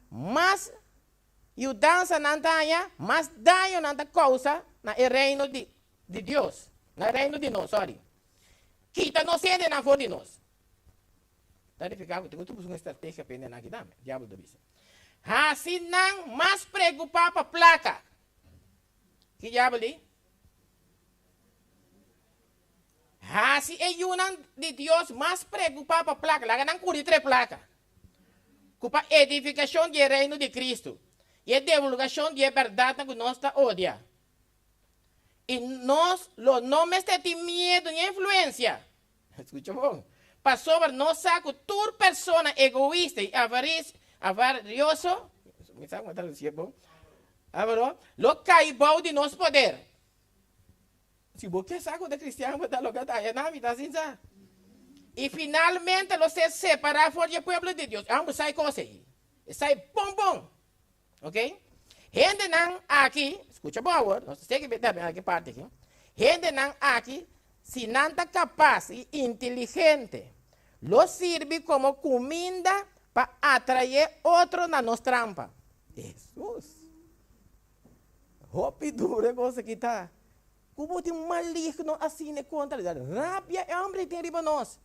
mas yudansa nan ta haña, mas daño nan ta kousa na e reino di Dios, na e reino di nos, sòri. Kita nos hendenan for di nos. Ta nifiká ku tin ku buska un estrategia pa hende nan aki tambe, diabel ta bisa. Hasi nan mas preokupá pa plaka. Ki diabel di? Hasi e yunan di Dios mas preokupá pa plaka, laga nan kuri trae plaka. Ku pa edifikashon di e reino di Kristu i e divulgashon di e bèrdatnan ku nos ta odia. I nos lo no mester tin miedu ni influensia. Skucha bon. Pasobra nos sa ku tur persona egoista i avarioso, mi sa ku mi a tradusié bon, avaro, lo kai bou di nos poder. Si bo ke sa ku ta kristian bo ta loke ta haña nan, mi ta sin sa. I finalmente lo ser separá for di e pueblo di Dios. Ambos sa e kos ei. E sa e bon bon. Ok? Hendenan aki, skucha bon awor, nos ta segi beta aki parti aki. Hendenan aki, si nan ta kapas i inteligente, lo sirbi komo kuminda pa atraé otro na nos trampa. Hesus! Hopi duro e kos aki ta. Ku bo tin maligno asina kontra di rabia e hombre tin riba nos.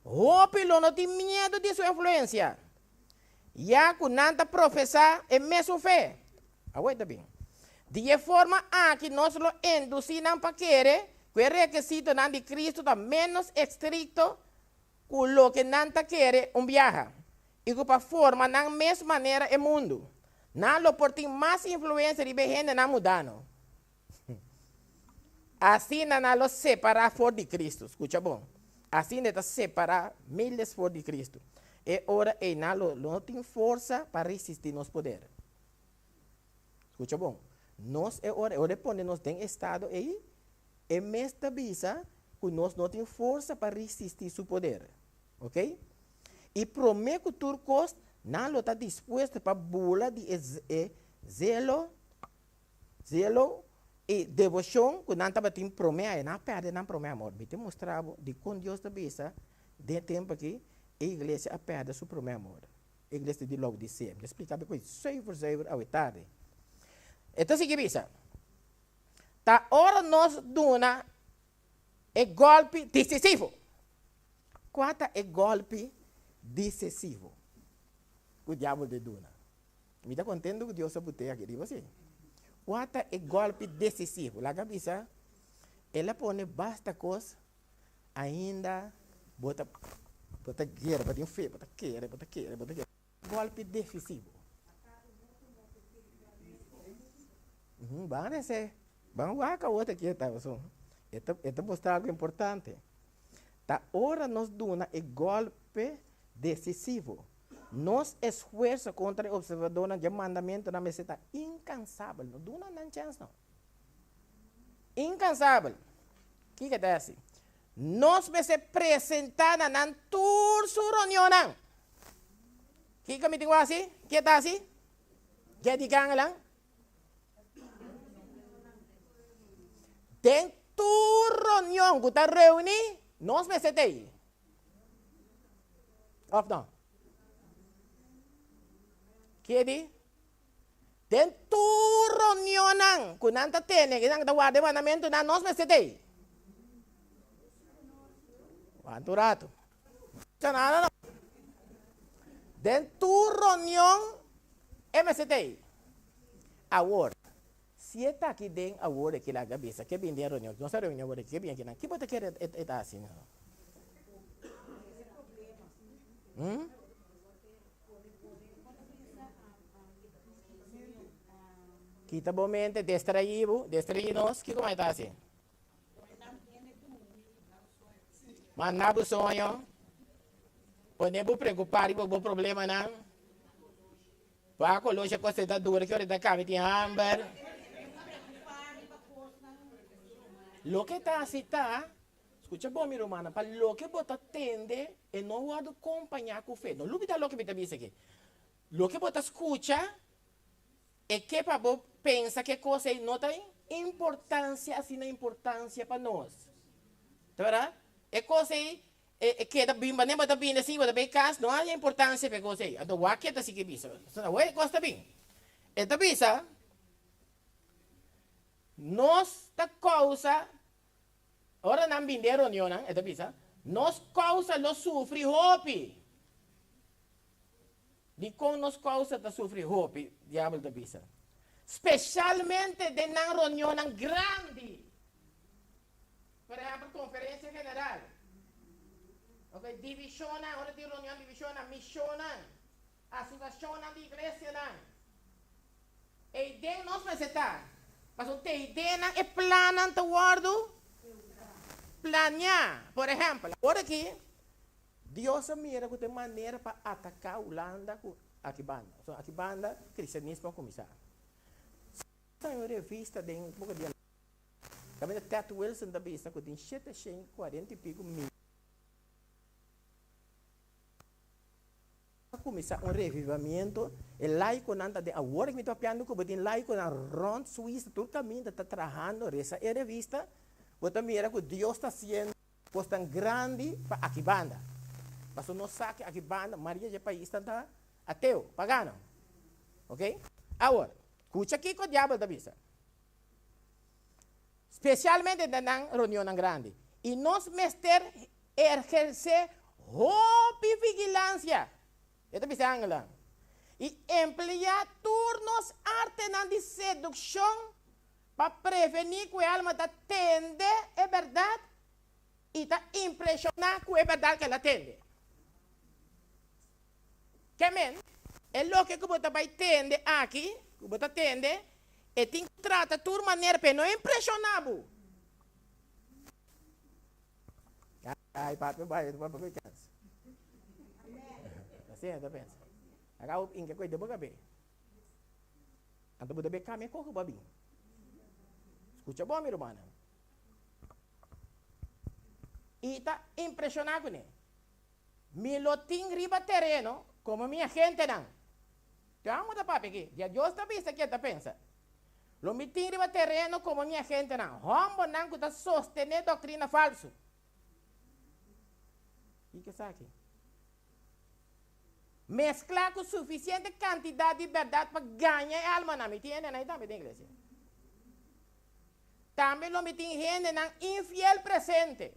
Hopi lo no tin miedu di su influensia, ya ku nan ta profesá e mesun fe. Awor ta bin. Di e forma aki nos lo indusí nan pa kere ku e rekisitonan di Kristu ta ménos estrikto ku loke nan ta kere un biaha, i ku pa forma nan mes manera e mundu, nan lo por tin mas influensia riba e hendenan mudano. Asina nan lo separá for di Kristu. Skucha bon. Asina e ta separá miles for di Kristu. E ora ei nan lo no tin forsa pa risistí nos poder. Skucha bon. Nos e ora, e ora e pone nos den e estado ei, e mes ta bisa ku nos no tin forsa pa risistí su poder. Oké? I promé ku tur kos, nan lo ta dispuesto pa bula di e zelo Zelo i deboshon ku nan tabatin promé a nan a pèrdè nan promé amor. Mi ta mustra bo dikon Dios ta bisa den e tempu aki e iglesia a pèrdè su promé amor, e iglesia di Laodisea. Mi ta splika bo koe zuiver zuiver awe tardi. E ta sigui bisa, Ta ora nos duna e gòlpi disisivo. Kua ta e gòlpi disesivo ku diabel ta duna? Mi ta contento cu Dios a bute aki riba si. Cua ta e golpi decisivo? Laga bisa, el a pone basta cos ainda bo ta bo ta guera, bo tin fe, bo ta kere, bo ta kere, bo ta kere. Golpi decisivo. Ban rese, ban wak awor ta kier ta pasobra e ta e ta mustra algo importante. Ta ora nos duna e golpe decisivo. Nos esfuerso kontra e opservadónan dje mandamentunan mester ta inkansabel. No duna nan chèns no. Inkansabel. Kiko ta hasi? Nos mester presentá na nan tur su reunionnan. Kiko mi tin ku hasi? Ke ta hasi? Ke di kangelan? Den tur reunion ku ta reuní, nos mester ta ei. Of no? Ke di? Den tur reunionnan ku nan ta tene, ku nan ta warda e mandamentunan, nos mester ta ei. Wanta un ratu. Escucha nada no. Den tur reunion e mester ta ei. Awor, si e ta aki den awor e laga bisa ke bin den reunion, nos a reuni awor aki, ke bin akinan, ki bo ta kere e ta hasi? Hm? Kita bo mente, destraí bo, destraí nos, kiko mas e ta hasi? Manda bo soño, pone bo preokupá riba bo problemanan. Paco locha kos ta dura ki ora ta kaba tin hamber. Loke ta hasi ta, skucha bon mi rumannan, pa loke bo ta tende e no wòrdu kompañá ku fe. No lubidá loke mi ta bisa aki. Loke bo ta skucha E ke pa bo pensa ke kos ei no ta importansia asina importansia pa nos. Ta berdad? E kos ei e keda bin manera bo ta bini asin bo ta bay kas no hay importansia pa e kos ei. Anto wak ke ta sigui bisa. Awor e kos ta bin. E ta bisa nos ta kousa ora nan bin den reunionnan e ta bisa nos kousa lo sufri hopi. Dikon nos kousa ta sufri hopi? Diabel ta bisa. Spesialmente den nan reunionnan grandi. Por ehèmpel, konferensia general. Ok, divishonnan, ora tin reunion divishonnan, mishonnan, asosiashonnan di iglesianan. Ei den nos mester ta. Pasobra te ei den nan e plannan ta wòrdu planiá. Por ehèmpel, awor aki Dios a mira ku ta e manera pa ataká Hulanda ku aki banda. So aki banda kristianismo a kuminsá. Sa un revista den boka di kaminda Ted Wilson ta bisa ku tin 740 i piku mil a kuminsá un revivamiento. E laikonan ta den awor ku mi ta papiando ku bo tin laikonan rònt Suisa tur kaminda ta trahando resa e revista bo ta mira ku Dios ta hasiendo Kosnan grandi pa aki banda. Pasobra nos sa ke aki banda maria dje paisnan ta ateo, pagano. Ok? Awor, kucha kiko diabel ta bisa. Spesialmente den nan reunionnan grandi. I nos mester ehersé hopi vigilansia, e ta bisa e angelnan, i empleá tur nos artenan di sedukshon Pa prevení ku e alma ta tende e bèrdat i ta impreshoná ku e bèrdat ku el a tende. Ke men, e loke ku bo ta bai tende aki, ku bo ta tende, e tin ku trata tur manera pa e no impreshoná bo. Ai, papia bai, papia bai chèns. Asina ta pensa. Aka bo inke koe den bo kabes. Anto bo debe cambia con cu bo a bin. Scucha bon mi rumannan. Y ta impresiona cune. Mi lo tin riba tereno como mi agentenan. Te amo ta papia aki. Ya Dios ta bisa kier ta pensa. Lo mi tin riba tereno como mi agentenan. Hombernan cu ta sostene doctrina falso. Kico esaki? Mesklá ku sufisiente kantidat di bèrdat pa gaña e almanan. Mi tin hendenan ei tambe den iglesia. Tambe lo mi tin hendenan infiel presente.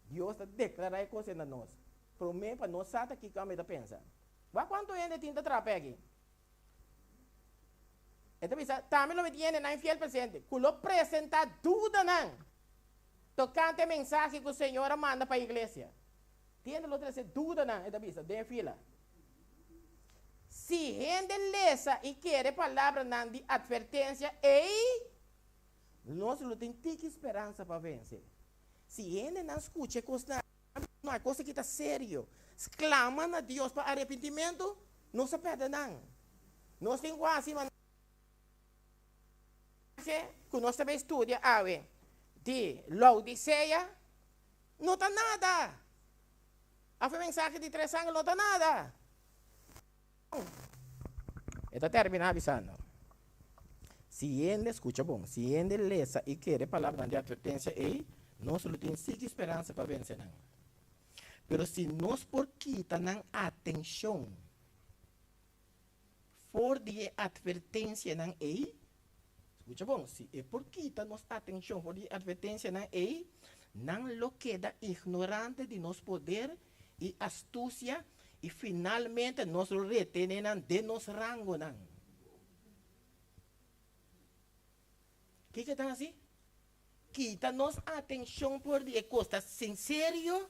Dios ta deklará e kos ei na nos. Promé pa nos sa ta kiko ami ta pensa. Wak kuantu hende tin ta trapa aki. E ta bisa, Tambe lo mi tin hendenan infiel presente ku lo presentá dudanan tokante e mensahe ku Señor a manda pa e iglesia. Tiende lo trese dudanan, e ta bisa, den e fila. Si hende lesa i kere palabranan di atvertensia ei, nos lo tin tiki speransa pa vense. Si hendenan skucha e kosnan aki, no, e kos aki ta serio, sklama na Dios pa arepentimentu, nos a pèrdè nan. Nos tin ku hasi manera ku nos ta bai studia awe di Laodisea. No ta nada! Af e mensahe di tres angel no ta nada! E ta terminá bisando, Si hende, skucha bon, si hende lesa i kere e palabranan di atvertensia ei, nos lo tin sigui speransa pa vense nan. Pero si nos por kita nan atenshon for di e atvertensianan ei, skucha bon, si e por kita nos atenshon for di e atvertensianan ei, Nan lo keda ignorante di nos poder i astusia i finalmente nos lo retené nan den nos rangonan. Kiko ta hasi? Kita nos atenshon for di e kos ta sinserio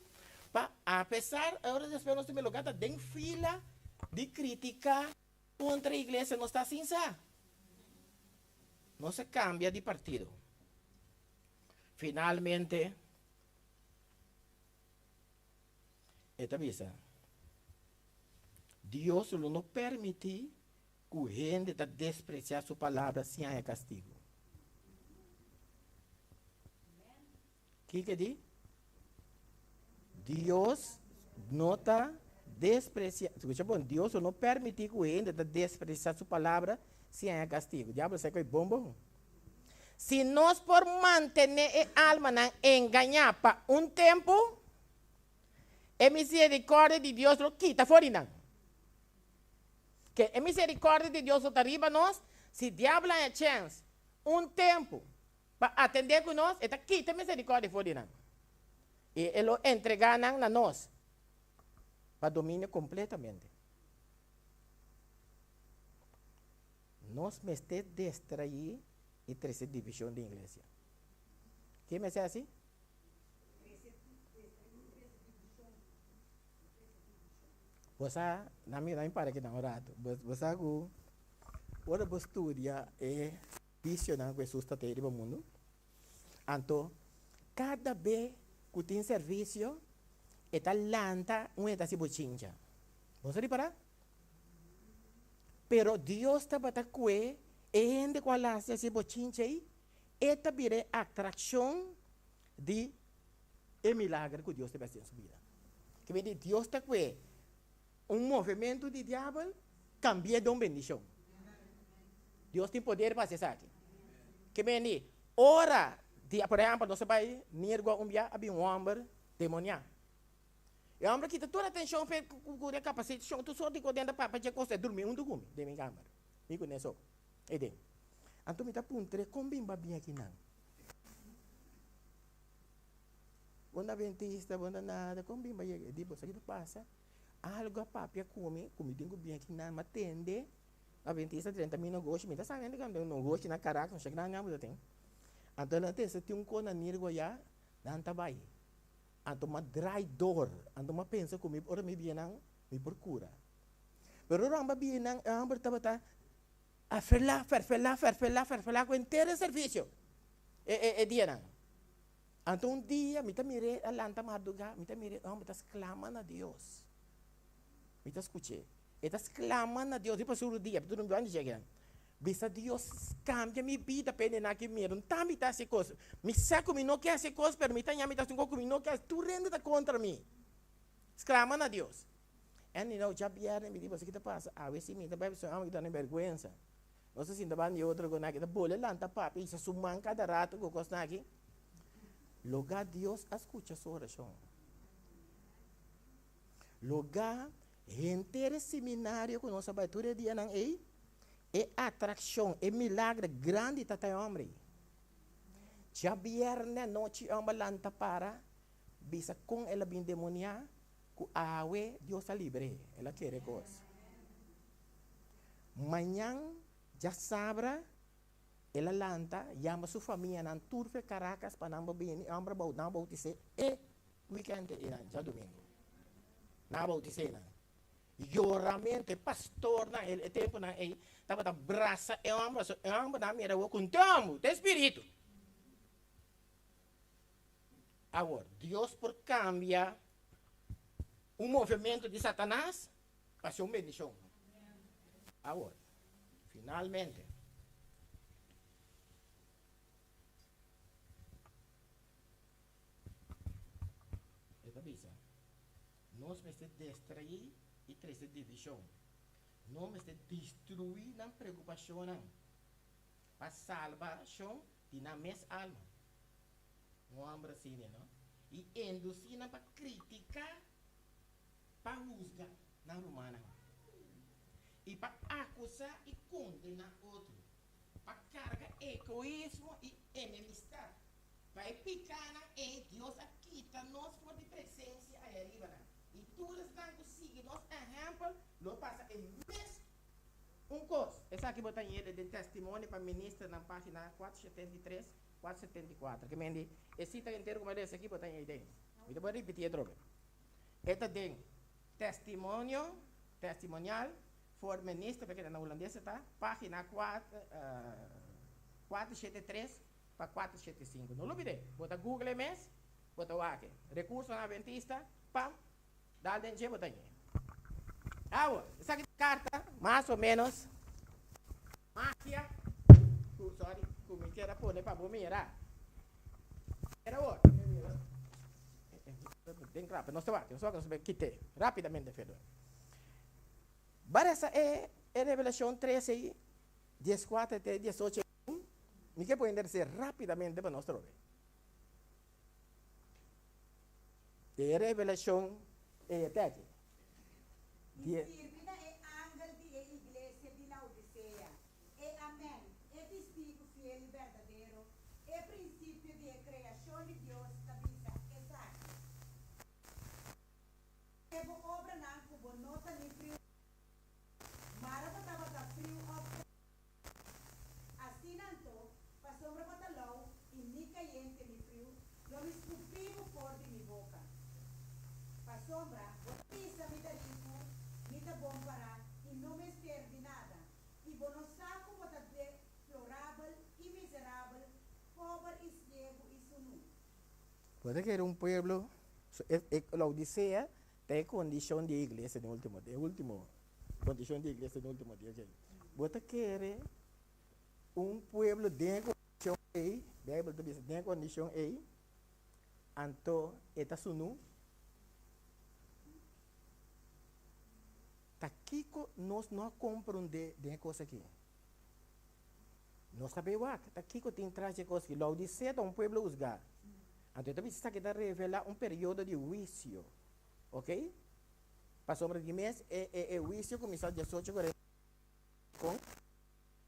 pa apesar ora despues nos ta mira loke ta den fila di kritiká kontra iglesia nos ta sin sa. Nos a kambia di partido. Finalmente e ta bisa, Dios lo no permití ku hende ta despresiá su palabra sin haña kastigu. Kiko e di? Dios no ta despresiá, skucha bon, Dios lo no permití ku hende ta despresiá su palabra sin haña kastigu. Diablo sa ku e bon bon. Si nos por mantené e almanan engañá pa un tempu, e miserikòrdia di Dios lo kita for di nan. Ke e miserikòrdia di Dios lo ta riba nos, si diablo haña chèns un tempu pa atendé ku nos, e ta kita e miserikòrdia for di nan i e lo entregá nan na nos pa dominio kompletamente. Nos mester destraí i trese divishon den iglesia. Ke mester hasi? Bo sa, na mi, na mi para kinan un rato. Bo, bo sa ku ora bo studia e visionan ku Hesus ta tei riba mundu, anto kada be ku tin servisio e ta lanta un e ta hasi bochincha. Bo sa ripará? Pero Dios tabata kue e hende ku a lasa hasi bochincha ei, e ta bira e atrakshon di e milager ku Dios ta bai hasi den su bida. Ke mei di Dios ta kue un movementu di diabel kambi'é den un bendishon. Dios tin poder pa hasi esaki. Ke mei di ora di, por ehèmpel, nos a bai Nirgua un bia a bin un hòmber demoniá. E hòmber a kita tur atenshon p'e ku e kapasitashon, tur sort di kos den ta papia dje kos, e durmi huntu ku mi den mi kamber, mi ku ne so, e den. Anto mi ta puntr'é, kon bin bo a bin akinan? Bo no adventista, bo no nada, kon bin bo a yega? E di, bo sa ki ta pasa? Algu a papia ku mi, ku mi tin ku bin akinan, mi a tende adventista drenta mi nogoshi, mi ta sa hende ku a nogoshi na Caracas, no sa ki nan bo ta tin. Anto nan ta tin un kos na Nirgo ya, nan ta bai. Anto m'a draai door. Anto m'a pensa ku mi ora mi bia nan, mi por kura. Pero ora m'a bia nan, e hòmber tabata afelá, ferfelá, ferfelá, ferfelá ku henter e servisio e e e dianan. Anto un dia mi ta mir'é a lanta mardugá, mi ta mir'é e hòmber ta sklama na Dios. Mi ta skuch'é. E ta sklama na Dios riba suru dia, mi ta durmi banda di dje. Bisa Dios, Kambia mi bida pa e nena ki mira. N ta mi ta hasi kos. Mi sa ku mi no ke hasi kos, pero mi ta ña mi ta hasi un kos ku mi no ke hasi. Tur hende ta kontra mi. Sklama na Dios. Anyhow, djabièrnè mi di, Boso ki ta pasa? Awe si mi ta bai pasobra mi ta na bèrgwensa. Nos ta sinta banda di otro ku nan aki ta bole lanta papia i sa su man kada rato ku kosnan aki. Loga Dios a skucha su orashon. Loga henter e seminario ku nos a bai tur e dianan ei, e atrakshon, e milagro grandi ta ta e hòmber ei. Djabièrnè anochi e hòmber lanta para bisa kon el a bin demoniá ku awe Dios a libr'é, el a kere kos. Mañan djasabra el a lanta yama su famianan tur fe Caracas pa nan bo bini, e hòmber a nan a boutis'é e wikènt ei nan djadumingu. Nan a boutis'é nan. Yoramentu, e pastornan e tempunan ei tabata brasa e hòmber, pasobra e hòmbernan a mira awor ku un te hòmber, te spiritu. Awor, Dios por kambia un movementu di Satanas pa hasi un bendishon. Awor, finalmente, e ta bisa, Nos mester destraí i trese divishon. Nos mester destruí nan preokupashonnan pa salbashon di nan mes alma. Un hòmber asina, no? I endusí nan pa kritiká, pa husga nan rumannan, i pa akusá i kondená otro, pa karga egoismo i enemistat. Pa e pikánan ei Dios a kita nos for di presensia ei aribanan, i tur esnan ku sigui nos ehèmpel lo pasa e mes un kos. Esaki bo ta yende den Testimonio pa Ministernan, página 473, 474. Ke men di, e sita entero ku mi a lesa aki bo ta yende den. Mi ta por ripití atrobe. E ta den Testimonio, Testimonial, voor Minister, pasobra na hulandes e ta, página 473 pa 475. No lubid'é, bo ta google e mes, bo ta wak e. Rekursonan Adventista, pam, dal den dje bo ta ñe. Awor, esaki ta karta mas o menos magia ku, sorry, ku mi kier a pone pa bo mira. Mira awor. Den krap, nos ta wak, nos ta wak, nos ta kit'é rapidamente verder. Ba resa e Revelashon 13 i 14 te 18. Mi ke por enderes'é rápidamente pa nos trobe. E revelashon ei ta aki. I skirbi na e angel di e iglesia di Laodisea, E Amèn, e Testigu fiel i berdadero, e prinsipio di e kreashon di Dios, ta bisa esaki. E bo obranan ku bo no ta ni friu ni Mara bo tabata friu òf kayente. Asina anto, pasobra bo ta lou i ni kayente ni friu, lo mi skupí bo for di mi boka. Pasobra bo ta bisa mi ta riku, mi ta bon pará i no mester di nada, i bo no sa ku bo ta deplorabel i miserabel, pober i siegu i sunú. Bo ta kere un pueblo, e Laodisea ta e kondishon di e iglesia den ultimo dia, e ultimo kondishon di e iglesia den ultimo dia. Bo ta kere un pueblo den e kondishon ei, Beibel ta bisa den e kondishon ei, anto e ta sunú? Ta kiko nos no a komprondé den e kos aki? Nos ta bay wak ta kiko tin tras dje kos aki. Laodisea ta un pueblo husgá. Anto e ta bisa esaki ta revelá un periodo di huisio. Ok? Pasobra di mes e e e huisio kuminsá diesocho kuarenta kon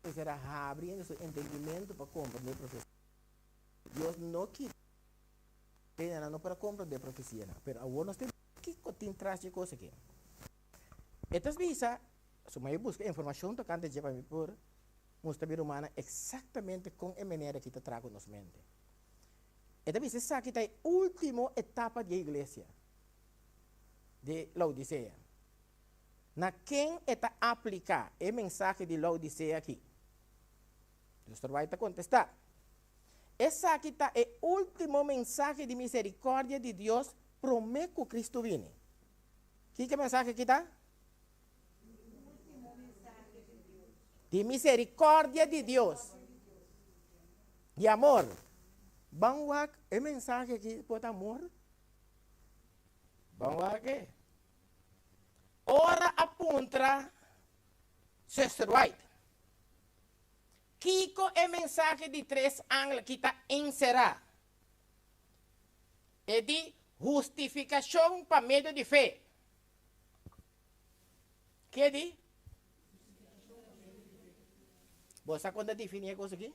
mester a habri hende su entendimentu pa komprendé profesia. Dios no kita hendenan no por a komprendé profesianan, pero awor nos tin kiko tin tras dje kos aki. E ta bisa, Su mai buska informashon tokante dje pa mi por mustra mi rumannan eksaktamente kon e manera aki ta traha ku nos mente. E ta bisa esaki ta e último etapa di e iglesia di Laodisea. Na ken e ta apliká e mensahe di Laodisea aki? Dòkter White ta kontestá, Esaki ta e último mensahe di miserikòrdia di Dios promé ku Kristu bini. Kiko e mensahe aki ta? Di miserikòrdia di Dios, di amor. Ban wak e mensahe aki por ta amor? Ban wak e. Ora a puntra Sister White, kiko e mensahe di tres angel aki ta enserá? E di hustifikashon pa medio di fe. Ke di? Bo sa kon ta definí e kos aki?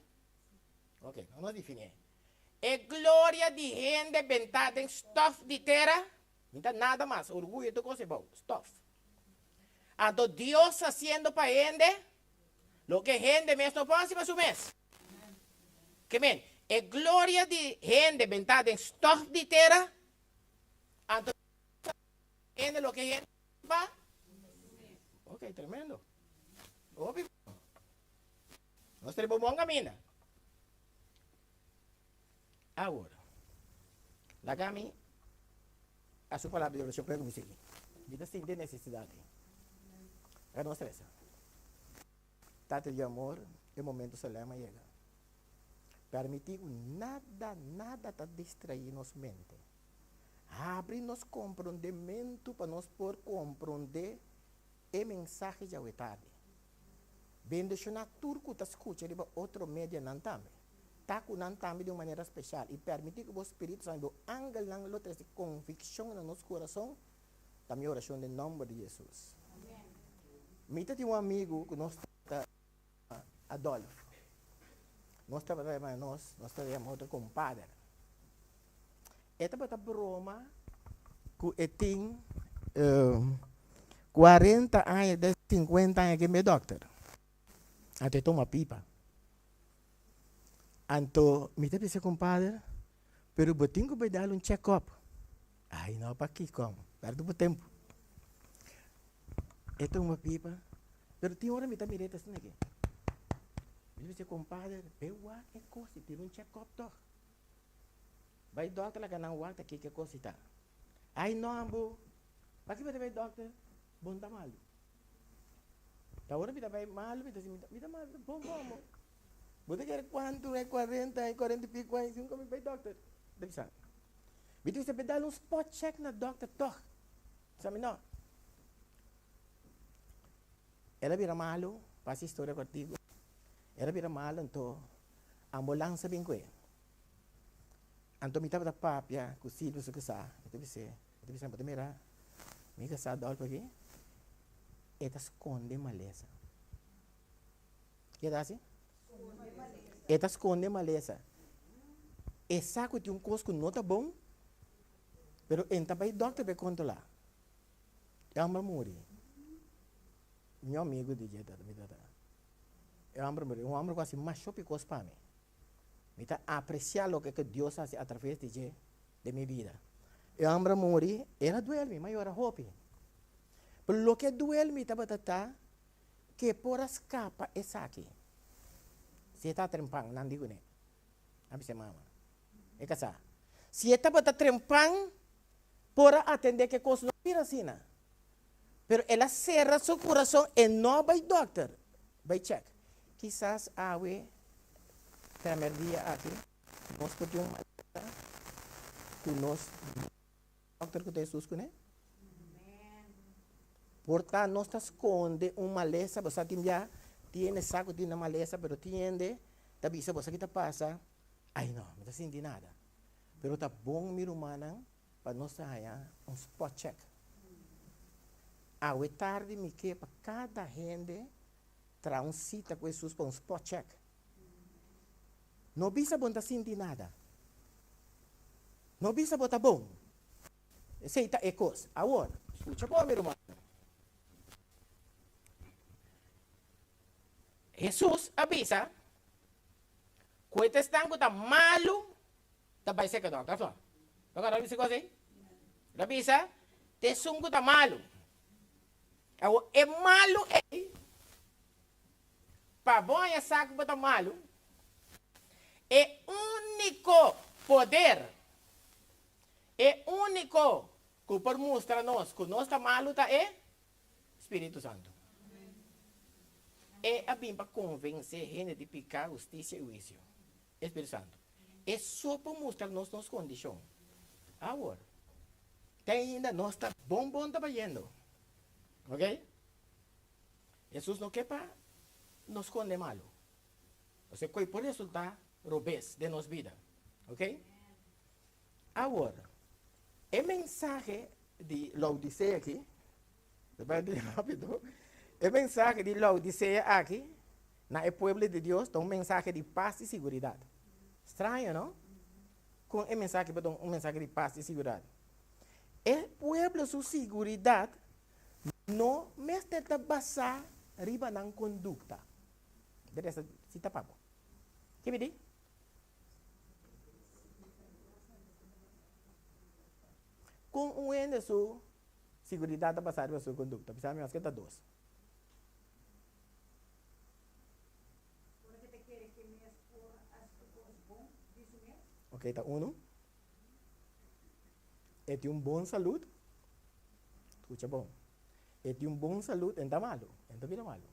Ok, nos nos definí. E gloria di hende bentá den stòf di tera, mi ta nada mas, orguyo tur kos e bou, stòf. Anto Dios hasiendo pa hende loke hende mes no por hasi pa su mes. Ke men, e gloria di hende bentá den stòf di tera, anto Hende loke hende pa. Ok, tremendo. Hopi bon. Nos ta riba un bon caminda. Awor, laga mi a su palabra di oracion prome cu mi sigui. Mi ta sinti e necesidad ei. Laga nos reza. Tata di amor, e momento solem a yega. Permiti cu nada, nada ta distraí nos mente. Habri nos komprondementu pa nos por komprondé e mensahe djawe tardi. Bendishoná tur ku ta skucha riba otro medianan tambe. Ta ku nan tambe di un manera speshal i permití ku bo Spiritu Santu i bo angelnan lo trese konvikshon na nos kurason, ta mi orashon den nòmber di Hesus. Mi ta tin un amigu ku nos ta yama Adolf. Nos tabata yama nos, nos tabata yama otro kompader. E tabata broma ku e tin kuarenta aña des sinkuenta aña ke mi dòkter. Anto e tuma pipa. Anto mi ta bisa kumpader, pero bo tin ku bai dal un check up. Ai no pakiko, pèrdè bo tempu. E tuma pipa, pero tin ora mi ta mir'é ta asina aki. Mi ta bisa kumpader, bai wak e kos, tira un check up tòg. Bai dokter laga nan wak ta kiko e kos ta. Ai no ambo, paki bo ta bai dokter? Bon ta malu. Ta ora mi ta bai malu mi ta si mi ta malu, bon bon ambo. Bo ta kere kuantu e kuarenta e kuarenta i piko aña sin ku mi bai dokter? Ta bisa. Mi ta bisa bai dal un spot check na dokter tog. Sa mi no. El a bira malu, pa hasi historia kortiku, el a bira malu anto ambulansa bin ku e. Anto mi tabata papia ku Silvio su kasá, mi ta bis'é, mi ta bisa, bo ta mira mi kasá Adolfo aki, e ta skonde malesa. Ke ta hasi? E ta skonde malesa. E sa ku tin un kos ku no ta bon, pero e no ta bai dòkter pa e kontrolá. E hòmber muri. Mi amigu di dje mi tata. E hòmber muri. Un hòmber ku hasi masha hopi kos pa mi. Mi ta apresiá loke ku Dios hasi atraves di dje den mi bida. E hòmber a muri, el a duel mi, mi a yora hopi. Pero loke a duel mi tabata ta ku e por a skapa esaki. Si e ta trempan, nan di kuné. A bisa e mama. E kasá. Si e tabata trempan, por a atendé ku e kos no bira asina. Pero el a sera su kurason, e no a bai dòkter, bai chèk. Kisas awe, trèmerdia aki, nos por tin un malesa ku nos dòkter ku ta Hesus kuné. Por ta nos ta skonde un malesa, bo sa tin bia tin hende sa ku tin e malesa, pero tin hende ta bisa bo sa ki ta pasa, ai no, mi ta sinti nada. Pero ta bon mi rumannan pa nos ta haña un spot check. Awe tardi mi ke pa kada hende traha un sita ku Hesus pa un spot check. No bisa bo no ta sinti nada. No bisa bo ta bon. Esei ta e kos. Awor, skucha bon mi rumannan. Hesus a bisa ku e ta esnan ku ta malu ta bai seka dòkter, òf no? Bo kòrda bisa kos ei? El a bisa, Ta esun ku ta malu. Awor, e malu ei, pa bo haña sa ku bo ta malu, e úniko poder, e úniko ku por mustra nos ku nos ta malu ta e Spiritu Santu. E a bin pa konvensé hende di piká, hustisia i huisio. E Spiritu Santu. E so por mustra nos nos kondishon. Awor, te ainda nos ta bon bon ta bayendo. Ok? Hesus no ke pa nos skonde malu. Pasobra ku ei por resultá robes den nos bida. Ok? Awor, e mensahe di Laodisea aki, ta bai bien rápido, e mensahe di Laodisea aki na e pueblo di Dios ta un mensahe di pas i siguridat. Straño, no? Kon e mensahe por ta un mensahe di pas i siguridat? E pueblo su siguridat no mester ta basá riba nan kondukta. Debe si ta pa bo. Ke mi di? Kon un hende su siguridat ta basá riba su kondukta? Bisa mi maske ta dos. Ora ke ta kere ke mes por hasi kos bon di su mes. Ok, ta unu. E tin un bon salud. Skucha bon. E tin un bon salud, e no ta malu. E no ta bira malu.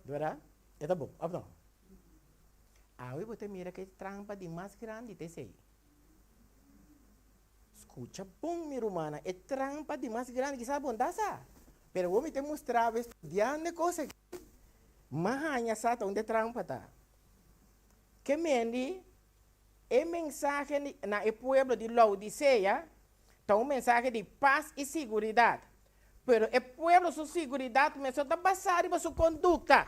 Di bèrdat? E ta bon, òf no? Awe bo ta mira ku e trampa di mas grandi ta esei. Skucha bon, mi rumannan, e trampa di mas grandi kisas bo no ta sa, pero awor mi ta mustra bo estudiando e kos aki, m'a haña sa ta unda e trampa ta. Ke mendi e mensahe na e pueblo di Laodisea ta un mensahe di pas i siguridat, Pero e pueblo su siguridat mester ta basá riba su kondukta.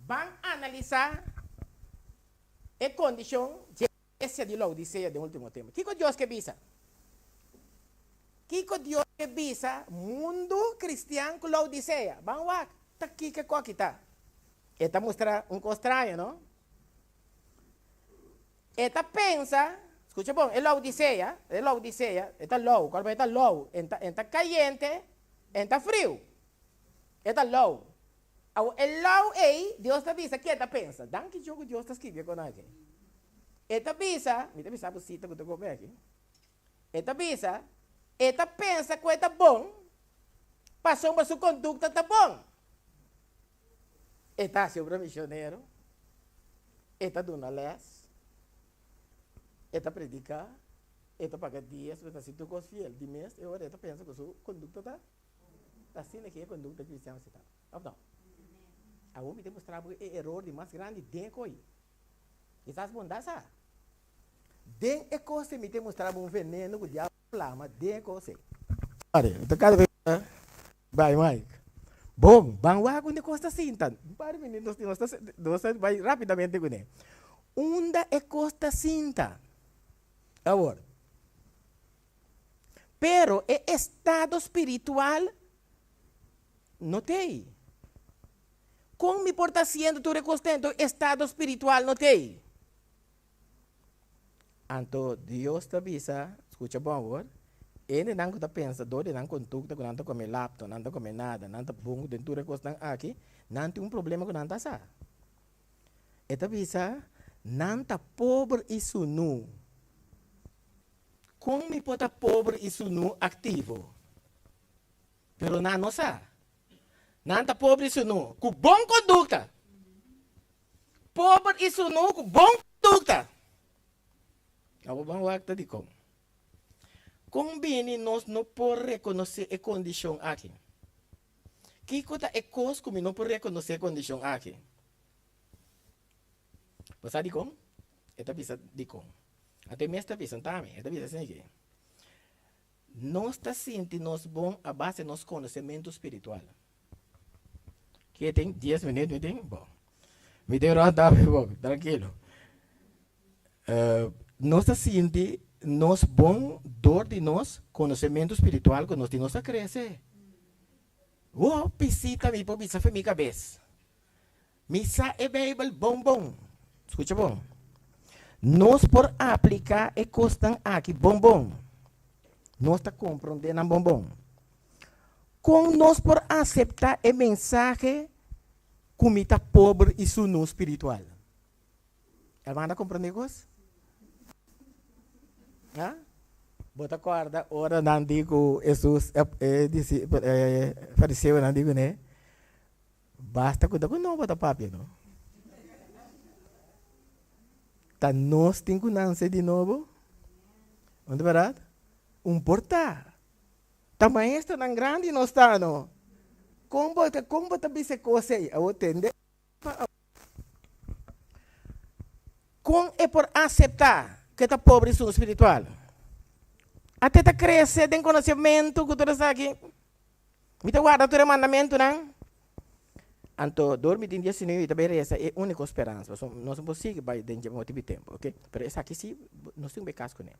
Ban analisá e kondishon dje iglesia di Laodisea den último tempu. Kiko Dios ke bisa? Kiko Dios ke bisa mundu kristian ku Laodisea? Ban wak ta kiko e koki ta. E ta mustra un kos straño, no? E ta pensa, skucha bon, e Laodisea, e Laodisea, e ta lou, kòrda e ta lou, en ta, en ta kayente, en ta friu. E ta lou. Awor, e lou ei, Dios ta bisa ke e ta pensa. Danki Dios ku Dios ta skirbi e kos aki. E ta bisa, mi ta bisa bo sita ku ta kome aki. E ta bisa, e ta pensa ku e ta bon, pasobra su kondukta ta bon. E ta hasi obra misionero, e ta duna lès, e ta prediká, e ta paga diesmo, e ta hasi tur kos fiel. Di mes e ora e ta pensa ku su kondukta ta asina ku e kondukta kristian mester ta, òf no? Awor mi ta mustra bo e eror di mas grandi den e koi. Kisas bo no ta sa. Den e kos ei mi ta mustra bo un veneno ku diabel a plama den e kos ei. Sorry, mi ta kada bes bai Mike. Bon, ban wak unda e kos ta sinta. Un par di minüt nos tin, nos ta nos ta bai rápidamente kuné. Unda e kos ta sinta? Awor, pero e estado spiritual no t'ei. Kon mi por ta hasiendo tur e kos tento estado spiritual no t'ei? Anto Dios ta bisa, skucha bon awor, hendenan ku ta pensa dor di nan kondukta ku nan ta kome lapto, nan ta kome nada, nan ta bon den tur e kosnan aki, nan tin un problema ku nan ta sa. E ta bisa, nan ta pober i sunú. Kon mi por ta pober i sunú aktivo? Pero nan no sa. Nan ta pober i sunú ku bon kondukta. Pober i sunú ku bon kondukta. Abo ban wak ta dikon. Kon bini nos no por rekonosé e kondishon aki? Kiko ta e kos ku mi no por rekonosé e kondishon aki? Bo sa dikon? E ta bisa dikon. Anto e mes ta bisa, nta mi, e ta bisa asin aki, Nos ta sinti nos bon a base nos konosementu spiritual. Ke tin dies minuut mi tin? Bon. Mi tin rònt af bo, trankilo. Nos ta sinti nos bon dor di nos konosementu spiritual ku nos tin. Nos a krese. Hopi sita mi por bisa for mi kabes. Mi sa e Beibel bon bon. Skucha bon. Nos por apliká e kosnan aki bon bon. Nos ta komprondé nan bon bon. Kon nos por aseptá e mensahe ku mi ta pober i sunú spiritual? Hermana komprondé kos? Ha? Bo ta kòrda ora nan di ku Hesus e disipel e fariseonan di kuné, Basta ku ta ku no bo ta papia no. Ta nos tin ku nanse di nobo? No ta bèrdat? Un por ta. Ta maestronan grandi nos ta no. Kon bo ta kon bo ta bisa e kos ei? Awor tende Kon e por aseptá ku e ta pobre esun spiritual? Ate ta krese den konosementu ku tur esaki. Mi ta warda tur e mandamentunan. Anto dor mi tin diesinue mi ta bai resa e úniko speransa. Pasobra nos no por sigui bai den dje motibu di tempu, oke. Pero esaki si nos tin ku bai kas kuné.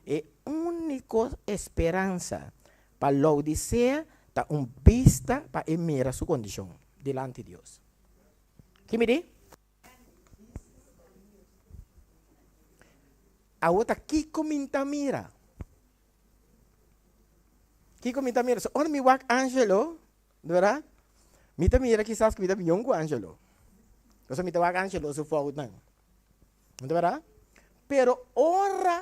E úniko speransa pa Laodisea ta un bista pa e mira su kondishon dilanti Dios. Ki mi di? Awor ta kiko mi ta mira? Kiko mi ta mira? So ora mi wak Angelo, verdad? Mi ta mira kisas ku mi ta bion ku Angelo. Pasobra mi ta wak Angelo su foutnan. No ta verdad? Pero ora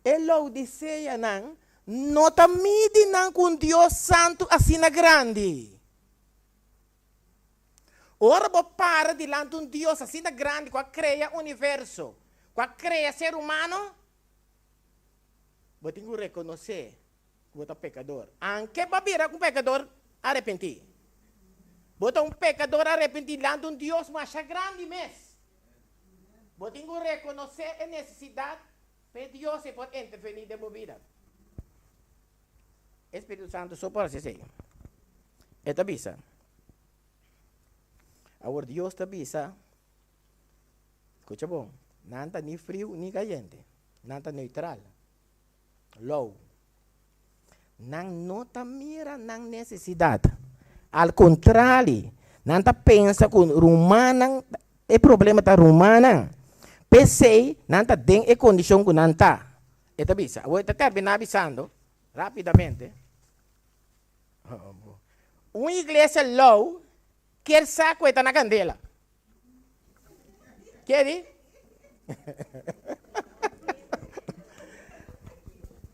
e Laodiceanan no ta midi nan ku un Dios santu asina grandi. Ora bo para dilanti un Dios asina grandi ku a krea universo, ku a krea ser humano, bo tin ku rekonosé ku bo ta pekador. Anke bo a bira un pekador arepentí, bo ta un pekador arepentí dilanti un Dios masha grandi mes. Bo tin ku rekonosé e nesesidat pa e Dios ei por intervení den bo bida. E Spiritu Santu so por hasi esei. E ta bisa. Awor Dios ta bisa, skucha bon, nan ta ni friu ni kayente, nan ta neutral, lou. Nan no ta mira nan nesesidat. Al kontrali, nan ta pensa ku rumannan, e problema ta rumannan. P'esei nan ta den e kondishon ku nan ta. E ta bisa. Awor e ta terminá bisando rápidamente, Un iglesia lou kier sa ku e ta na kandela. Ke di?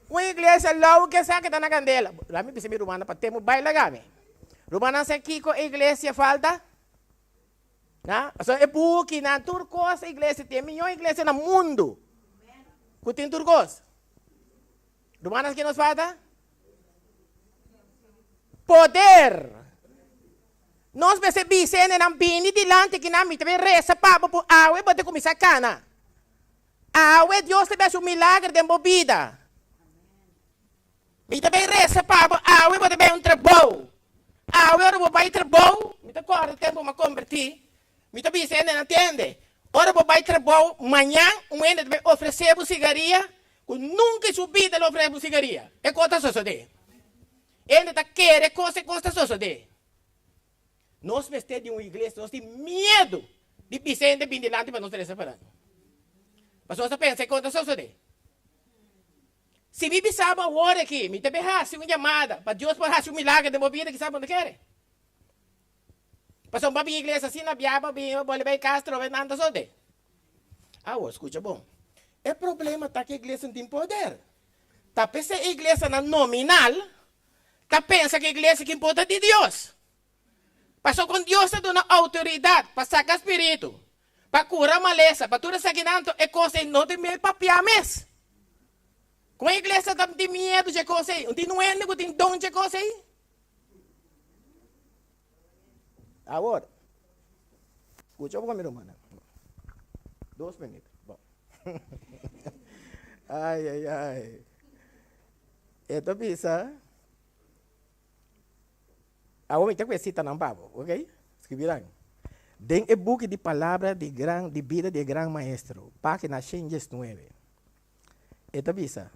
Un iglesia lou ke sa ke ta na kandela. La mi bisa mi rumannan pa temo bai laga mi. Rumannan sa kiko e iglesia falta? Na? So e bukinan tur kos e iglesia tin. E mihó iglesia na mundu ku tin tur kos. Rumannan sa ke nos falta? Poder. Nos mester bisa hendenan bini dilanti kinan mi ta bin resa pa bo por awe bo ta kuminsá kana. Awe Dios ta bin hasi un milager den bo bida. Mi ta bin resa pa bo awe bo ta bin un trabou. Awe ora bo bai trabou, mi ta kòrda tempu mi a kombertí, mi ta bisa hendenan tende, ora bo bai trabou mañan un hende ta bin ofresé bo sigaria ku nunka en su bida lo ofresé bo sigaria. E kos ta sosodé. Hende ta kere kos e kos ta sosodé. Nos mester di un iglesia, nos tin miedu di bisa hende bin dilanti pa nos resa pa nan. Pasobra nos ta pensa e kos ta sosodé. Si mi bisa bo awor aki, mi ta bin hasi un yamada pa Dios por hasi un milager den bo bida, kisas bo no kere. Pasobra bo a bin iglesia asina bia bo bin, bo bole bai kas trobe nan ta sosodé. Awor, skucha bon. E problema ta ku iglesia no tin poder. Ta p'esei e iglesianan nominal ta pensa ku e iglesia ki importa di Dios. Pasobra kon Dios ta duna outoridat pa saka spiritu, pa kura malesa, pa tur esakinan, anto e kos ei no tin miedu papia mes. Kon e iglesia ta tin miedu dje kos ei? Un tin un hende ku tin don dje kos ei? Awor, skucha bo mi rumannan. Dos minüt. Bon. Ai, ai, ai. E ta bisa, awor mi ta ku e sitanan pa bo, ok? Skribi nan. Den e buki di Palabra di gran, di bida di e Gran Maestro, página 119, e ta bisa.